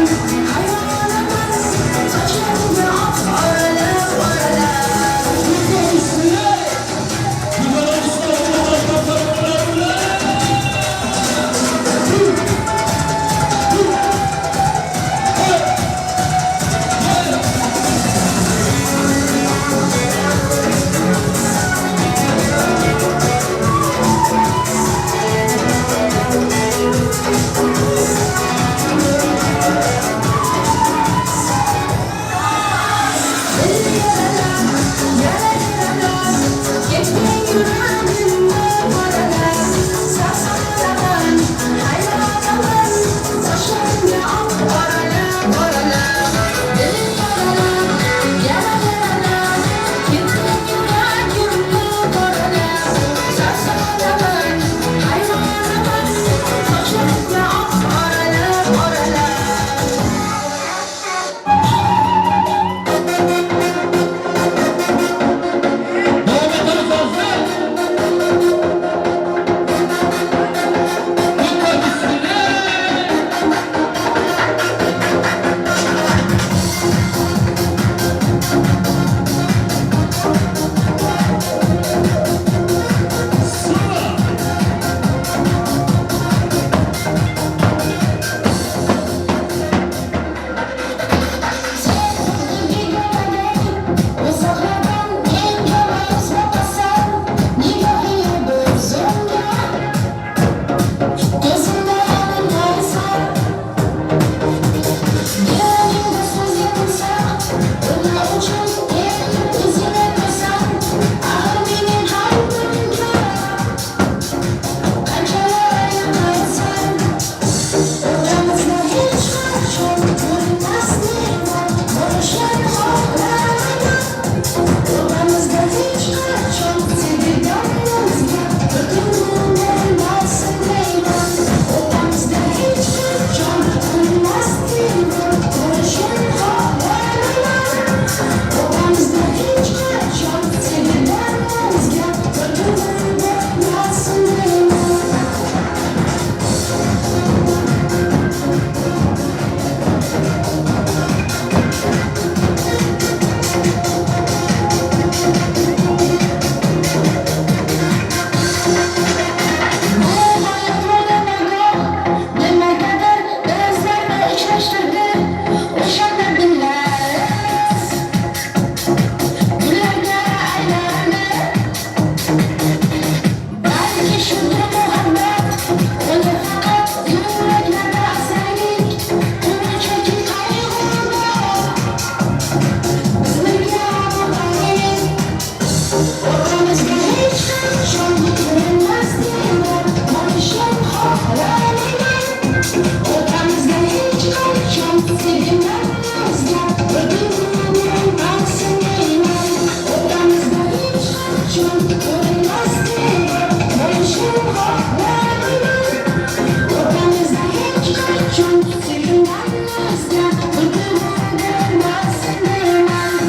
hayronaman, O'rtamizda hech qachon sevgidan o'zga bir tuyg'u bo'lmasin deyman. O'rtamizda hech qachon ko'rinmas devor bo'lishini xohlayman. O'rtamizda hech qachon sevgidan o'zga bir tuyg'u bo'lmasin deyman.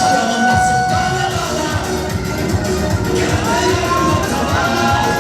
Karamın basıp dana dana. Gelme yanıma.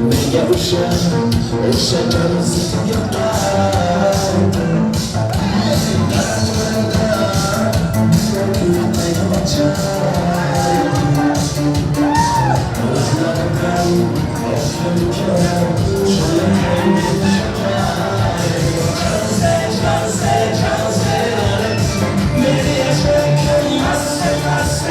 Nega o'sha o'sha jonzot yoqar? Daraxtlarda yuragimni ochar, o'zlarimdan oqim kelar, sho'rlarimga shakar. Janze, janze, janze, meni yashakin mast mast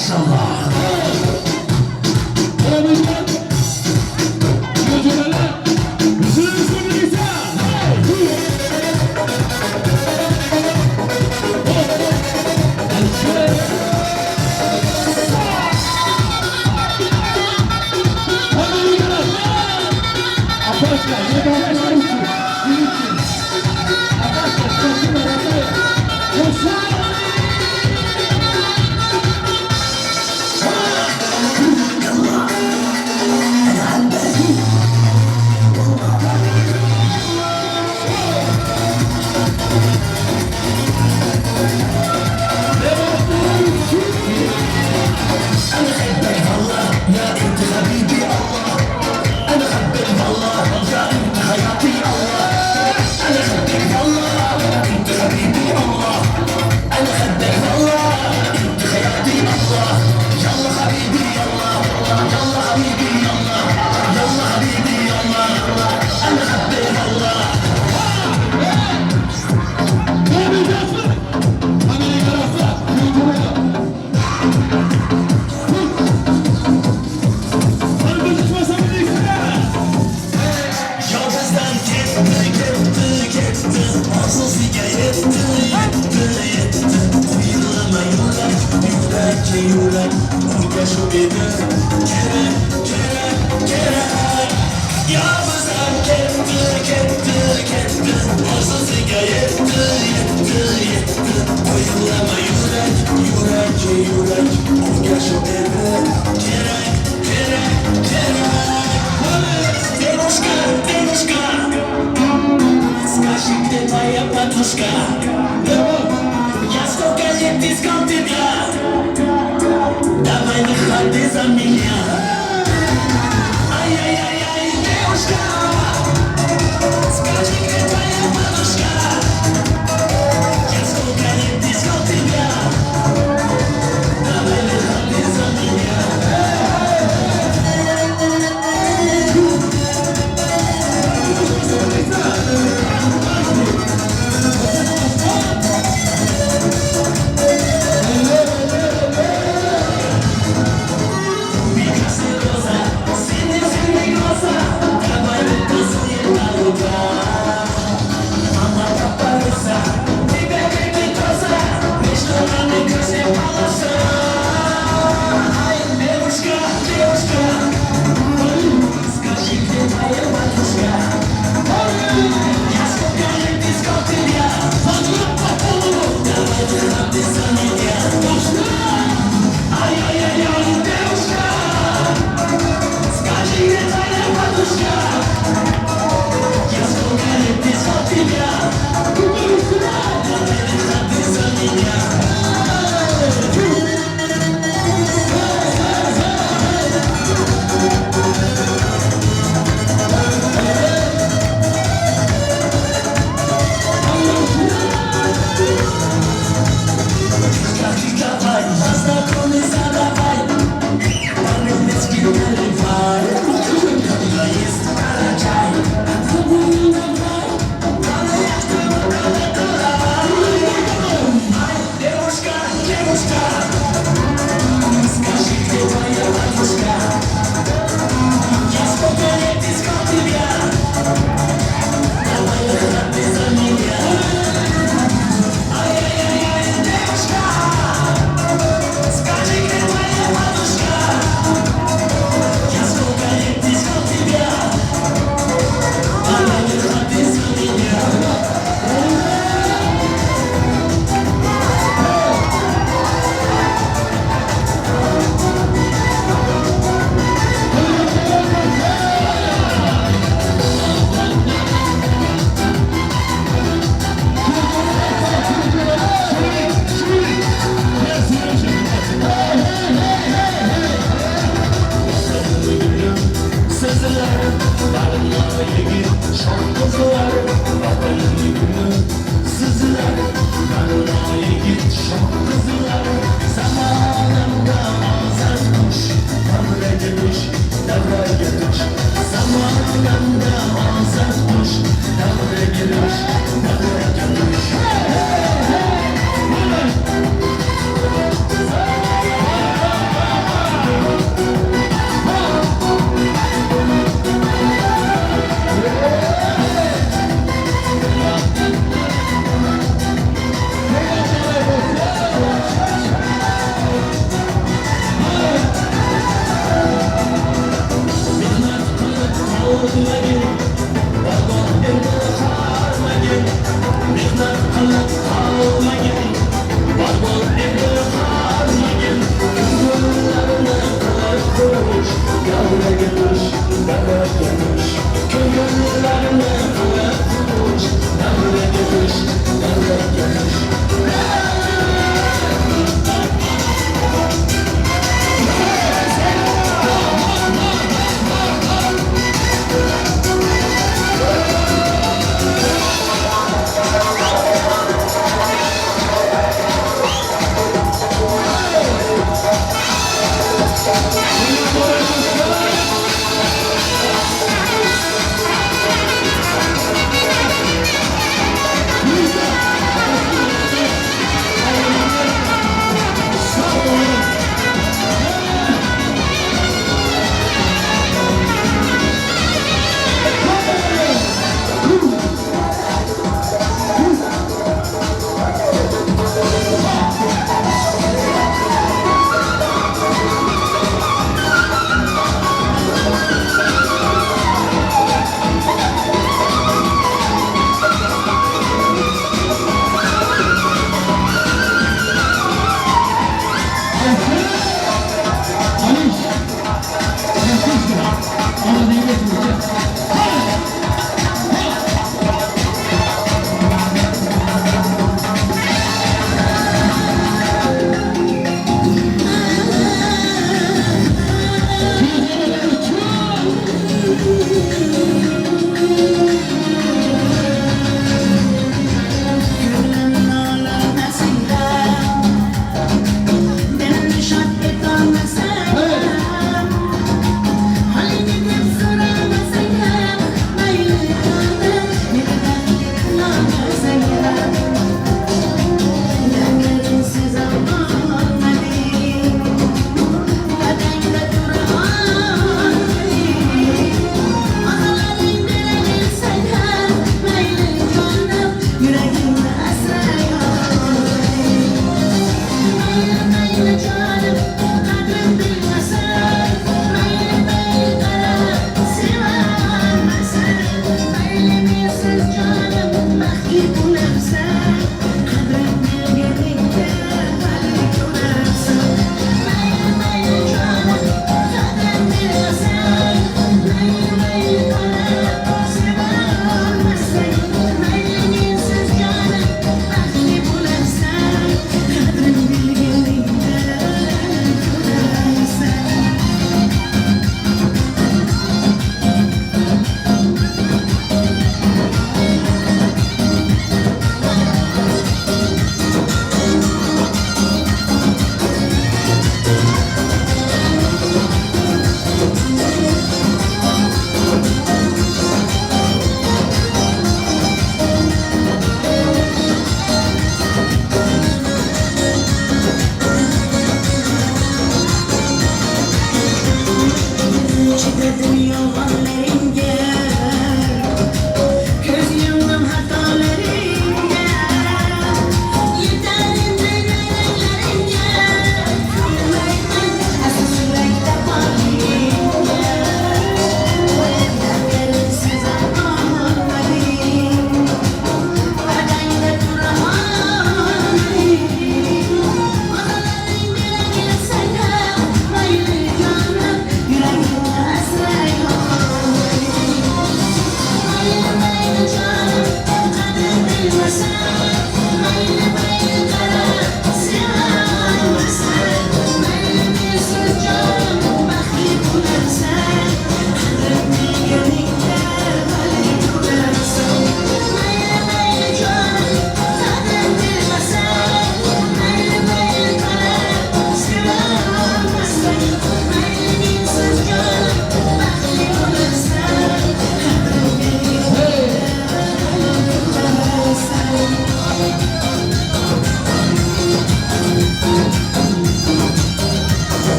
Maşallah.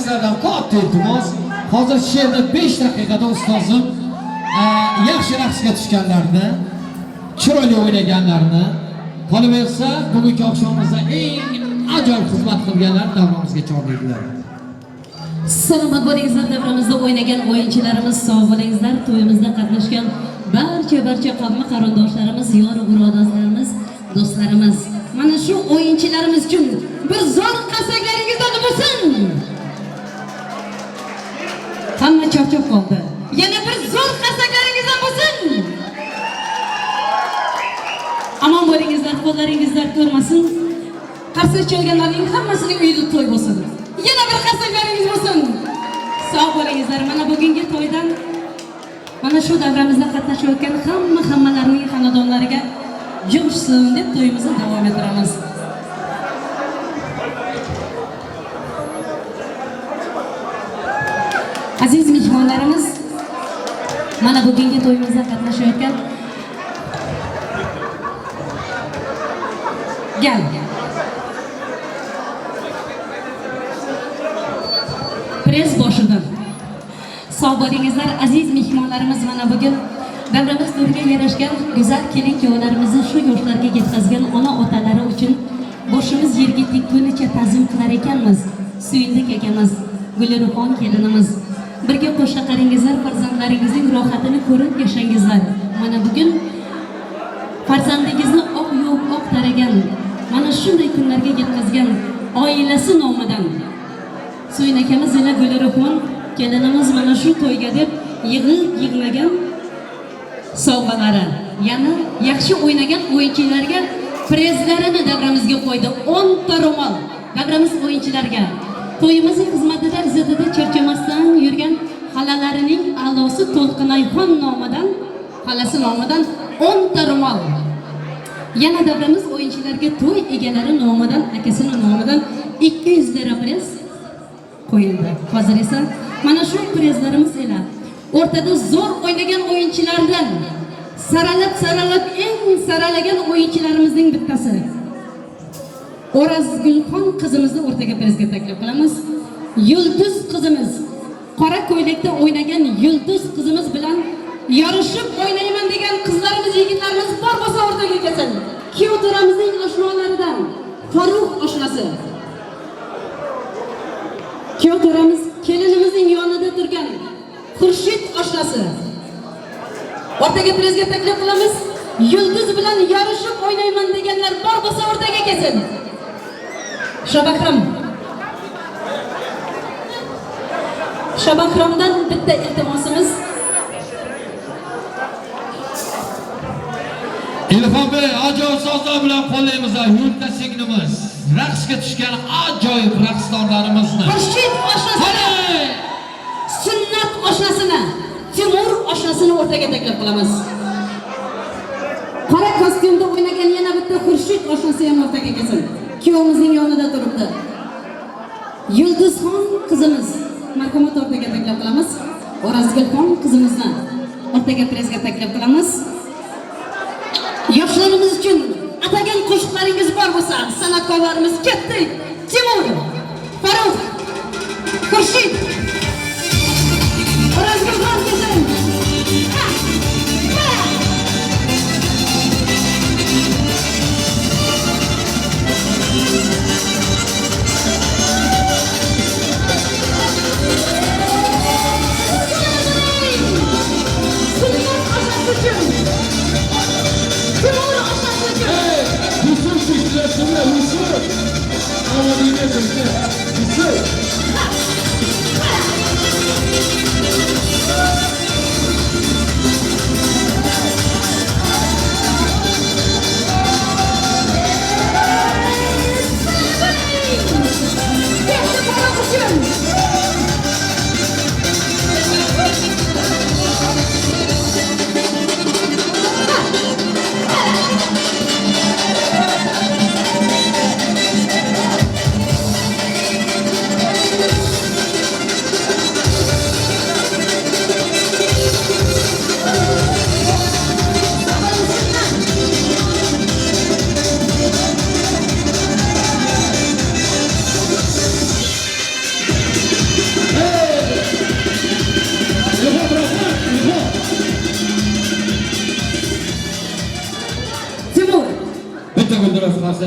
Sizlardan katta iltimos. Hozir she'rni 5 daqiqada ustozim yaxshi raqsga tushganlarni, chiroyli o'ynaganlarni, qolaversa bugungi oqshomimizda eng ajoyib xizmat qilganlar davramizga chorlaydilar. Salomat bo'lingizlar, davramizda o'ynagan o'yinchilarimiz, sog' bo'lingizlar. To'yimizda qatnashgan barcha qavmi qarindoshlarimiz, yor birodarlarimiz, do'stlarimiz. Mana shu o'yinchilarimiz uchun bir zo'r qarsaklaringizdan bo'lsin. Hamma chopchop qoldi. Yana bir zo'r qarsaklaringizdan bo'lsin. Amon bo'lingizlar, qo'llaringizlar ko'rmasin. Qarsak chalganlarning hammasining uyida to'y bo'lsin. Yana bir qarsaklaringiz bo'lsin. Sog' bo'lingizlar. Mana bugungi to'ydan mana shu davramizda qatnashayotgan hammalarning xonadonlariga jo'shsin deb to'yimizni davom ettiramiz. Aziz mehmonlarimiz, mana bugungi to'yimizda qatnashayotgan gel. Press boshidan. Sog' bo'lingizlar, aziz mehmonlarimiz. Mana bugun davramiz to'riga yarashgan go'zal kelin kuyovlarimizni shu yoshlarga yetkazgan ona otalari uchun boshimiz yerga tekkunicha ta'zim qilar ekanmiz. Suyundik akamiz, Gulruxon kelinimiz. Birga qo'sha qaringizlar, farzandlaringizning rohatini ko'rib yashangizlar. Mana bugun farzandingizni oq yuvib oq taragan, mana shunday kunlarga yetkazgan oilasi nomidan Suyun akamiz ila Gulruxon kelinimiz mana shu to'yga deb yig'ib yig'magan sovg'alari, ya'ni yaxshi o'ynagan o'yinchilarga prezlarini davramizga qo'ydi. 10 ta ro'mol davramiz o'yinchilarga. To'yimizning xizmatida izzatida charchamasdan yurgan xalalarining a'losi To'lqinayxon nomidan, xalasi nomidan 10 ta ro'mol. Yana davramiz o'yinchilarga to'y egalari nomidan, akasini nomidan 200 lira prez qo'yildi. Hozir esa mana shu prezlarimiz ila o'rtada zo'r o'ynagan o'yinchilardan saralab eng saralagan o'yinchilarimizning bittasi O'razgulxon qizimizni o'rtaga prezga taklif qilamiz. Yulduz qizimiz, qora ko'ylakda o'ynagan Yulduz qizimiz bilan yarışıp o'ynayman degan qizlarimiz, yigitlarimiz bor bo'lsa o'rtaga kelsin. Kuyov to'ramizning oshnolaridan Farruh oshnasi. Kuyov to'ramiz kelinimizning yonida turgan Xurshid oshnasi. O'rtaga prezga taklif qilamiz. Yulduz bilan yarışıp o'ynayman deganlar bor bo'lsa o'rtaga kelsin. Shabahram. Shabahramdan bitta iltimosimiz. Ilhombey ajoyib sozlar bilan qo'llaymiz yurtda singlimiz. Raqsga tushgan ajoyib raqsdorlarimizni. Xurshid oshnasini, Sunnat oshnasini, Timur oshnasini o'rtaga taklif qilamiz. Qora kostyumda o'ynagan yana bitta Xurshid oshnasi ham o'rtaga kelsin. Kuyovimizning yonida turibdi. Yulduzxon qizimiz marhamat o'rtaga taklif qilamiz. O'razgulxon qizimizni o'rtaga prezga taklif qilamiz. Yoshlarimiz uchun atagan qo'shiqlaringiz bor bo'lsa, san'atkorlarimiz ketdik. Timur, Farruh, Xurshid, O'razgulxon kelsin. Sunnat oshnasi uchun, Timur oshnasi uchun. Yusuf düştüler, Yusuf. Ama dinlesin, Yusuf. Ketdi Farruh uchun.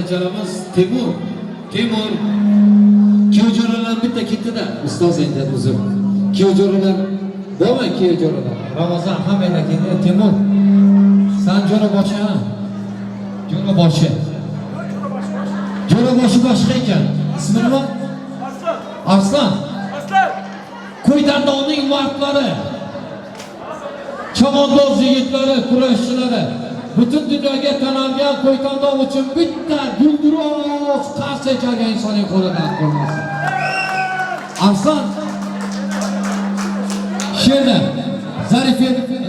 Chalamiz Timur, Timur. Kuyov jo'ralar bitta ketdi-da, ustoz endi uzr. Kuyov jo'ralar bormi, kuyov jo'ralar? Ramazon hammalar keldi. Timur, san jo'ra boshi ha? Jo'ra boshi. Jo'ra boshi boshqa ekan. Ismi nima? Arslan. Arslan. Arslan. Ko'ydandonning mardlari, chavandoz yigitlari, kurashchilari. Bütün dunyoga tanilgan Ko'ytandon uchun bitta gulduros qarshi chalgan insonning qo'lidan qo'ymasin. Arslan she'rda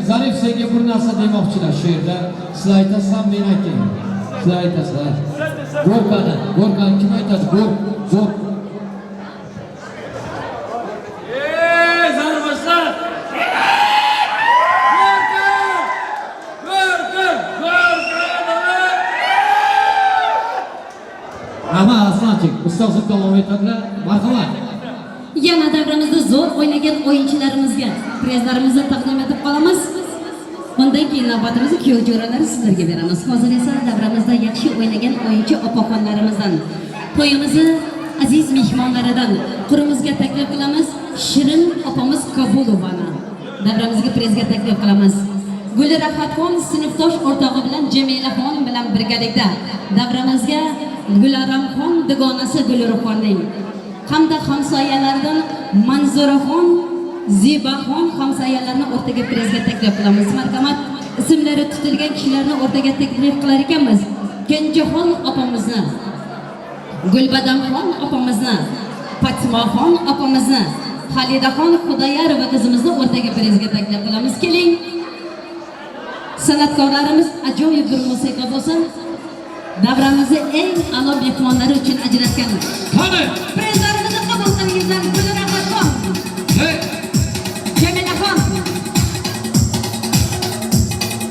Zarif senga bir narsa demoqchilar she'rda. Sizlar aytasizlar, men aytayim. Sizlar aytasizlar. Go'rkani, Go'rkani kim aytadi? Go'rk, Go'rk. Ey Zarif! Rahmat Arslanchik, ustozim davom etadilar. Marhamat. Yana davramizda zo'r o'ynagan o'yinchilarimizga prezlarimizni taqdim etib qolamiz. Undan keyin navbatimizni kuyov jo'ralari sizlarga beramiz. Hozir esa davramizda yaxshi o'ynagan o'yinchi opaxonlarimizdan, to'yimizni aziz mehmonlaridan qurimizga taklif qilamiz Shirin opamiz Kabulovani. Davramizga prezga taklif qilamiz. Gulrahatxon sinfdosh o'rtog'i bilan Jamilaxon bilan birgalikda davramizga Gularamxon dugonasi Gulruxonning hamda hamsoyalardan Manzuraxon, Zebaxon hamsoyalarni o'rtaga prezga taklif qilamiz. Marhamat, ismlari tutilgan kishilarni o'rtaga taklif qilar ekanmiz. Kenjaxon opamizni, Gulbadamxon opamizni, Fatimoxon opamizni, Xalidaxon Xudoyarova qizimizni o'rtaga prezga taklif qilamiz. Keling. San'atkorlarimiz ajoyib bir musiqa bo'lsin. Davramizni eng a'lo mehmonlari uchun ajratgan. Qani? Prezlarimizni qabul qilingizlar. Gulrahatxon. Hey! Jamilaxon.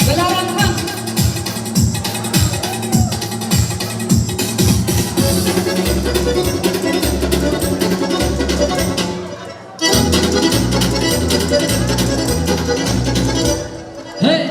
Gularamxon. Hey!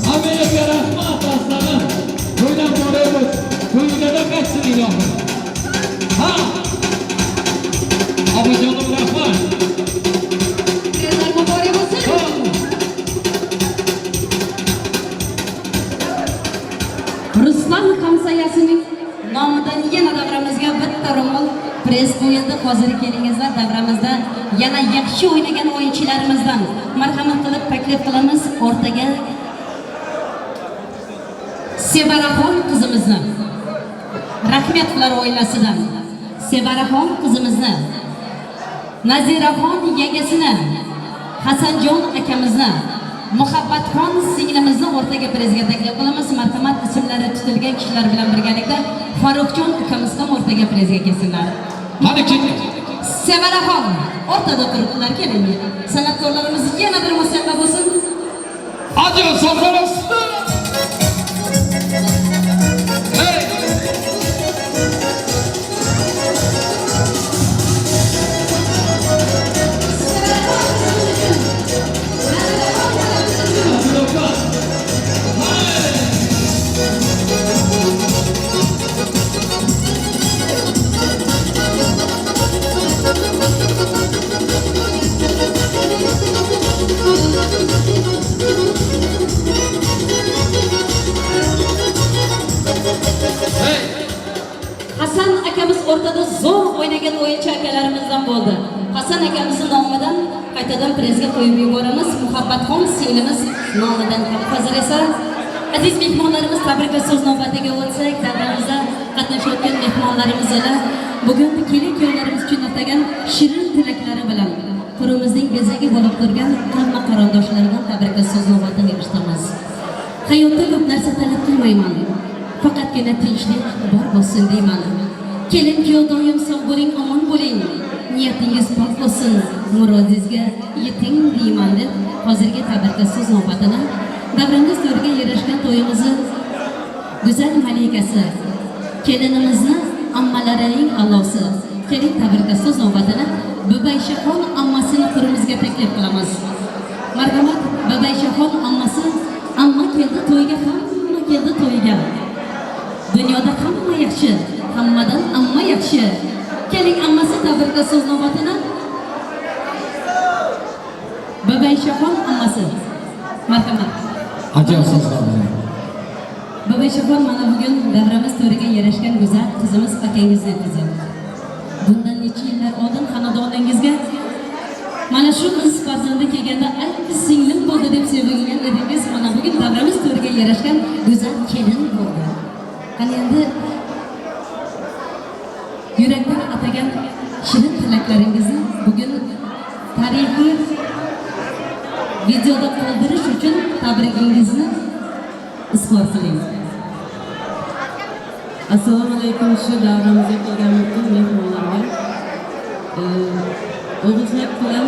Hammaga rahmat aslanım. To'ydan boramiz. To'ylarda qaytsin ilohim. Ha! Opajonim rahmat. Prezlar muborak bo'lsin. Ruslan hamsoyasining nomidan yana davramizga bitta ro'mol press qo'yildi. Hozir kelingizlar davramizda yana yaxshi o'ynagan o'yinchilarimizdan marhamat qilib taklif qilamiz o'rtaga Sevaraxon qizimizni, Rahmetovlar oilasidan Sevaraxon qizimizni, Naziraxon yangasini, Hasanjon akamizni, Muhabbatxon singlimizni o'rtaga prezga taklif qilamiz. Marhamat, ismlari tutilgan kishilar bilan birgalikda Farruxjon ukamiz ham o'rtaga prezga kelsinlar. Qani ketdik. Sevaraxon o'rtada turibdilar, keling. San'atkorlarimiz yana bir musiqa bo'lsin. Ajoyib so'zlar. Hey! Hasan akamiz o'rtada zo'r o'ynagan o'yinchi akalarimizdan bo'ldi. Hasan akamizni nomidan qaytadan prezga qo'yib yuboramiz. Muhabbatxon singlimiz nomidan ham. Hozir esa aziz mehmonlarimiz tabrikli so'z navbatiga o'tsak, davramizda qatnashayotgan mehmonlarimiz bugun kelin kuyovlarimiz uchun atagan shirin tilaklari bilan qurimizning bezagi bo'lib turgan hamma qarindoshlaridan tabrikli so'z navbatini eshitamiz. Hayotda ko'p narsa talab qilmayman. Faqatgina tinchlik bor bo'lsin deyman. Kelin kuyov doim sog' bo'ling, omon bo'ling. Niyatingiz pok bo'lsin, murodingizga yeting deyman deb hozirgi tabrikli so'z navbatini davramiz to'riga yarashgan to'yimizni go'zal malikasi, kelinimizni ammalarining a'losi. Keling tabrikli so'z navbatini Bubayshaxon ammasini qurimizga taklif qilamiz. Marhamat, Bubayshaxon ammasi, amma keldi to'yga, hamma keldi to'yga. Dunyoda hamma yaxshi, hammadan amma yaxshi. Keling ammasi tabrikli so'z navbatini Bubayshaxon ammasi. Marhamat. Ajoyib so'zlar. Bubayshaxon mana bugun davramiz to'riga yarashgan go'zal qizimiz, akangizning qizi. Ana shu qiz farzandi kelganda ay singlim bo'ldi deb sevingan edingiz. Mana bugun davramiz to'riga yarashgan go'zal kelin bo'ldi. Qani endi yurakdan atagan shirin tilaklaringizni bugun tarixiy videoda qoldirish uchun tabrigingizni izhor qiling. Assalomu alaykum shu davramizga kelgan butun mehmonlarga. O'g'ilzak bilan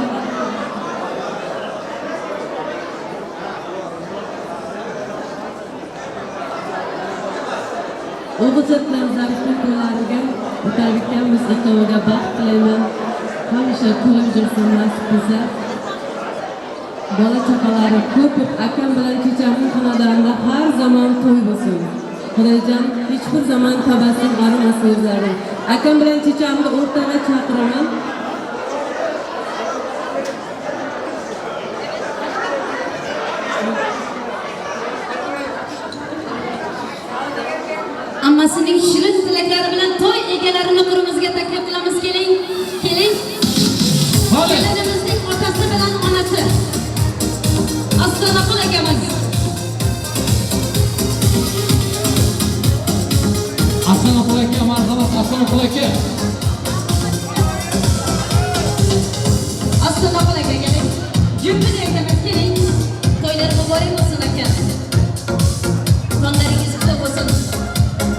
O'g'ilzak bilan Zarifning to'ylariga o'tar ekanmiz, ikkoviga baxt tilayman. Hamisha kulib yursin, nasib qilsa. Bola chaqalari ko'p, akam bilan chechamning xonadonida har zamon to'y bo'lsin. Xudojon hech bir zamon tabassum arimasin yuzlaridan. Akam bilan chechamni o'rtaga chaqiraman. Ammasining shirin tilaklari bilan to'y egalarini qurimizga taklif qilamiz. Keling, keling. Kelinimizning otasi bilan onasi. Ostonaqul akamiz. Ostonaqul aka, marhamat, Ostonaqul aka. Ostonaqul aka, keling. Jumbi akamiz, keling. To'ylar muborak bo'lsin aka. Tonlaringiz qutlug' bo'lsin.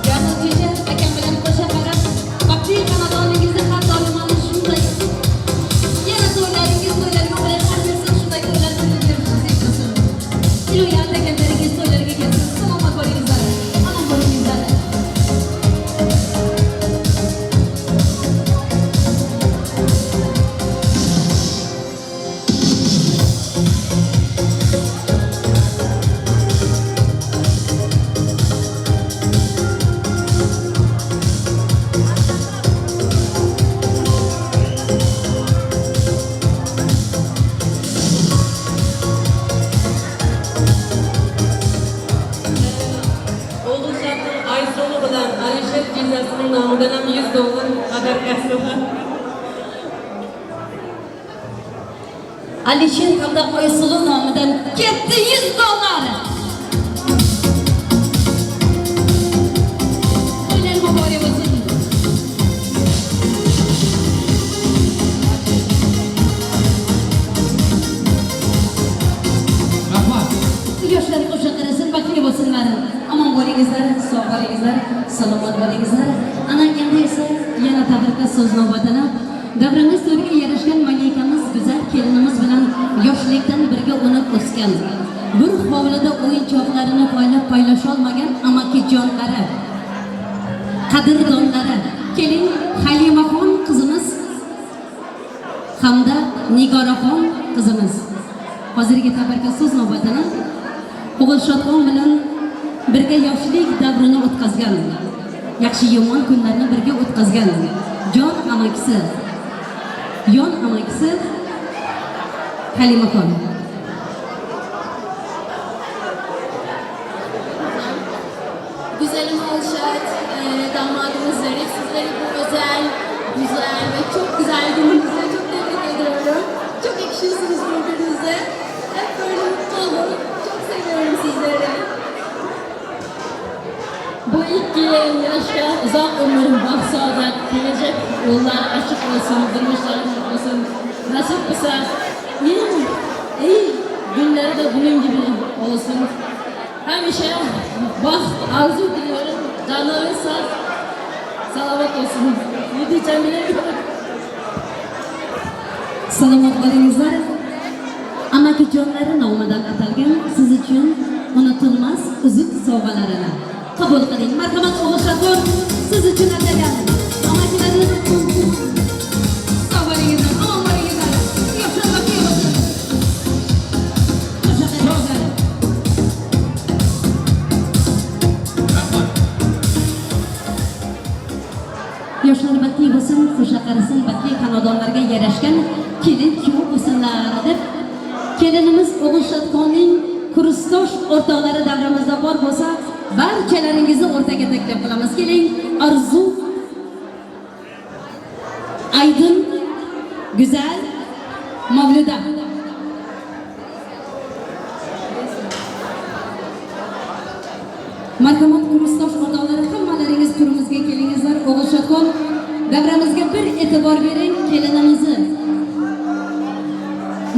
Jamil kecha akam bilan qo'sha qarab, baxtli xonadoningizni har doim mana shunday yana to'ylaringiz to'ylarga ulayqon bersin, shunday to'ylarni bersin. Ilohi akamlaringiz to'ylarga kelsin. Salomat bo'lingizlar, omon bo'lingizlar. Nomidan ham $100 padarkasi. Alisher hamda Oysuluv nomidan ketdi $100. To'ylar muborak bo'lsin. Rahmat. Yoshlar qo'sha qarasin, baxtli bo'lsinlar. Omon bo'lingizlar, sog' bo'lingizlar, salomat bo'lingizlar. Ana endi esa yana tabriklar so'z navbatini davramiz to'riga yarashgan malikamiz, go'zal kelinimiz bilan yoshlikdan birga unib o'sgan, bir hovlida o'yinchoqlarini poylab poylasholmagan amakijonlari, qadrdonlari, kelin Halimaxon qizimiz hamda Nigoraxon qizimiz. Hozirgi tabriklar so'z navbatini O'g'ilshodxon bilan birga yoshlik davrini o'tkazgan, yaxshi yomon kunlarni birga o'tkazgan jon amakisi, yon amakisi Halimaxon. Güzelim Olşat, damadımız Zarif, sizleri bu özel, güzel ve çok güzel gününüzde çok tebrik ediyorum. Çok yakışıyorsunuz birbirinize. Hep böyle mutlu olun. Çok seviyorum sizleri. Bu ikki yaşga uzoq umr, baxt, saodat, kelajak yo'llari ochiq bo'lsin, durmushlari olsun. Nasib qilsa, eng iyi günleri de bunun gibi olsun. Hamisha baxt arzu diliyorum. Canları sağ, selamet olsun. Ne diyeceğim bilemiyorum. Salomat bo'lingizlar. Amakijonlari nomidan atalgan siz uchun unutilmas uzuk sovg'alarini qabul qiling. Marhamat O'g'ilshodxon, siz uchun atalgan amakilarni sog' bo'lingizlar, omon bo'lingizlar. Yoshlar baxtli bo'lsin. Qo'sha qarangizlar. Yoshlar baxtli bo'lsin, qo'sha qarasin, baxtli xonadonlarga yarashgan kelin kuyov bo'lsinlar deb kelinimiz O'g'ilshodxonning kursdosh o'rtoqlari davramizda bor bo'lsa, barchalaringizni o'rtaga taklif qilamiz. Keling, Arzu, Aydın, Güzel, Mavluda. Marhamat kursdosh o'rtoqlari, hammalaringiz turimizga kelingizlar. O'g'ilshodxon davramizga bir e'tibor bering, kelinimizni.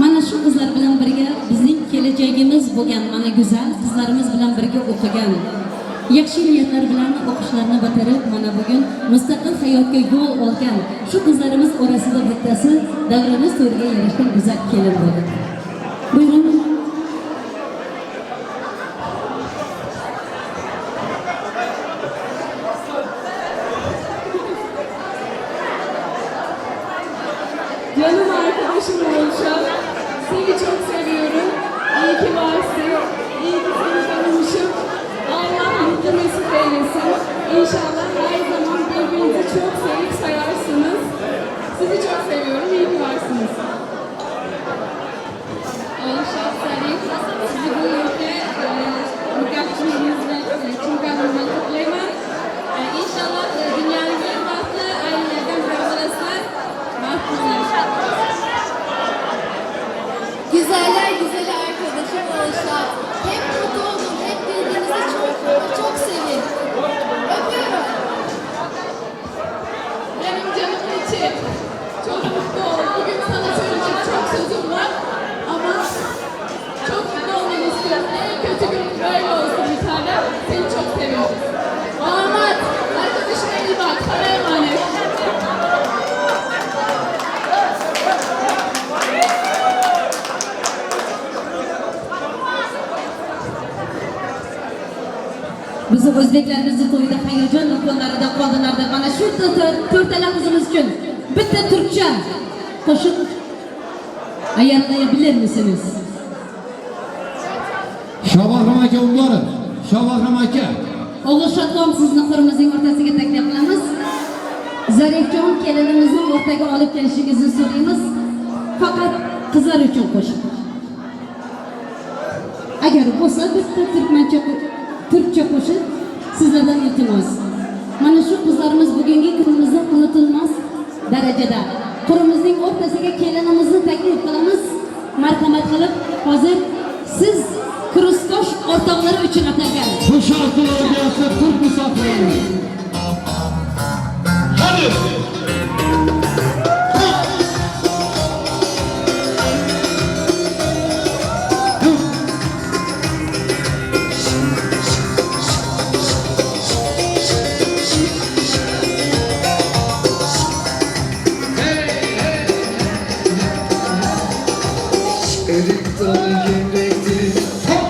Mana shu qizlar bilan birga bizning kelajagimiz bo'lgan mana go'zal qizlarimiz bilan birga o'qigan, yaxshi niyatlar bilan o'qishlarini bitirib, mana bugun mustaqil hayotga yo'l olgan shu qizlarimiz orasida bittasi davramiz to'riga yarashgan go'zal kelin bo'ldi. Buyurun. Canım arkadaşım Oğuzhan, seni çok seviyorum. İyi ki varsın, iyi ki seni tanımışım. Allah mutlu mesut eylesin. İnşallah her zaman birbirinizi çok sevip sayarsınız. Sizi çok seviyorum, iyi ki varsınız. Oğuzhan Sarif, sizi bu ülke nikahçılığınızla çok adımdan kutlayman. İnşallah dünyanın en bahtlı ailelerden biri olasılar. Bahtlılar. Güzeller güzeli arkadaşım Oğuzhan. Hep mutlu olun, hep birbirinizi çok çok sevin. Öpüyorum. Benim canım için çok mutlu ol. Bugün sana söyleyecek çok sözüm var ama çok mutlu olmanı istiyorum. En kötü gün böyle olsun bir tane. Seni çok seviyorum. Damat, arkadaşına iyi bak. Sana emanet. Bizi o'zbeklarimizni to'yida hayajon do'konlarida qoldilarda mana shu to'rtala qizimiz uchun bitta turkcha qo'shiq ayarlayabilir misiniz? Shohbahrom aka Umborov, Shohbahrom aka. O'g'ilshodxon sizni qo'limizning o'rtasiga taklif qilamiz. Zarifjon kelinimizni o'rtaga olib kelishingizni so'raymiz. Faqat qizlar uchun qo'shiq. Agar bo'lsa bitta turkmancha turkcha qo'shiq sizlardan iltimos. Mana shu qizlarimiz bugungi kunimizda unutilmas darajada qurimizning o'rtasiga kelinimizni taklif qilamiz. Marhamat qilib hozir siz kursdosh o'rtoqlari uchun atalgan bu şarkıları Türk misafirleri. Hadi. Erik dalı gevrektir,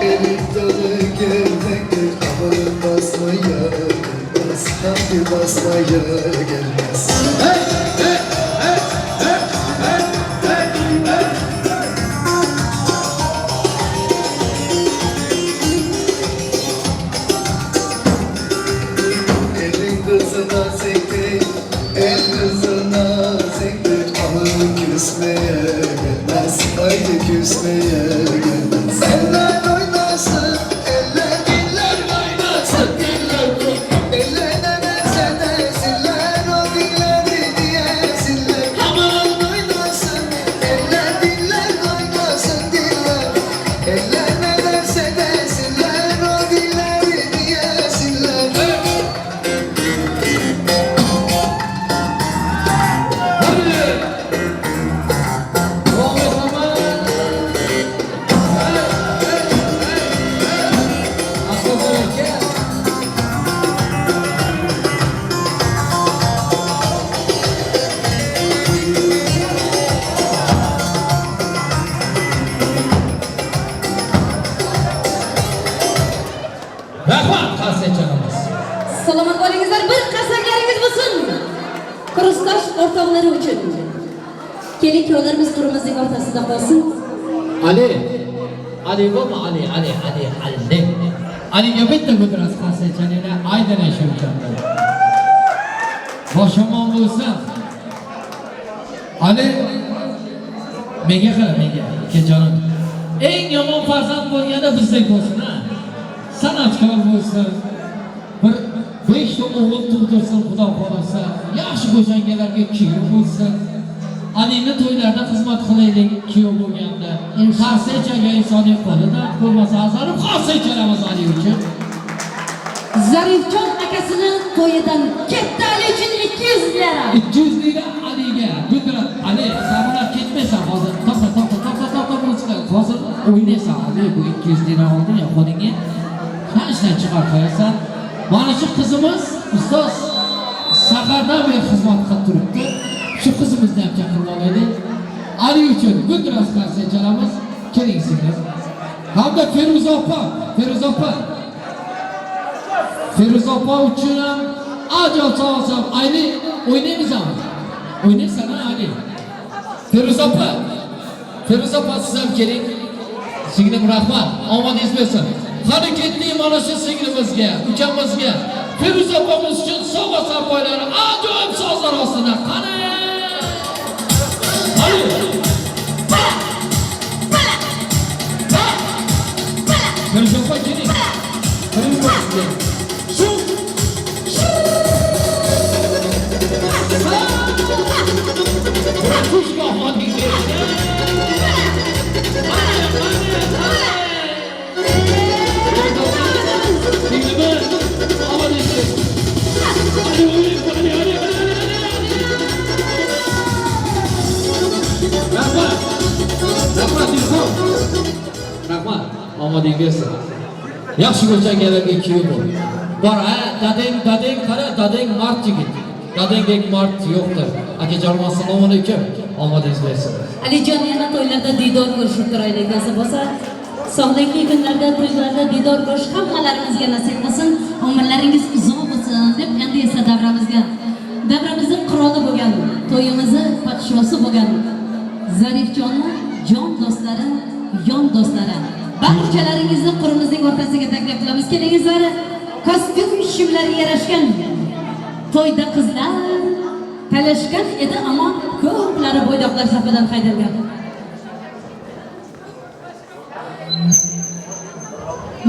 erik dalı gevrektir. Amanın basmaya gelmez, hangi basmaya gelmez. Hey, hey, hey, hey, hey, hey, hey. Elin kızı naziktir, el kızı naziktir. Amanın küsmeye gelmez, haydi küsmeye gelmez. Eller oynasın, eller diller oynasın, diller. Eller ne derse desinler, o dilleri diyesinler. Aman oynasın, eller diller oynasın, diller. Eller ne derse desinler, o dilleri diyesinler. Rahmat qarsaklarimiz. Salomat bo'lingizlar, bir qarsaklaringiz bo'lsin. Kursdosh o'rtoqlari uchun. Kelin kuyovlarimiz qurimizning o'rtasida qolsin. Ali. Ali bo'lma, Ali, Ali, Ali, Ali. Aliga bitta ko'tarasiz qarsakchaliklar, aydin eshitganlar. Bosh omon bo'lsin. Ali menga qara, menga, ukajonim. Eng yomon farzand bo'lganda bizdek bo'lsin, ha. San'atkor bo'lsin. Bir 5 ta o'g'il tug'dirsin, Xudo xohlasa. Yaxshi go'zangalarga kuyov bo'lsin. Alini to'ylarda xizmat qilaylik kuyov bo'lganda. Qarsa chalgan insonning qo'li dard ko'rmasa azarib qarsa chalamiz Ali uchun. Zarifjon akasini to'yidan katta Ali uchun 200 lira. 200 lira Aliga. Guldirat Ali, sen bular ketmaysan hozir. To'xta, to'xta, to'xta, to'xta, muzika. Hozir o'ynaysan Ali, bu 200 lira olding ya qo'lingga. Qanchadan chiqar qo'yasan? Mana shu qizimiz ustoz sahardan beri xizmat qilib turibdi. Shu qizimizni ham chaqirib olaylik. Ali uchun Guldirat qarsa chalamiz. Keling singlim. Hamda Feruza opa, Feruza opa. Feruza opa uchun ham ajoyib savol. Ali o'ynaymizmi? O'ynaysan ha Ali. Feruza opa. Feruza opa siz ham keling. Singlim rahmat. Omadingiz bo'lsin. Qani ketdik mana shu singlimizga, ukamizga. Feruza opamiz uchun sovg'a sarpoylari ajoyib sozlar ostida. Qani! Ali! Feruza opa keling. Feruza opa keling. Shu Rahmat. Rahmat Ilhom. Rahmat. Omading bersin. Yaxshi ko'rsanlarga kuyov bo'l. Bor, ha, dadang, dadang qara, dadang mard yigit. Dadangdek mard yo'qdir. Akajonim assalomu alaykum. Omadingiz bersin. Alijon yana to'ylarda diydor ko'rishib turaylik nasib bo'lsa. Sog'likli kunlarda to'ylarda diydor ko'rish hammalarimizga nasib qilsin. Umrlaringiz uzoq bo'lsin deb endi esa davramizning qiroli bo'lgan, to'yimizni podshosi bo'lgan Zarifjonni jon do'stlari, yon do'stlari. Barchalaringizni qurimizning o'rtasiga taklif qilamiz. Kelingizlar, kostyum shimlari yarashgan to'yda qizlar talashgan edi, ammo ko'plari bo'ydoqlar safidan haydalgan.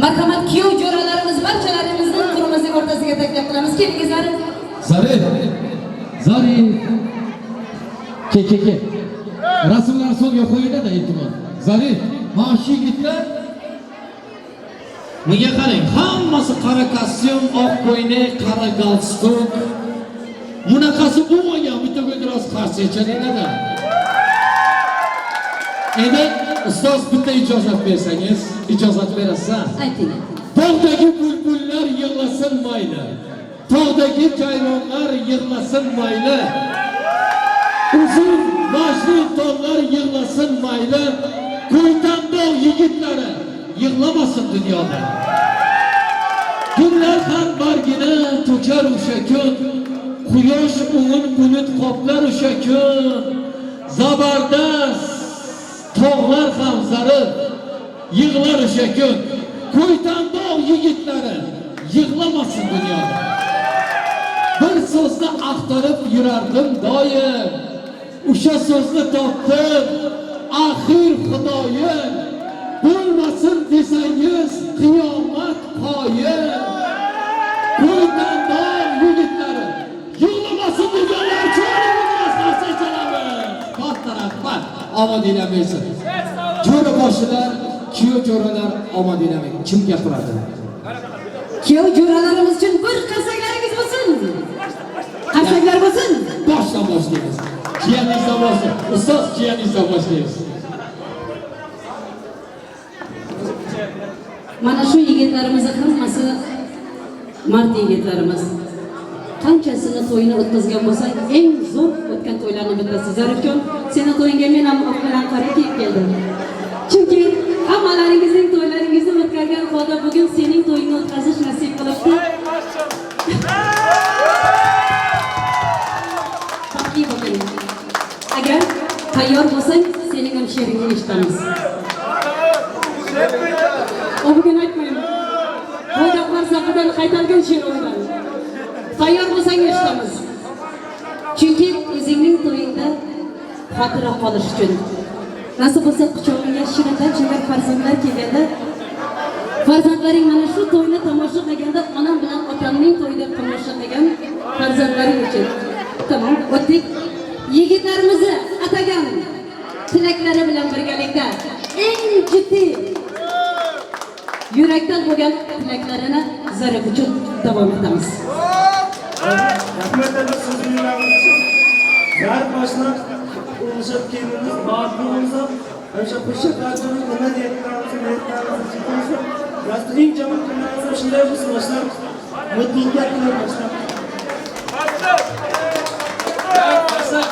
Marhamat kuyov jo'ralarimiz barchalarimizni qurimizning o'rtasiga taklif qilamiz. Kelingizlar. Zarif. Zarif. Ke ke ke. Rasmlar so'lga qo'yiladi iltimos. Zarif, mana shu yigitlar bunga qarang, hammasi qora kostyum, oq ko'ylak, qora galstuk. Bunaqasi bo'lmagan, bitta guldiroz qarshi chalinglar. Endi ustoz bitta ijozat bersangiz, ijozat berasiz. Ayting. Tog'dagi bulbullar yig'lasin mayli. Tog'dagi jayronlar yig'lasin mayli. Uzun boshli tollar yig'lasin mayli. Ko'ytandog' yigitlari yig'lamasin dunyoda. Gullar ham bargini to'kar o'sha kun. Quyosh o'ngin bulut qoplar o'sha kun. Zabardast tog'lar ham zarif yig'lar o'sha kun. Ko'ytandog' yigitlari yig'lamasin dunyoda. Bir so'zni axtarib yurardim doim. O'sha so'zni topdim. Axir Xudoyim, bo'lmasin desangiz qiyomat qoyim. Ko'ytandog' yigitlari yig'lamasin deganlar uchun narsa chalamiz. Katta rahmat. Omadinglar bersin. Jo'ra boshilar, kuyov jo'ralar omadinglar bersin. Kim gapiradi? Kuyov jo'ralarimiz uchun bir qarsaklaringiz bo'lsin. Qarsaklar bo'lsin. Boshdan boshlaymiz. Jiyaningizdan boshlaymiz. Ustoz jiyaningizdan boshlaymiz. Mana shu yigitlarimizni hammasi mard yigitlarimiz. Qanchasini to'yini o'tkazgan bo'lsak, eng zo'r o'tgan to'ylarning bittasi. Zarifjon, seni to'yingga men ham oq bilan qora kiyib keldim. Chunki hammalaringizning to'ylaringizni o'tkazgan holda bugun sening to'yingni o'tkazish nasib qilibdi. Baxtli bo'ling. Agar tayyor bo'lsang, sening ham she'ringni eshitamiz. O bugun aytmayman. Bo'ydoqlar safidan qaytargan she'r undan. Tayyor bo'lsang eshitamiz. Chunki o'zingning to'yingda xotira qolish uchun. Nasib bo'lsa quchog'ingga shirindan shirin farzandlar kelganda, farzandlaring mana shu to'yni tomosha qilganda onam bilan otamning to'yi deb tomosha qilgan farzandlaring uchun. Tamom, o'tdik. Yigitlarimizni atagan tilaklari bilan birgalikda eng jiddiy yurakdan bo'lgan tilaklarini Zarif uchun davom etamiz. Rahmat so'zlaringiz uchun. Zarif boshliq, o'lishib kelinimiz baxtli bo'lsin. O'sha qo'shiqlarimiz nima niyatlarimiz, niyatlarimiz bo'lsin. Rost eng yomon kunlarimiz shunday bo'lsin, boshliq. Mutluluklar tilayman boshliq. Boshliq,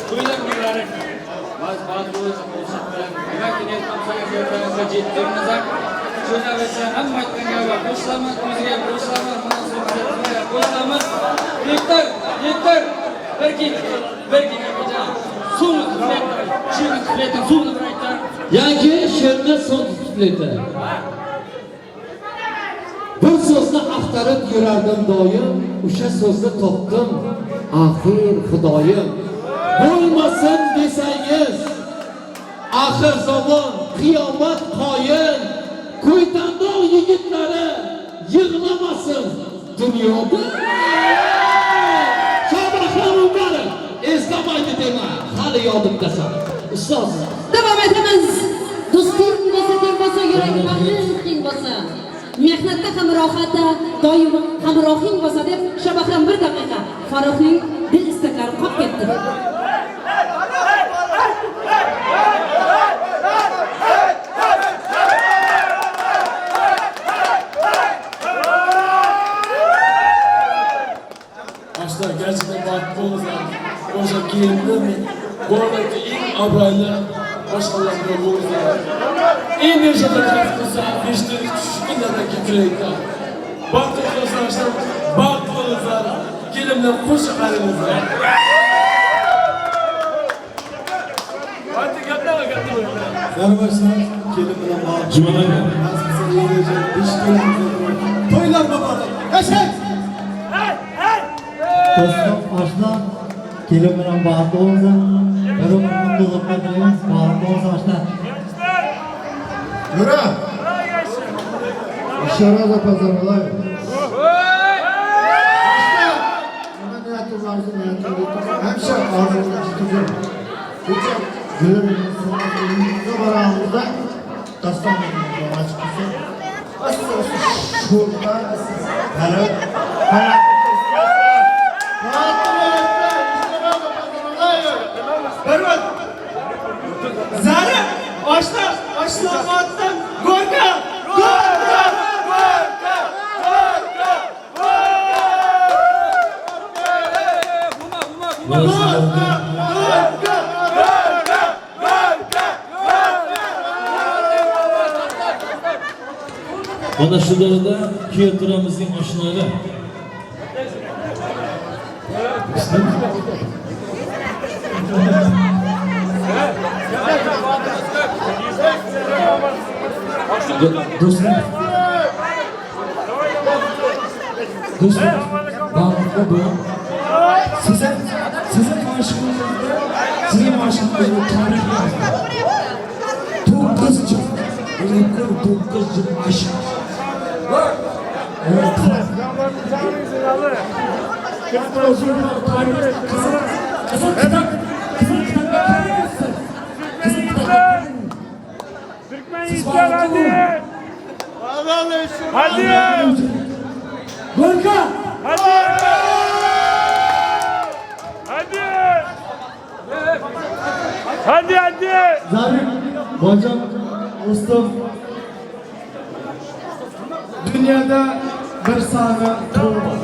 to'ylar muborak. Baxtli bo'lsin, bilan. Nimaki niyat qilsangiz, niyatlaringizga yetdingiz. So'zlar hamma aytgan gapga qo'shilaman, o'ziga qo'shilaman, munosabatga qo'shilaman. Yettar, yettar. Bir keyin suvni tuflaydi, sherni tuflaydi, suvni bir aytar. Yangi sherni suv tuflaydi. Bir so'zni axtarib yurardim doim, o'sha so'zni topdim. Axir Xudoyim. Bo'lmasin desangiz, axir zamon qiyomat qoyim. Ko'ytandog' yigitlari yig'lamasin dunyoda. Shohbahrom Umarov eslamaydi dema, hali yodimdasan. Ustoz. Davom etamiz. Do'sting bo'lsa, teng bo'lsa, yurak bag'ring bo'lsa, mehnatda ham rohatda doim hamrohing bo'lsa deb Shohbahrom bir daqiqa Farruxning dil istaklari qolib ketdi. Başlar gerçekten baxtli bo'linglar. O'sha kelinni Go'rdagi eng obro'li boshqalar bo'linglar. Eng nechta qilsa, nechta kunlardan kechirayotgan. Baxtli bo'linglar, baxtli bo'linglar. Kelinlar qo'shiq qaringizlar. Zarbaşlar, kelin bilan baxtli. Jumalar. To'ylar muborak. Yashang! Do'stim, oshna, kelin bilan baxtli bo'lsin. Bir umr mutluluklar tilaymiz. Baxtli bo'lsin oshna. Yura! Еще раз поздравляю. Nima niyatim orzu niyatim hamisha orzumga yetib. Kecha gulimizga boramizda dasturxonimiz ochiq bo'lsin. Sho'rva, qarab, qarab. Zarif, oshna, oshna Gorka! Gorka! Gorka! Gorka! Gorka! Gorka! Gorka! Gorka! Mana shu yerda kuyovturamizning oshnalari. Do'stlar, do'stlar, baxtli bo'ling. Sizin aşkınızda, sizin aşkınızda tarih yazdı. 9 yıl, 9 yıl aşk. Evet. Kızıl kitap, kızıl kitapta tarih. Kızıl kitapta. Türkmen yiğitler hadi! Hadi! Gorka! Hadi! Hadi! Hadi hadi! Zarif, bojam, do'stim. Dünyada bir sani tog' bor.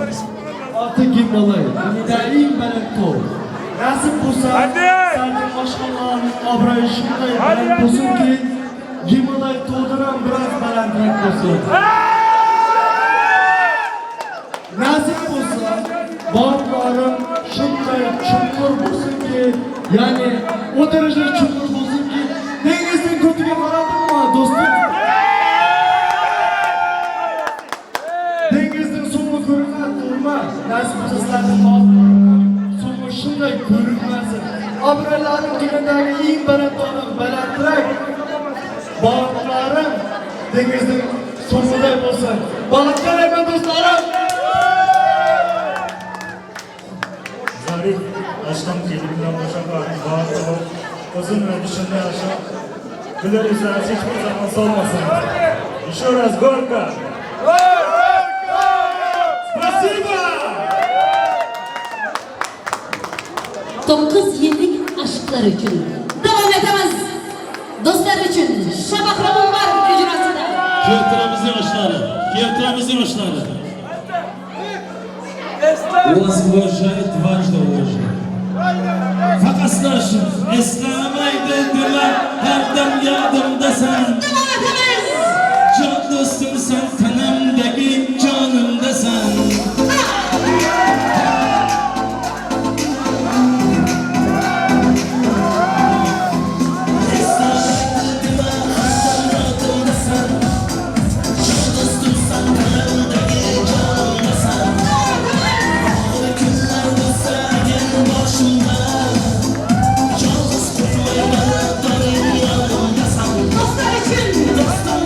Oti Gimolay. Dunyoda eng baland tog'. Nasib bo'lsa, sizlarning oshxonalarning obro'yi shunday baland bo'lsinki, Gimolay tog'idan ham biroz balandroq bo'lsin. Nasib bo'lsa, borlarim shunday chuqur bo'lsinki, ya'ni o darajada chuqur bo'lsinki, dengizning ko'tiga qaradimmi, do'stim? Dengizning suvi ko'rinadi, to'g'rimi? Nasib bo'lsa sizlarning suvi shunday ko'rinmasin. Obro'larim dunyodagi eng baland tog'dan balandroq, borlarim dengizning suviday bo'lsin. Baxtli do'stlarim. Zarif, oshxona kelin bilan qo'shiq baxtli Uzun ve dışında yaşa. Güler yüzleriniz hiçbir zaman solmasın. Еще раз горько! Спасибо! 9 yillik aşklar uchun davom etamiz. Do'stlar uchun Shabahrom Umarov ijrosida. Keltiramiz yoshlari, keltiramiz yoshlari. Вас уважает, дважды уважает. Faqat sizlar uchun eslamaydi dema, har dam yodimdasan. Jon do'stimsan, tanamdagi jonimdasan. Dostlar uchun Dostum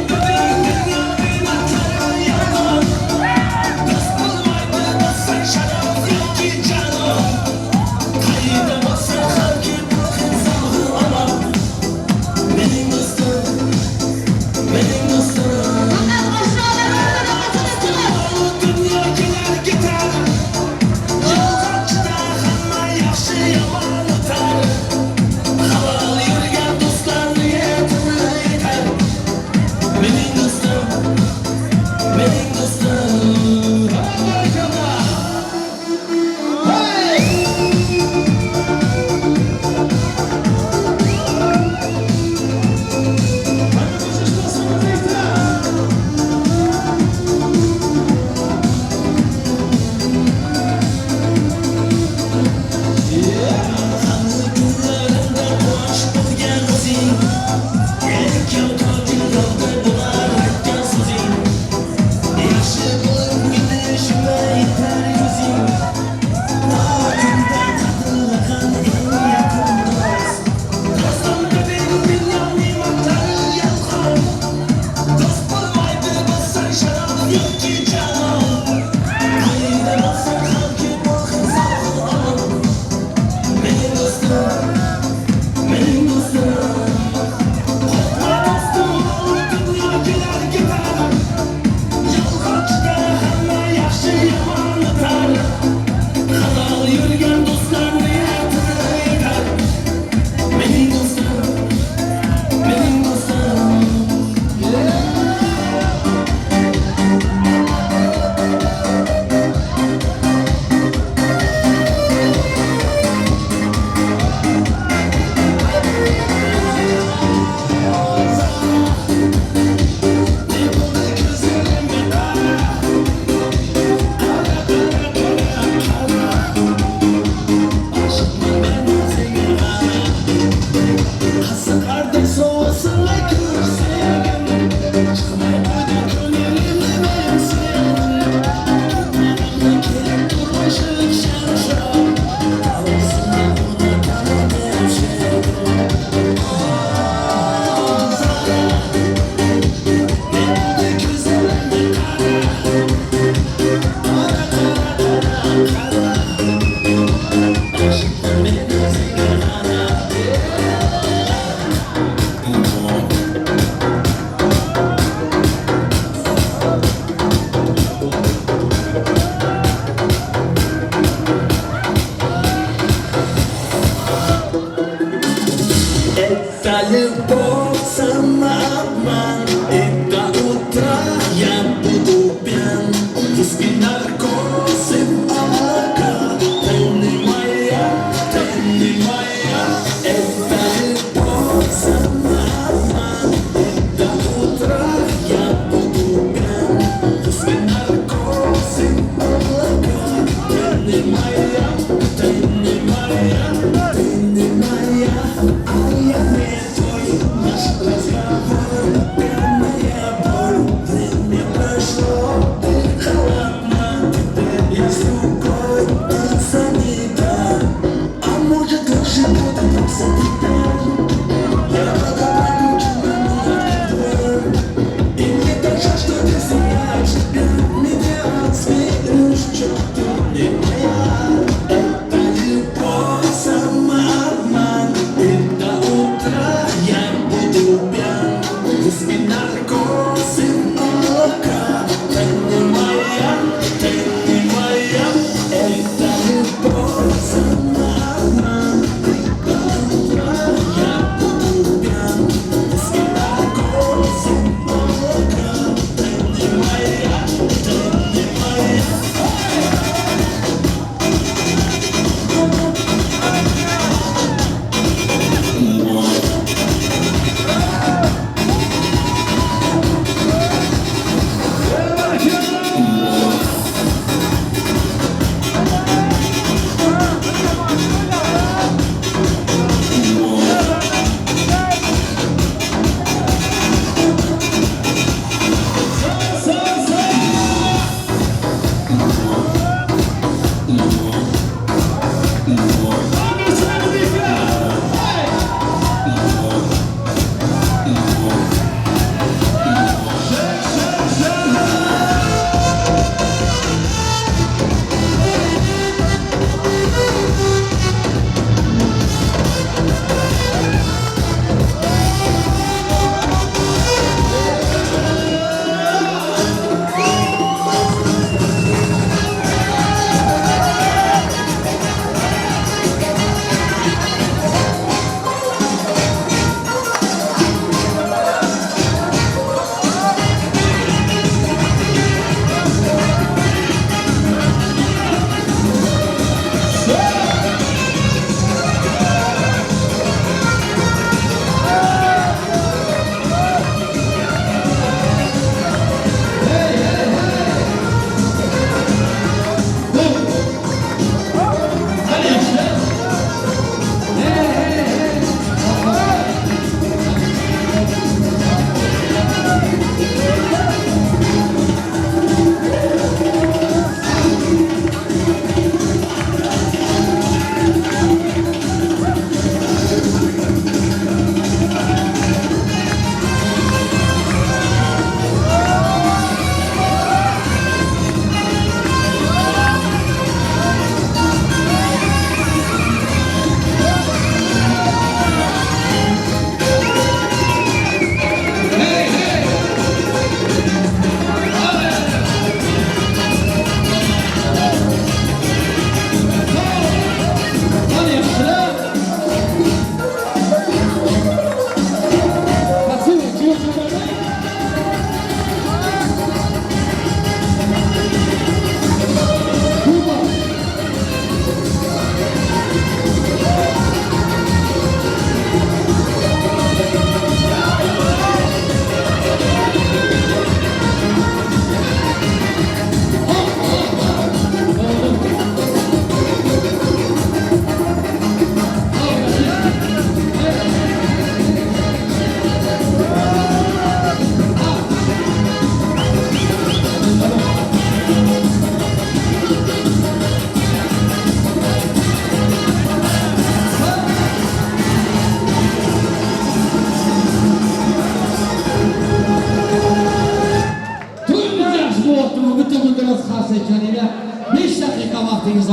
Любовь, самообман, и до утра я буду пьян. Виски, наркоз и облака, ты не моя, ты не моя. Это любовь, самообман, и до утра я буду пьян. Виски, наркоз и облака, ты не моя, ты не моя, ты не моя. А я не твой, наш разговор.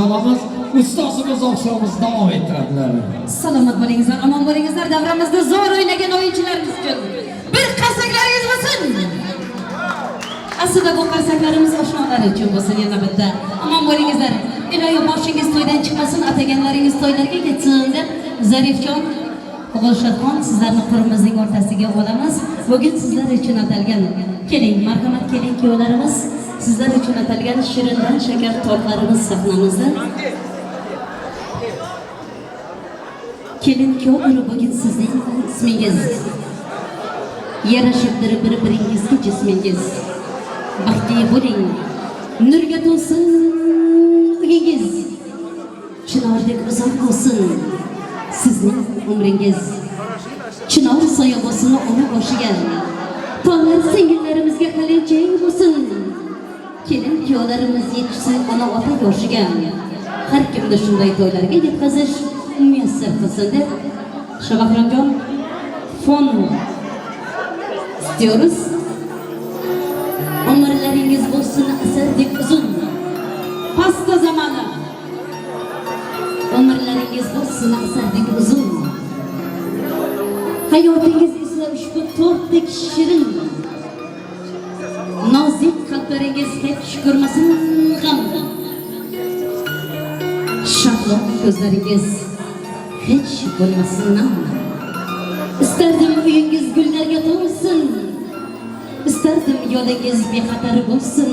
olamiz. Ustozimiz oqshomimizni davom ettiradilar. Salomat bo'lingizlar, omon bo'lingizlar. Davramizda zo'r o'ynagan o'yinchilarimiz uchun bir qarsaklaringiz bo'lsin. Aslida bu qarsaklarimiz oshnolar uchun bo'lsin yana bitta. Omon bo'lingizlar. Iloyo boshingiz to'ydan chiqmasin, ataganlaringiz to'ylarga ketsin deb Zarifjon O'g'ilshodxon sizlarni qo'limizning o'rtasiga olamiz. Bugun sizlar uchun atalgan, keling, marhamat keling kuyovlarimiz, sizlar uchun atalgan shirindan shakar tortlarimiz sahnamizda. Kelin kuyovlar bugun sizning ismingiz. Yarashibdir bir-biringizga jismingiz. Baxtli bo'ling, nurga to'lsin uyingiz. Chinordek uzoq bo'lsin sizning umringiz. Chinor soya bo'lsin ona boshiga. Tollar singillarimizga qalinchang bo'lsin. Kelin kuyovlarimiz yetishsin ona ota yoshiga. Har kimni shunday to'ylarga yetkazish muyassar qilsin deb Shabahramjon fon istiyoruz. Umrlaringiz bo'lsin asardek uzun. Pasta zamanı. Umrlaringiz bo'lsin asardek uzun. Hayotingiz esa ushbu tortdek shirin. Nozik qalblaringiz hech ko'rmasin g'am. Shahlo ko'zlaringiz hech bo'lmasin nam. Istardim uyingiz gullarga to'lsin. Istardim yo'lingiz bexatar bo'lsin.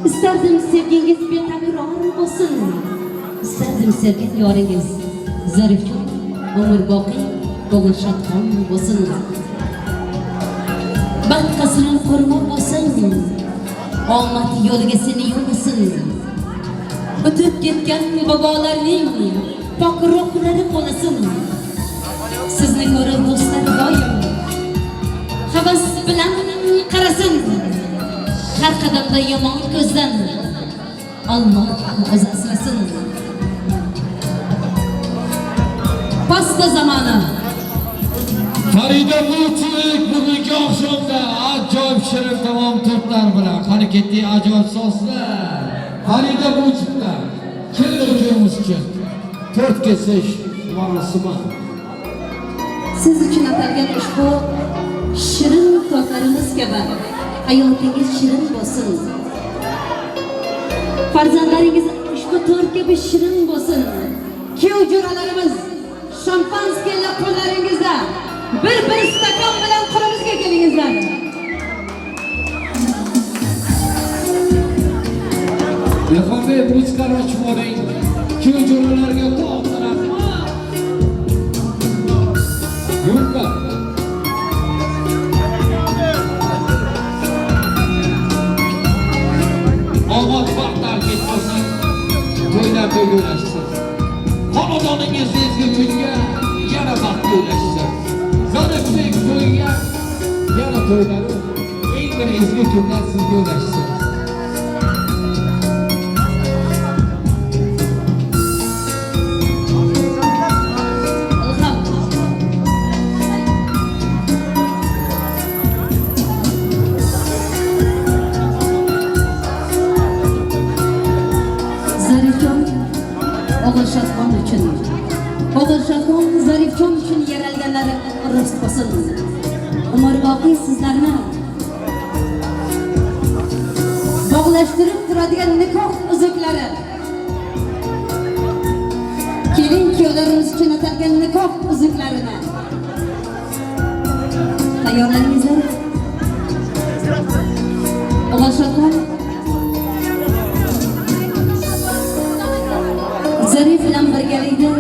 Istardim sevgingiz betakror bo'lsin. Istardim sevgan yoringiz Zarifjon umrboqiy O'g'ilshodxon bo'lsin. Baxt qasrini qurmoq bo'lsin. Omad yo'liga seni yo'llasin. O'tib ketgan bobolarning pok ruhlari qo'llasin. Sizni ko'rib do'stlar doim havas bilan qarasin. Har qadamda yomon ko'zdan Alloh o'zi asrasin. Pasta zamanı. Farida Butik bugungi oqshomda ajoyib shirin tamom tortlar bilan qani ketdik ajoyib soslar. Farida Butikdan kelin kuyovimiz uchun tort kesish marosimi. Siz uchun atalgan ushbu shirin tortlarimiz kabi hayotingiz shirin bo'lsin. Farzandlaringiz ushbu tort kabi shirin bo'lsin. Kuyov jo'ralarimiz şampanskiler qo'llaringizda bir stakan bilan qo'limizga kelingizlar. Ilhomбек ruchkani ochib oling. Kuyov jo'ralarga katta rahmat. Yurka. Omad baxt tark etmasin. To'ylar to'yga ulashsin. Xonadoningiz ezgu kunga yana baxtga ulashsin. Zarifbek to'yga yana to'ylari eng bir ezgu kunlar sizga ulashsin. Zarifjon O'g'ilshodxon uchun, O'g'ilshodxon Zarifjon uchun yaralganlari rost bo'lsin. Umrboqiy sizlarni bog'lashtirib turadigan nikoh uzuklari. Kelin kuyovlarimiz uchun atalgan nikoh uzuklarini tayyorlaningizlar. O'g'ilshodxon Zarif bilan birgalikda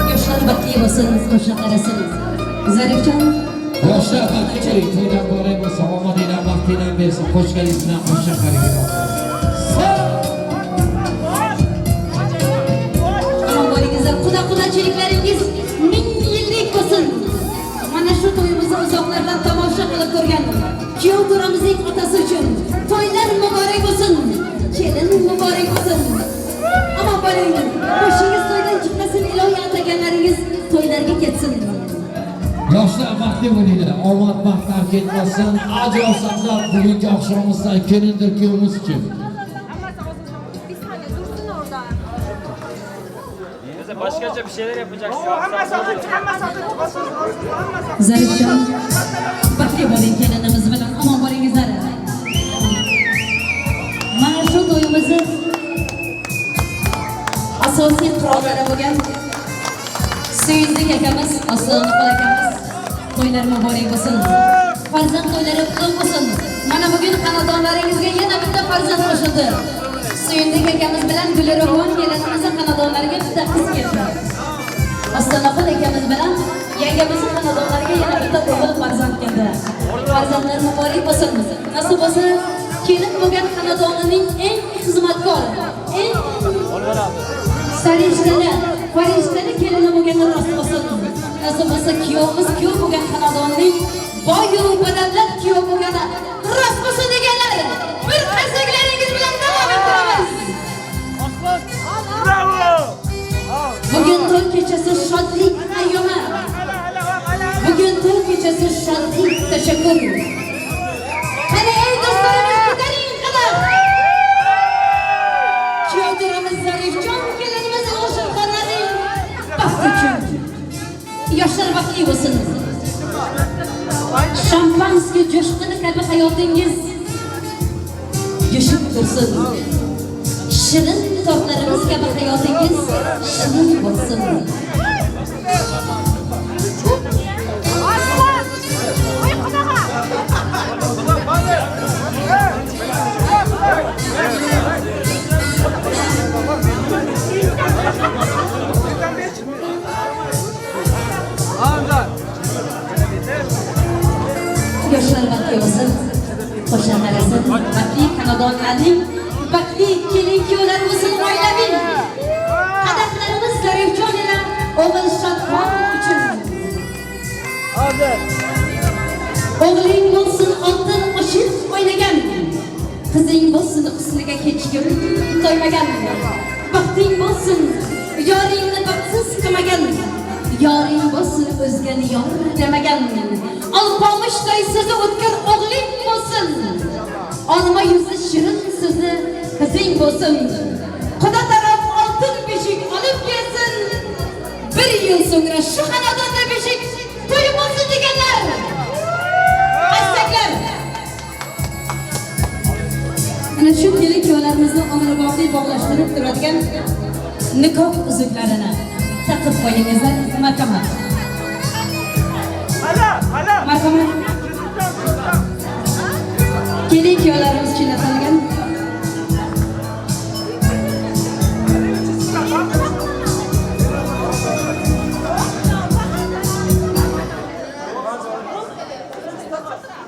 yoshlar baxtli bo'lsin, qo'sha qarasin. Zarifjon Yoshlar baxtli bo'ling, to'ylar muborak bo'lsin, omadinglar baxtinglar bersin, qo'shganingiz bilan qo'sha qaranglar. Omon bo'lingizlar, quda qudachiliklaringiz ming yillik bo'lsin. Mana shu to'yimizni uzoqlardan tomosha bo'ling. Boshingiz to'ydan chiqmasin, ilohiy ataganlaringiz to'ylarga ketsin. Yoshlar baxtli bo'linglar, omad baxt tark etmasin. Ajab saqlab bugungi oqshomimizdan kelindir kuyovimiz uchun. Başkaca bir şeyler yapacaksın. Zarifjon, baxtli bo'ling kelinimiz bilan, omon bo'lingizlar. Mana shu to'yimizni asosiy qurollari bo'lgan Suyundik akamiz, Oslonqul akamiz, to'ylar muborak bo'lsin. Farzand to'ylari qutlug' bo'lsin. Mana bugun xonadonlaringizga yana bitta farzand qo'shildi. Suyundik akamiz bilan Gulruhon kelinimizning xonadonlariga bitta qiz keldi. Ostonaqul akamiz bilan yangamizning xonadonlariga yana bitta o'g'il farzand keldi. Farzandlar muborak bo'lsin. Nasib bo'lsa, kelin bo'lgan xonadonining eng xizmatkor, eng sarishtali, farishtali kelini bo'lgani rost bo'lsin. Nasib bo'lsa, kuyovimiz kuyov bo'lgan xonadonning boy-yu badavlat kuyov bo'lgani rost bo'lsin deganlar. Bir qarsaklaringiz bilan davom ettiramiz. Bravo! Bugun to'y kechasi shodlik ayyomi. Bugun to'y kechasi shodlik tashakkur. Qani ey do'stlarimiz, ko'taring qadam. Kuyovdirimiz Zarifjon, kelinimiz Oshiqxonlarning baxti uchun. Yoshlar baxtli bo'lsin. Shampanskiy jo'shqini kabi hayotingiz jo'shib tursin. Shirin tortlarimiz kabi hayotingiz shirin bo'lsin. Yoshlar baxtli bo'lsin, qo'shni qarasin, baxtli xonadonlarning baxtli kelin kuyovlar bo'lsin oilaviy. Qadahlarimiz Zarifjon ila o'g'il Shodxon uchun. O'g'ling bo'lsin oltin qo'shiq o'ynagan, qizing bo'lsin husniga hech kim to'ymagan. Baxting bo'lsin, yoringni baxtsiz qilmagan, yoring bo'lsin o'zgani yor demagan. Alpomishday so'zi o'tkir o'g'ling bo'lsin, olma yuzi shirin so'zi qizing bo'lsin. Xudo taraf oltin beshik olib kelsin, bir yil so'ngra shu xonadonda beshik to'y bo'lsin deganlar. Qarsaklar. Ana shu kelin kuyovlarimizni umrboqiy bog'lashtirib turadigan nikoh uzuklarini taqib qo'yingizlar, marhamat. Marhamat. Kelin kuyovlarimiz uchun atalgan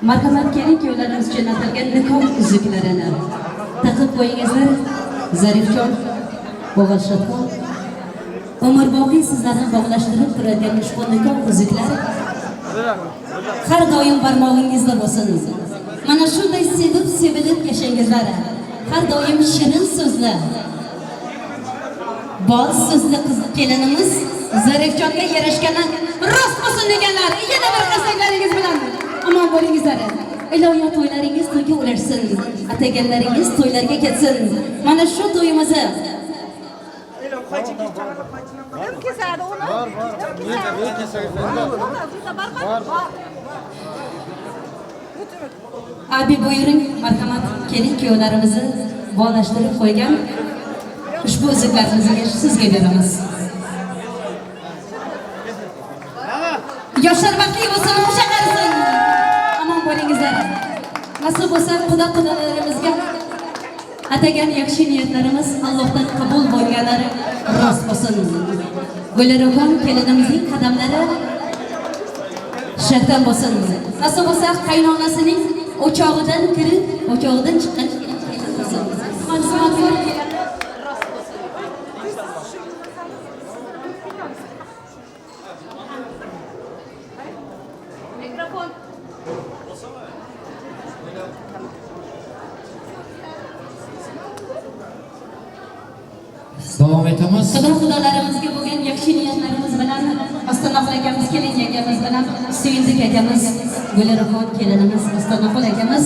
marhamat, kelin kuyovlarimiz uchun atalgan nikoh uzuklarini taqib qo'yingizlar. Zarifjon, o'g'il Shodxon, umrboqiy sizlarni bog'lashtirib turadigan ushbu nikoh uzuklari har doim barmog'ingizda bo'lsin. Mana shunday sevib sevilib yashangizlar. Har doim shirin so'zli, bol so'zli qiz kelinimiz Zarifjonga yarashgani rost bo'lsin deganlar. Yana bir qarsaklaringiz bilan omon bo'lingizlar. Ilohiy to'ylaringiz to'yga ulashsin, ataganlaringiz to'ylarga ketsin. Mana shu to'yimizni Kim kesadi uni? Kim kesadi? Bor. Abi buyuring, marhamat, kelin kuyovlarimizni bog'lashtirib qo'ygan ushbu uzuklarimizni sizga beramiz. Yoshlar baxtli bo'lsin, qo'sha qarisin. Omon bo'lingizlar. Nasib bo'lsa, xudo qudalarimizga atagan yaxshi niyatlarimiz Allohdan qabul bo'lganlari rost bo'lsin. Gulruhon kelinimizning qadamlari shahdan bo'lsin. Nasib bo'lsa, qaynonasining o'chog'idan kirib, o'chog'idan chiqqan bo'lsin. Xizmatkor rost bo'lsin. Mikrofon. Davom etamiz. Xudo xudolarimizga bo'lgan yaxshi niyatlarimiz bilan Ostonaqul akamiz, kelin yangamiz bilan Suyundik akamiz, Gulruxon kelinimiz, Ostonaqul akamiz,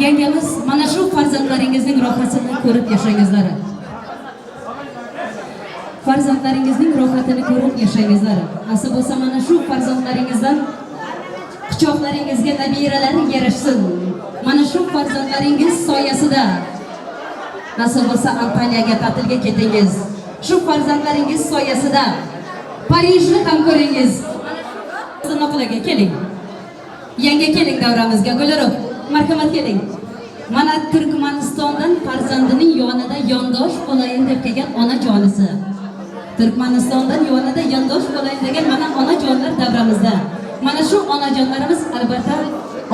yangamiz, mana shu farzandlaringizning rohatini ko'rib yashangizlar. Farzandlaringizning rohatini ko'rib yashangizlar. Nasib bo'lsa mana shu farzandlaringizdan quchoqlaringizga nabiralar yarashsin. Mana shu farzandlaringiz soyasida nasib bo'lsa Antaliyaga ta'tilga ketingiz. Shu farzandlaringiz soyasida Parijni ham ko'ringiz. Ostonaqul aka keling. Yanga keling davramizga. Gulruh, marhamat keling. Mana Turkmanistondan farzandining yonida yondosh bo'layin deb kelgan onajonisi. Turkmanistondan yonida yondosh bo'layin degan mana onajonlar davramizda. Mana shu onajonlarimiz albatta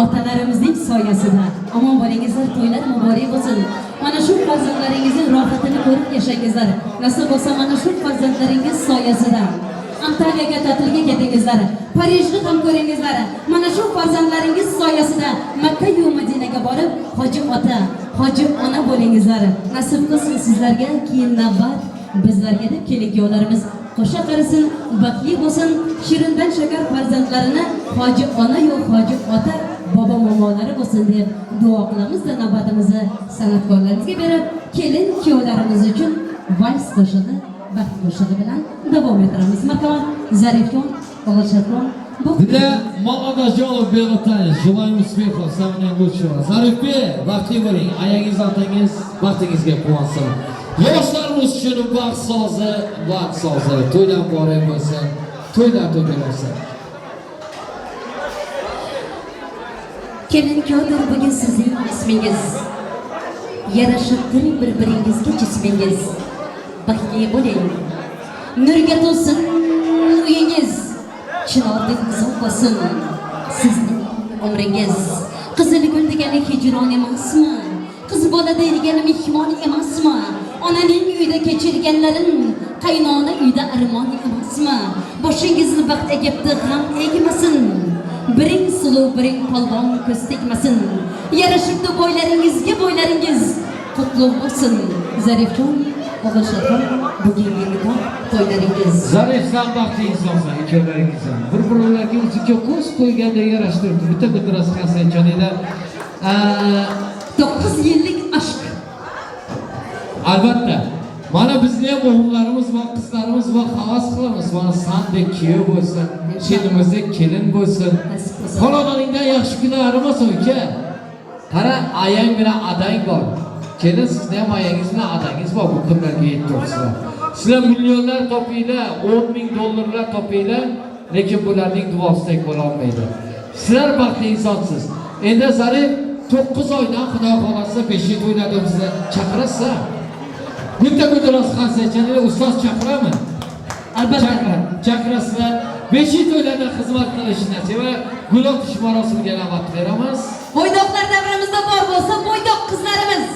otalarimizning soyasida. Omon bo'lingizlar, to'ylar muborak bo'lsin. Mana shu farzandlaringizning rohatini ko'rib yashangizlar. Nasib bo'lsa mana shu farzandlaringiz soyasida Antaliyaga ta'tilga ketingizlar. Parijni ham ko'ringizlar. Mana shu farzandlaringiz soyasida Makka yu Madinaga borib hoji ota, hoji ona bo'lingizlar. Nasib qilsin sizlarga, keyin navbat bizlarga deb kelin kuyovlarimiz qo'sha qarisin, baxtli bo'lsin. Shirindan shakar farzandlarini hoji ona yu hoji ota, bobo momolari bo'lsin deb duo qilamiz da navbatimizni san'atkorlarimizga berib, kelin kuyovlarimiz uchun vals qo'shig'i, baxt qo'shig'i bilan davom ettiramiz. Marhamat, Zarifjon, O'g'ilshatxon. Для молодоженов белый танец. Желаем успехов, самого наилучшего. Zarifbek, baxtli bo'ling. Ayangiz, otangiz baxtingizga quvonsin. Yoshlarimiz uchun baxt sozi, baxt sozi. To'ylar muborak bo'lsin. To'ylar to'yga bo'lsin. Kelin kuyovdir bugun sizning ismingiz. Yarashibdir bir-biringizga jismingiz. Baxtli bo'ling. Nurga to'lsin uyingiz. Chinordek uzoq bo'lsin sizning umringiz. Qizil gul degani hijron emasmi? Qiz bola degani mehmon emasmi? Onaning uyda kechirganlarin qaynona uyda armon emasmi? Boshingizni baxt egibdi, g'am egmasin. Biring suluv, biring polvon ko'z tegmasin. Yarashibdi bo'ylaringizga bo'ylaringiz. Qutlug' bo'lsin Zarifjon, O'g'ilshatxon, bugungi nikoh to'ylaringiz. Zarif, sen baxtli insonsan, ikkovlaringiz ham. Bir-birlariga o'ziga ko'z qo'yganda yarashtirdi. Bitta bittasi qarsayjoninglar. 9 yillik ashq. Albatta. Mana bizni ham o'g'illarimiz va qizlarimiz va havas qilamiz. Mana sandek kuyov bo'lsin, chetimizdek kelin bo'lsin. Xonadoningdan yaxshi kunlar arimasin uka. Qara, ayang bilan adang bor. Kelin, sizni ham ayangiz bilan adangiz bor, bu kunlarga yetibsizlar. Sizlar millionlar topinglar, 10 ming dollarlar topinglar, lekin bularning duosidek bo'la olmaydi. Sizlar baxtli insonsiz. Endi Zarif 9 oydan Xudo xolasa 5 to'ylarda bizni chaqirasiz. Bitta gulduros qarsaychani ustoz chaqirami? Albatta chaqirasizlar. 5 to'ylarda xizmat qilish nasib va gul otish marosimiga navbat beramiz. Bo'ydoqlar davramizda bor bo'lsa, bo'ydoq qizlarimiz,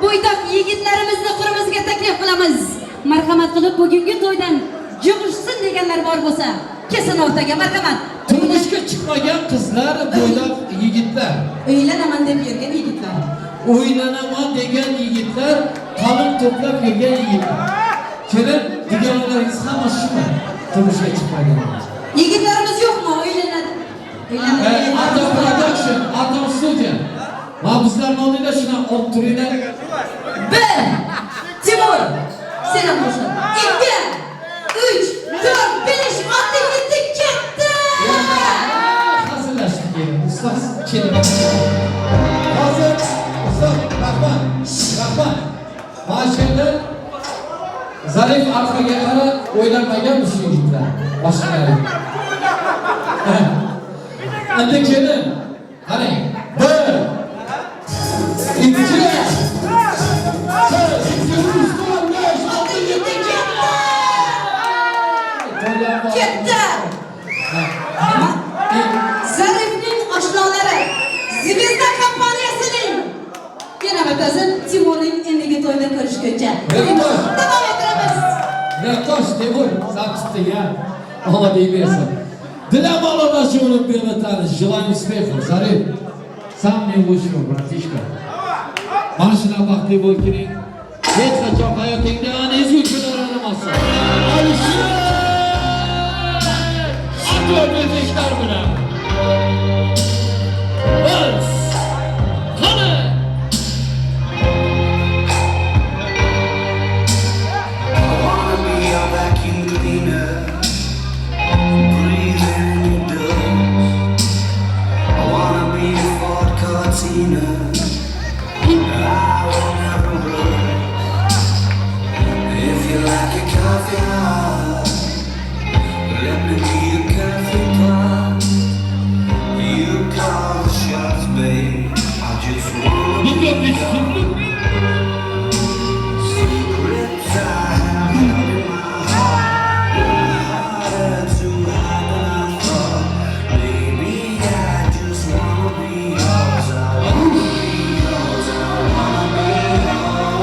bo'ydoq yigitlarimizni qurimizga taklif qilamiz. Marhamat qilib bugungi to'ydan jig'ishsin deganlar bor bo'lsa, kesin o'rtaga marhamat. Turmushga chiqmagan qizlar, bo'ydoq yigitlar, uylanaman deb yurgan yigitlar, uylanaman degan yigitlar, qalin to'plab yurgan yigitlar. Kelin dugonalaringiz hammasi shumi? Turmushga chiqmagan. Yigitlarimiz yo'qmi? Uylanadi. Atom Production, Atom Studio. Va bizlarning oldida shuni olib turinglar. 1 Timur, sen ham qo'shil. 2 3 4 5 6 7 ketdi. Hazırlaştık gelin. Ustoz kelin. Hozir ustoz rahmat. Rahmat. Mana shu yerda Zarif arqaga qarab o'ylanmagan shu yigitlar. Boshqalari. Endi kelin. Qarang. 1 2 3 4 5 6 7 ketdi. Ketdi. Zarifning oshnolari, Zvezda kompaniyasining yana bittasi Timurning endigi to'yda ko'rishguncha. Davom ettiramiz. Ratosh Timur, sen tutding ya. Omad bersin. Для молодоженов белый танец. Желаем успехов. Зариф, сам не лучшего, братишка. Mana shunaqa baxtli bo'l keling. Hech qachon hayotingdan ezgu Ajoyib effektlar bilan. Vals. Qani. I wanna be your vacuum cleaner, breathing in your dust. I wanna be your Ford Cortina. I will never rust. If you like your coffee hot, let me be your coffee pot. You call the shots, babe. I just wanna be yours. Secrets I have held in my heart, harder to hide than I thought. Maybe I just wanna be yours. I wanna be yours. I wanna be yours.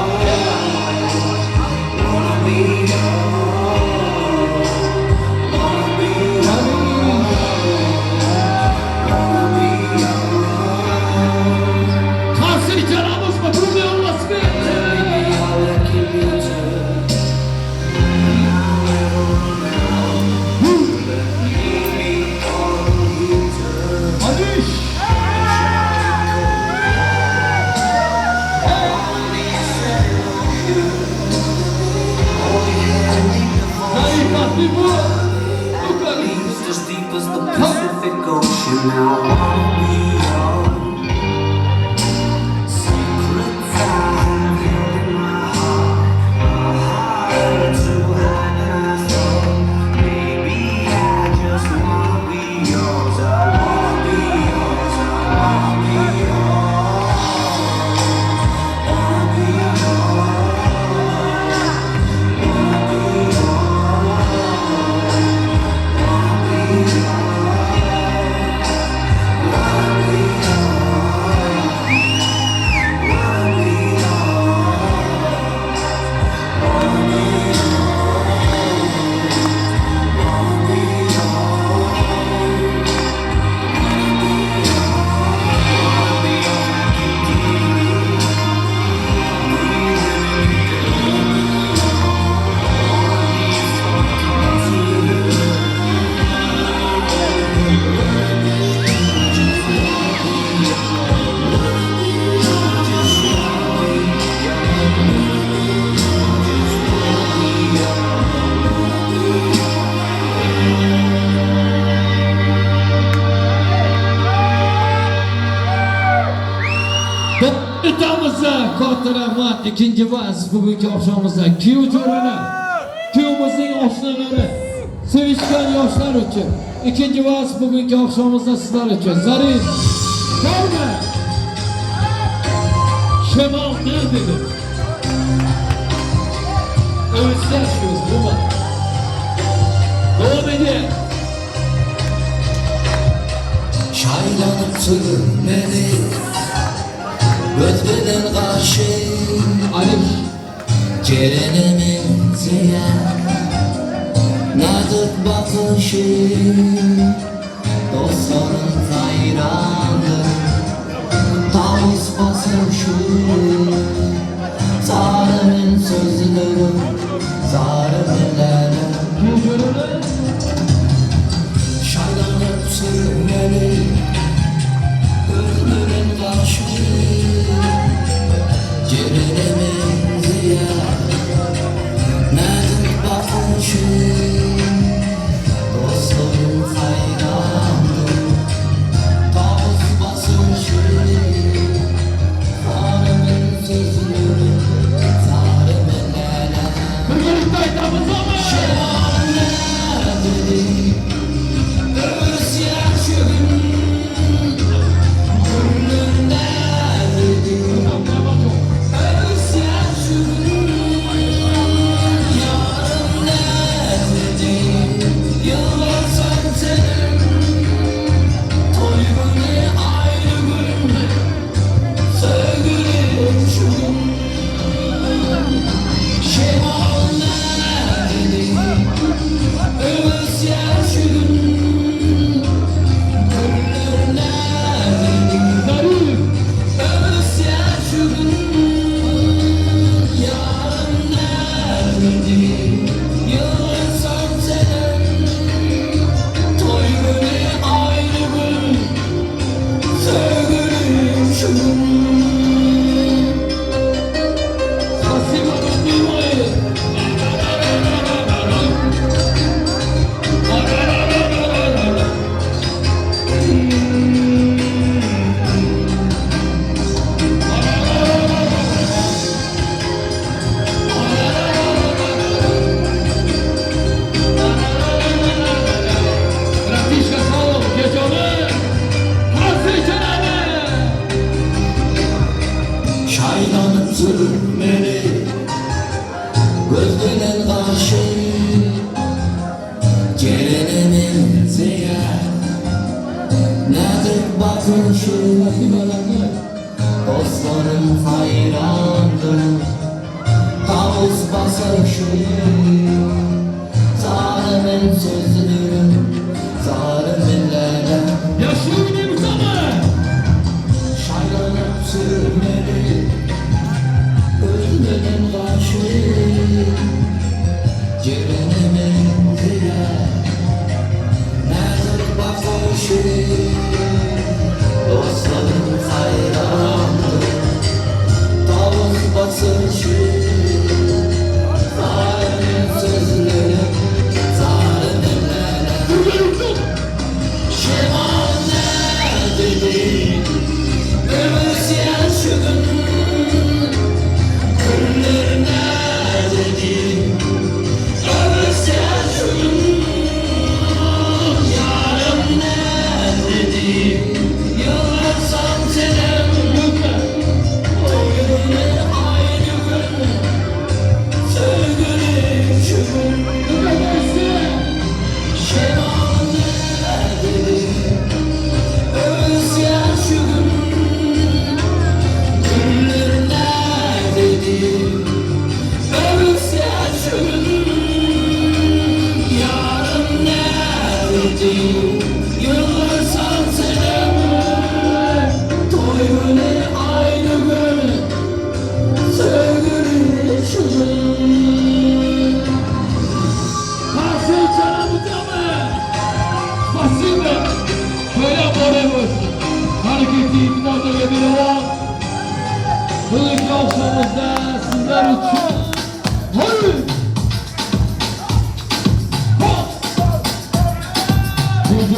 Wanna be yours. Wanna be yours. Wanna be yours. Qarshi chalamizmi? Bunday olmasmi? Let me be your lucky loser. I'll never run out. Let me be all you touch. Alish. Zaifat bu. As deep as the Pacific Ocean, I wanna be yours. Secrets I have held in my heart are harder to hide than I thought. Maybe I just wanna be yours. I wanna be yours. I wanna be yours. Wanna be yours. Wanna be yours. Wanna be yours. Wanna be yours. Wanna be yours. Wanna be yours. Wanna be yours. Wanna be yours. Wanna be your vacuum cleaner, breathing in your dust. Wanna be your Ford Cortina. Bittamizni katta rahmat. Ikkinchi vals bugungi oqshomimizda kuyov jo'ralar, kuyovimizning oshnalari, sevishgan yoshlar uchun. Ikkinchi vals bugungi oqshomimizda sizlar uchun. Zarif, Tavga. Shemol ne dedi? Özler şu, bu mu? Davom edin. Şaylanıp sürmeli Göz bilen karşı Alif. Cerene benzeyen Nazik bakışı Dostların hayranı Tavus basışı Zalimin sözleri Zalimlerin Şaylanıp sürmeli Gözlerin karşı Cerene benzeyen Nazik bakışı Dostlarım hayrandı Tavus basışı Zalimin Bakışı. Dostlarım hayrandır. Tavus basışı. Zalimin sözleri, zalimin lele. Yaşıyor zaman. Şaylanıp sürmeli, ölmenin başı. Cerenimin zile, nedir bakışı. Dostlarım hayrandır, tavus basışı. Zalimin sözleri, zalimin lele. Şemal ne dedi? Ömür şu gün. Güller ne dedi? Ömür şu gün. Yarım ne dedi? Yıldırsam senem. Toyunu aynı gün. Sevgili şu gün. Şemal ne dedi? Ömür şu gün. Güller ne dedi? Ömür şu gün. Yarın ne dedi? Yıldırsam senem. Toy günü aynı gün. Sevgili şu gün. Qarshi chalamizmi? Спасибо. To'ylab boramiz. Harakatli iltimosaga beraman. Bugungi oqshomimizda sizlar uchun Hoy! DJ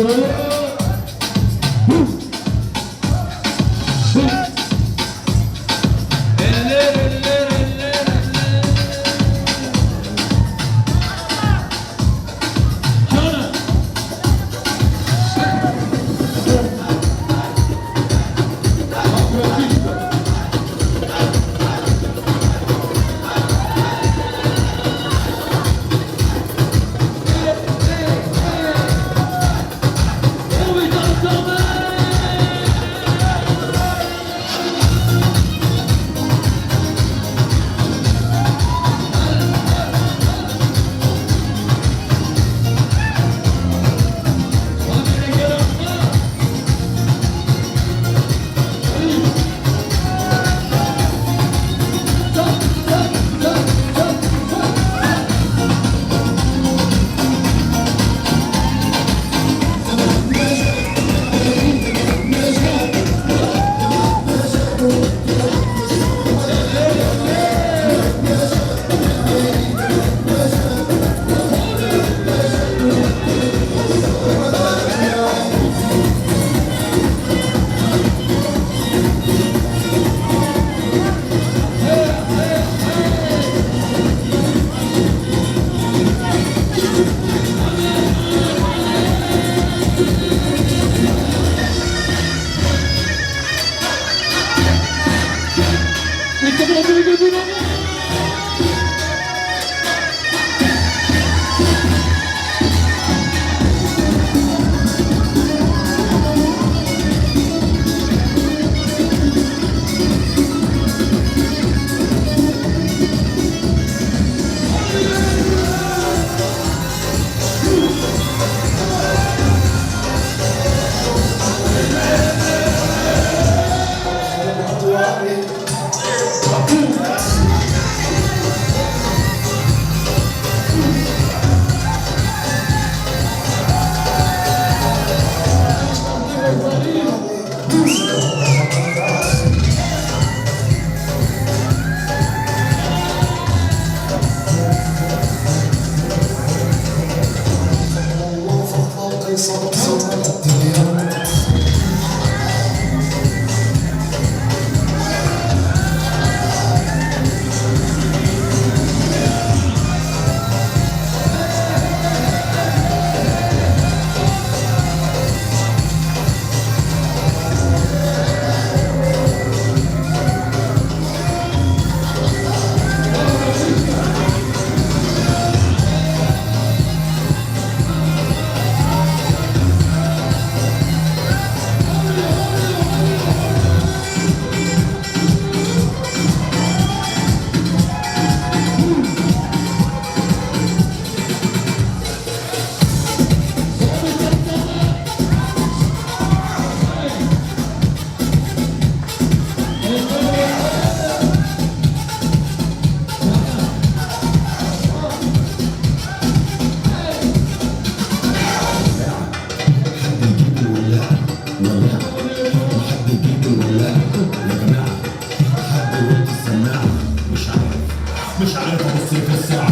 مش عارف ابص في الساعة.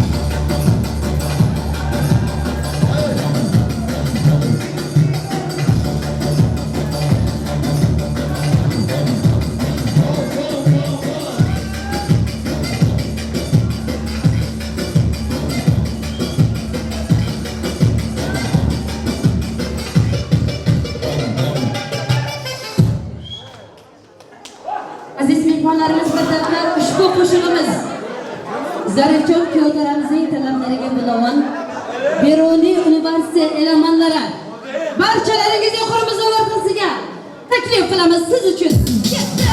Aziz mehmonlarimiz, birodarlar, ushbu qo'shig'imiz Zarifjon kuyovtaramizning talablariga binoan Beruniy universiteti elemanlari barchalaringizni qo'limizning o'rtasiga taklif qilamiz siz uchun. Ketdi!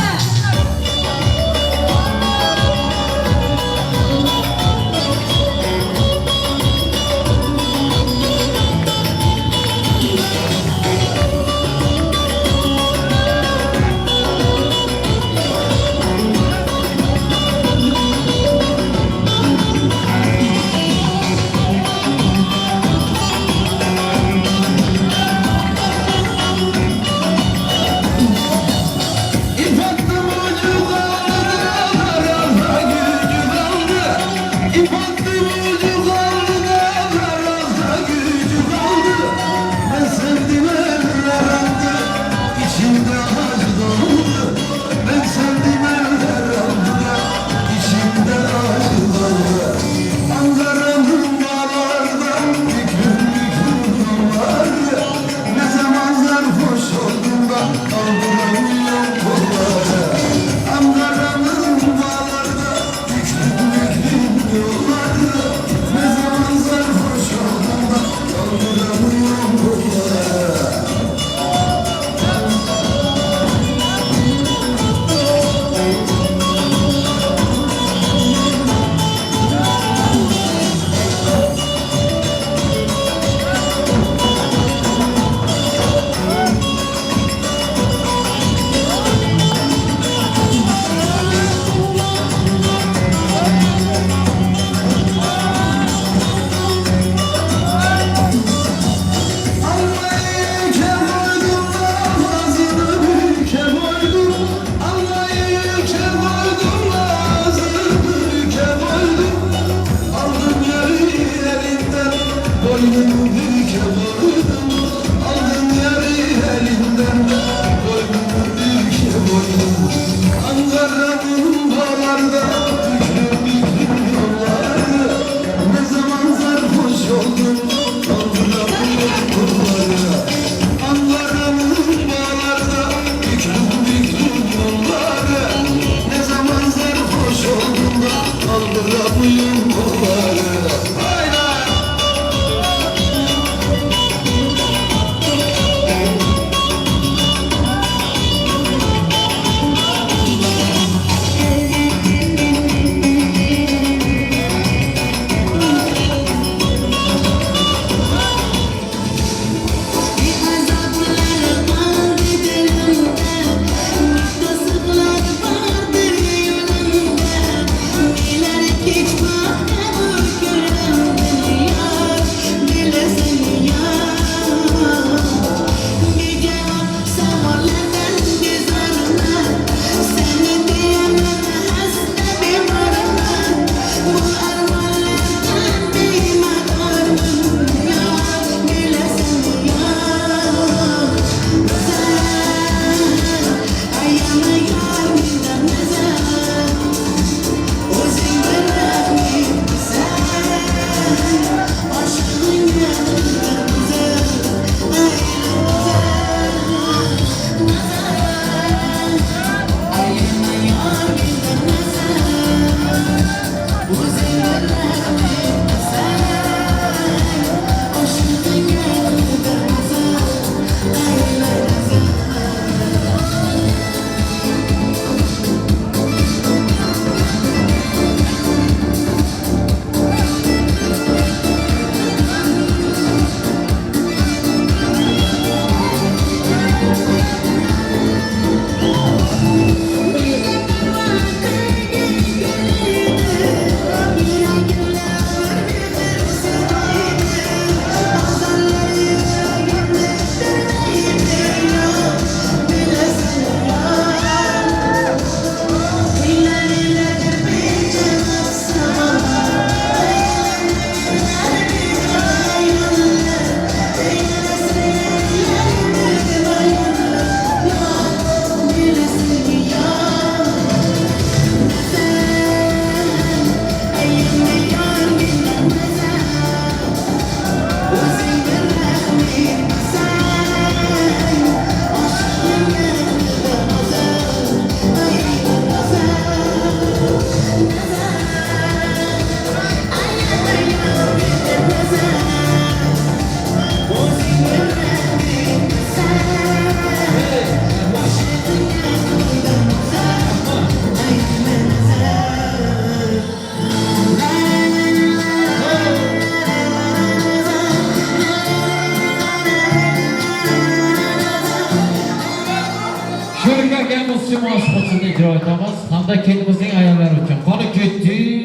Hiç bakmadım. ijro etamiz hamda kelinimizning ayollari uchun. Qani ketdi.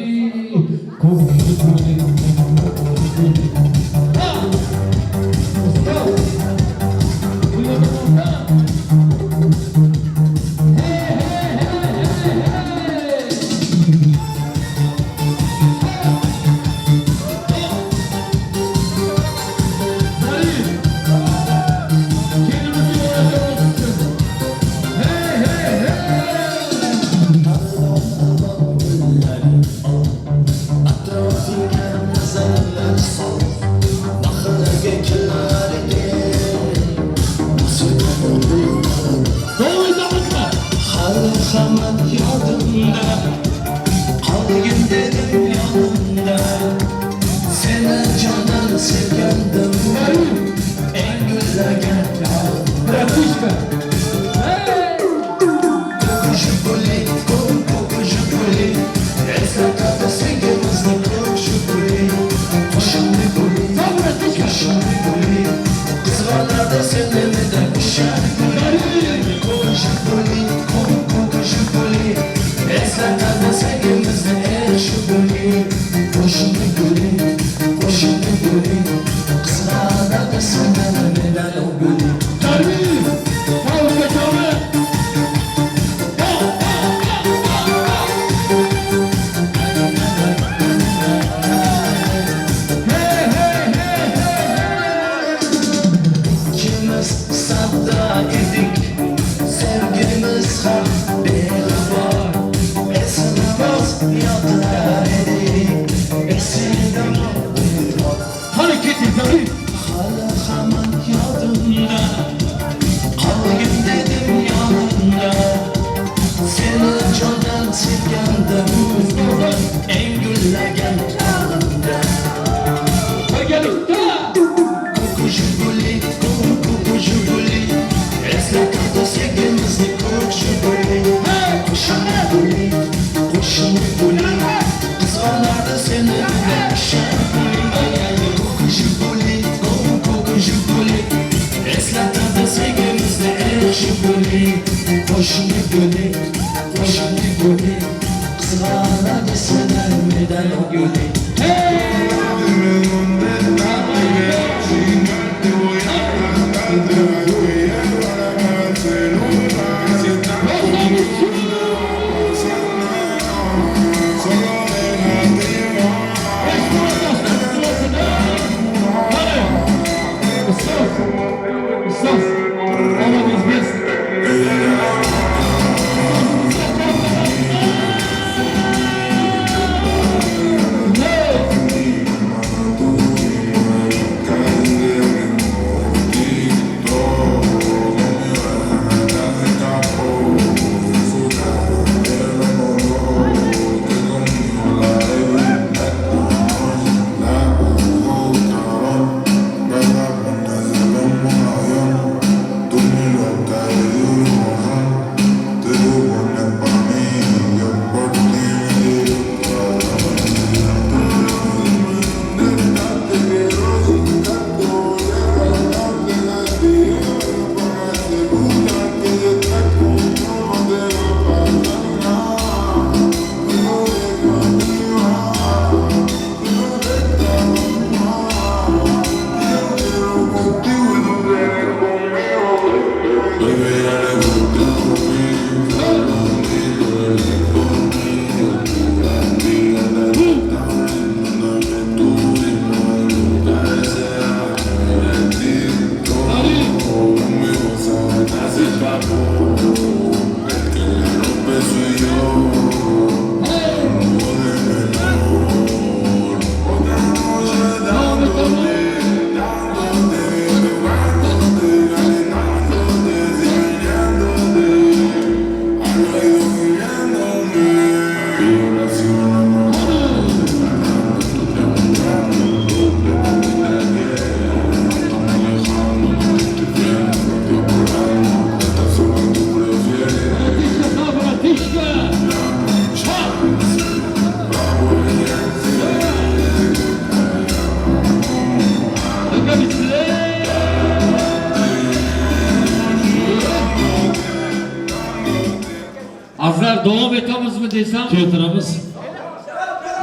desam Keltiramiz.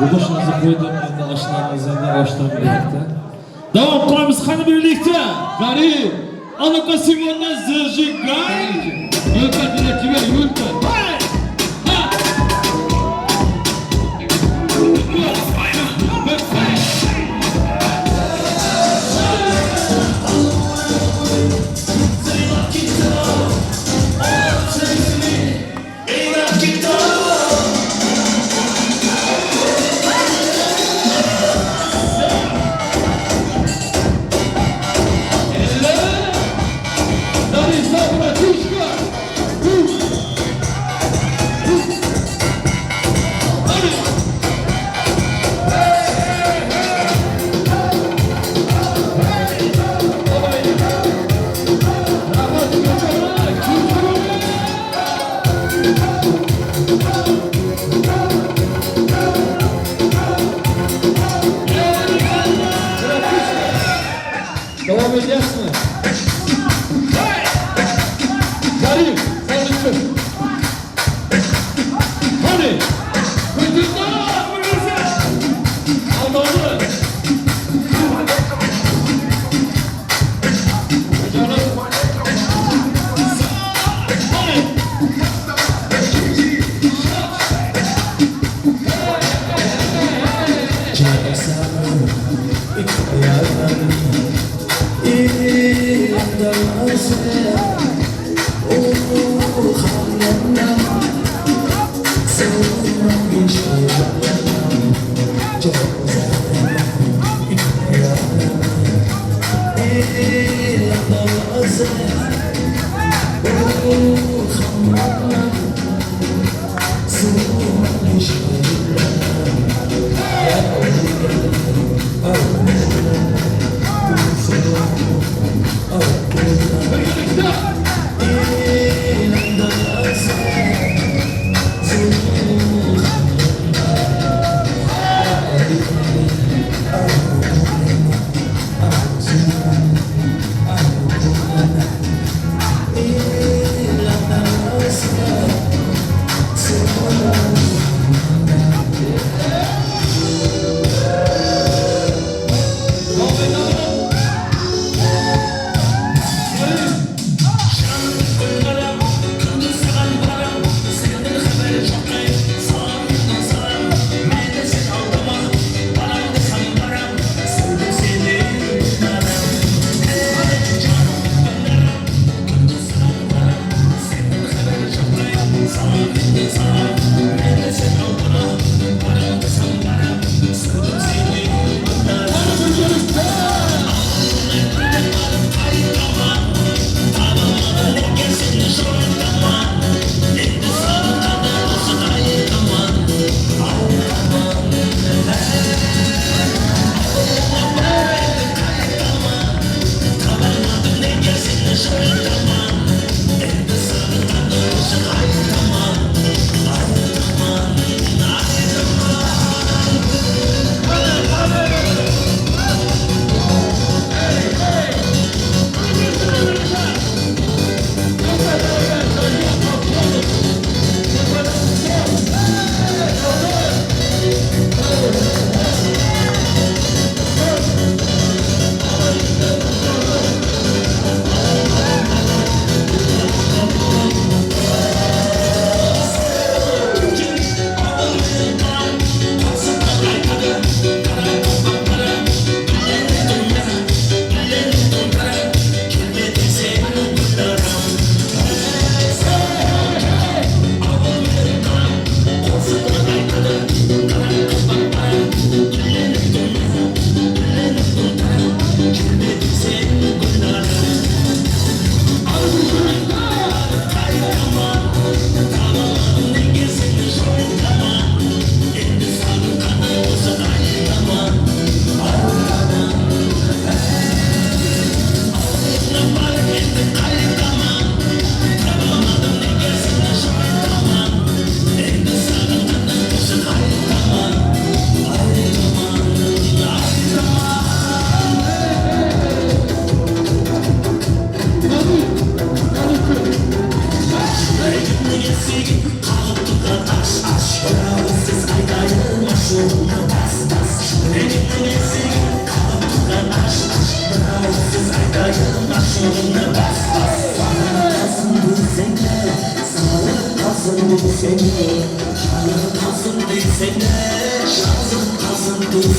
Bu qo'shiqni qo'ydim, endi oshnamizni oshdan birlikda. Davom qilamiz qani birlikda. Garib. А ну-ка сегодня зажигай. Юлька, для тебя, Юлька. Davom etyapsizmi? Garib, sen uchun. Qani? Aldoni.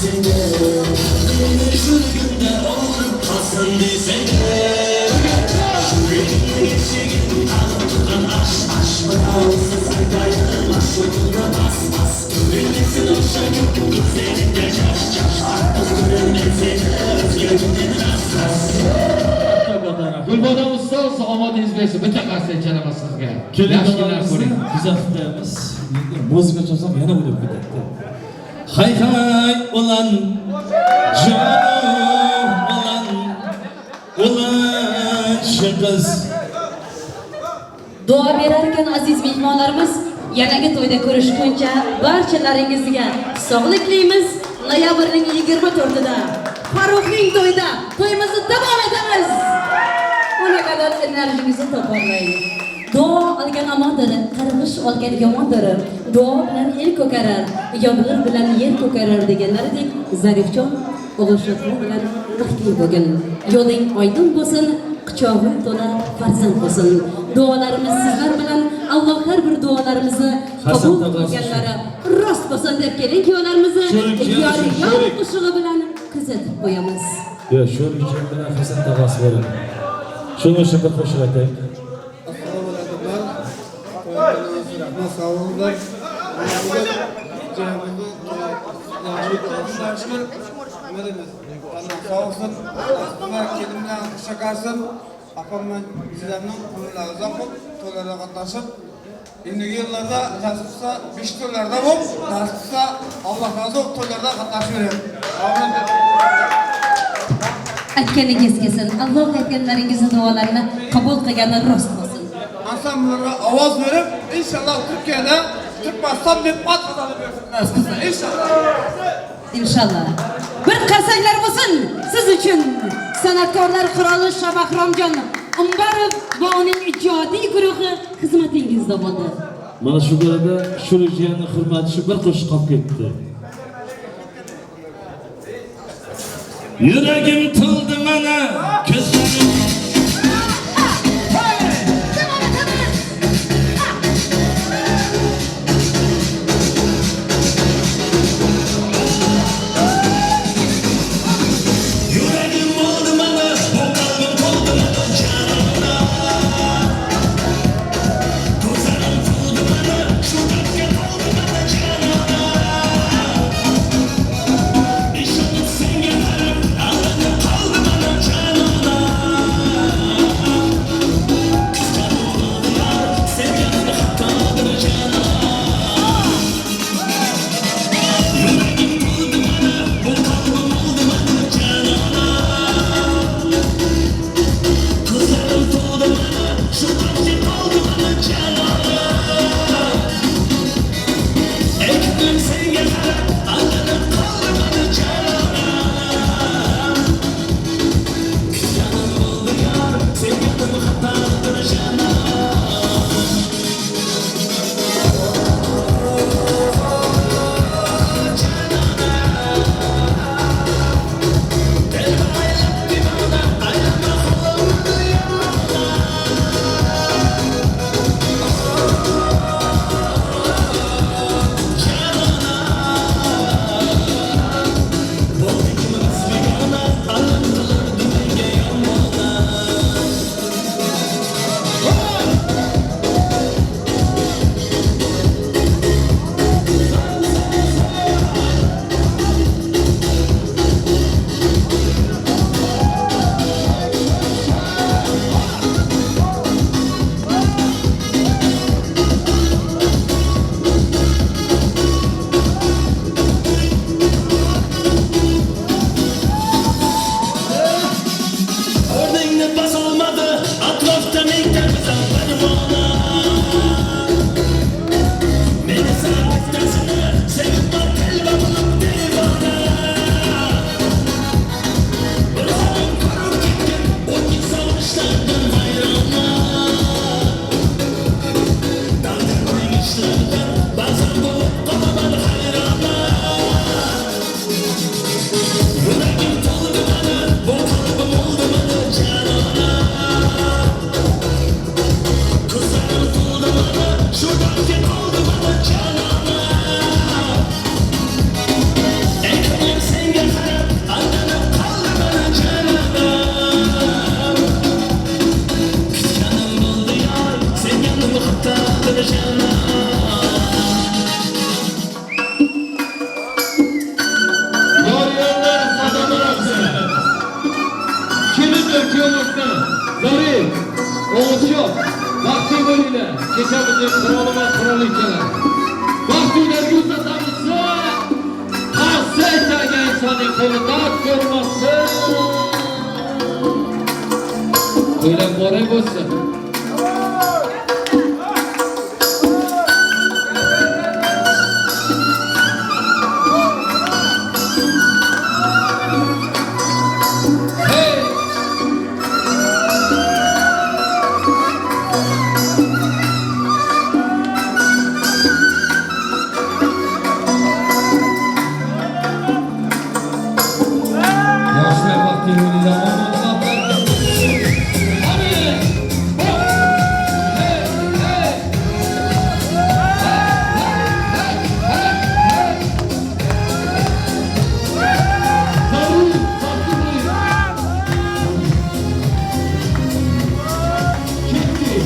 senga. Meni shurgunda olib qolsin desang. Жүрегімнің ешігін қағып тұрған аш, аш. Бір айтайын, ашуыңды бас, бас. Көрерменсің ошагым, көздеріңде жаш, жаш. Артық көрермен сені, өзгергеннен рас, рас. Gulbodom ustoz omadingiz bersin. Bitta qarsak chalaman sizga. Yaxshigina ko'ring. Kuzatib qo'yamiz. Muzika chalsam yana o'ynab ketadi. Hay hay ulan jonim ulan ulan shu qiz. Duo berar ekan aziz mehmonlarimiz, yanagi to'yda ko'rishguncha barchalaringizga sog'lik tilaymiz. Noyabrning 24-ida Farruxning to'yida to'yimizni davom etamiz. Ona qadar enerjingizni to'pollang. Duo olgan amondir, qarg'ish olgan yomondir. Duo bilan el ko'karar, yomg'ir bilan yer ko'karar deganlaridek Zarifjon o'g'il bilan baxtli bo'lgin. Yo'ling oydin bo'lsin, quchog'ing to'la farzand bo'lsin. Duolarimiz sizlar bilan, Alloh har bir duolarimizni qabul qilganlari rost bo'lsin deb keling kuyovlarimizni yor yor qo'shig'i bilan kuzatib qo'yamiz. Yo'q, Sho'rikjon bilan Hasan tog'asi bor edi. Shuning uchun bir qo'shiq aytaylik. Assalomu alaykum. Rahmat, sog' bo'linglar. Sağ olsun. Kelin bilan shakarsın. Apam bilan sizlarning umrlari uzoq bo'lib, to'ylarda qatnashib, endigi yillarda nasib qilsa 5 to'ylarda bo'lib, nasib qilsa Alloh rozi bo'lib to'ylarda qatnashavering. Aytganingiz kelsin. Alloh aytganlaringizni duolarini qabul qilgani rost bo'lsin. Ansambllarga ovoz berib, inshaalloh Turkiyada Turkmaniston deb ot qozonib bersin nasib qilsa, inshaalloh. Inshaalloh. Bir qarsaklar bo'lsin siz uchun. San'atkorlar qiroli Shabahromjon Umbarov va uning ijodiy guruhi xizmatingizda bo'ldi. Mana shu yerda Sho'rikjonning hurmati shu bir qo'shiq qolib ketdi. Yuragim to'ldi mana, ko'zlarim senga qarab, aldanib qoldim ana jonim. O'g'ilchon, baxtli bo'linglar. Kechamizning qiroli va qirolichalari. Baxtlilarga uzatamiz. Qarsak chalgan insonning qo'li dard ko'rmasin. To'ylar muborak bo'lsin. Yoshlar baxtli bo'linglar. Omon muvaffaq. Hadi! Hop! Hey, hey! Hey, hey, hey, hey! Zarur, baxtli bo'ling. Ketdik.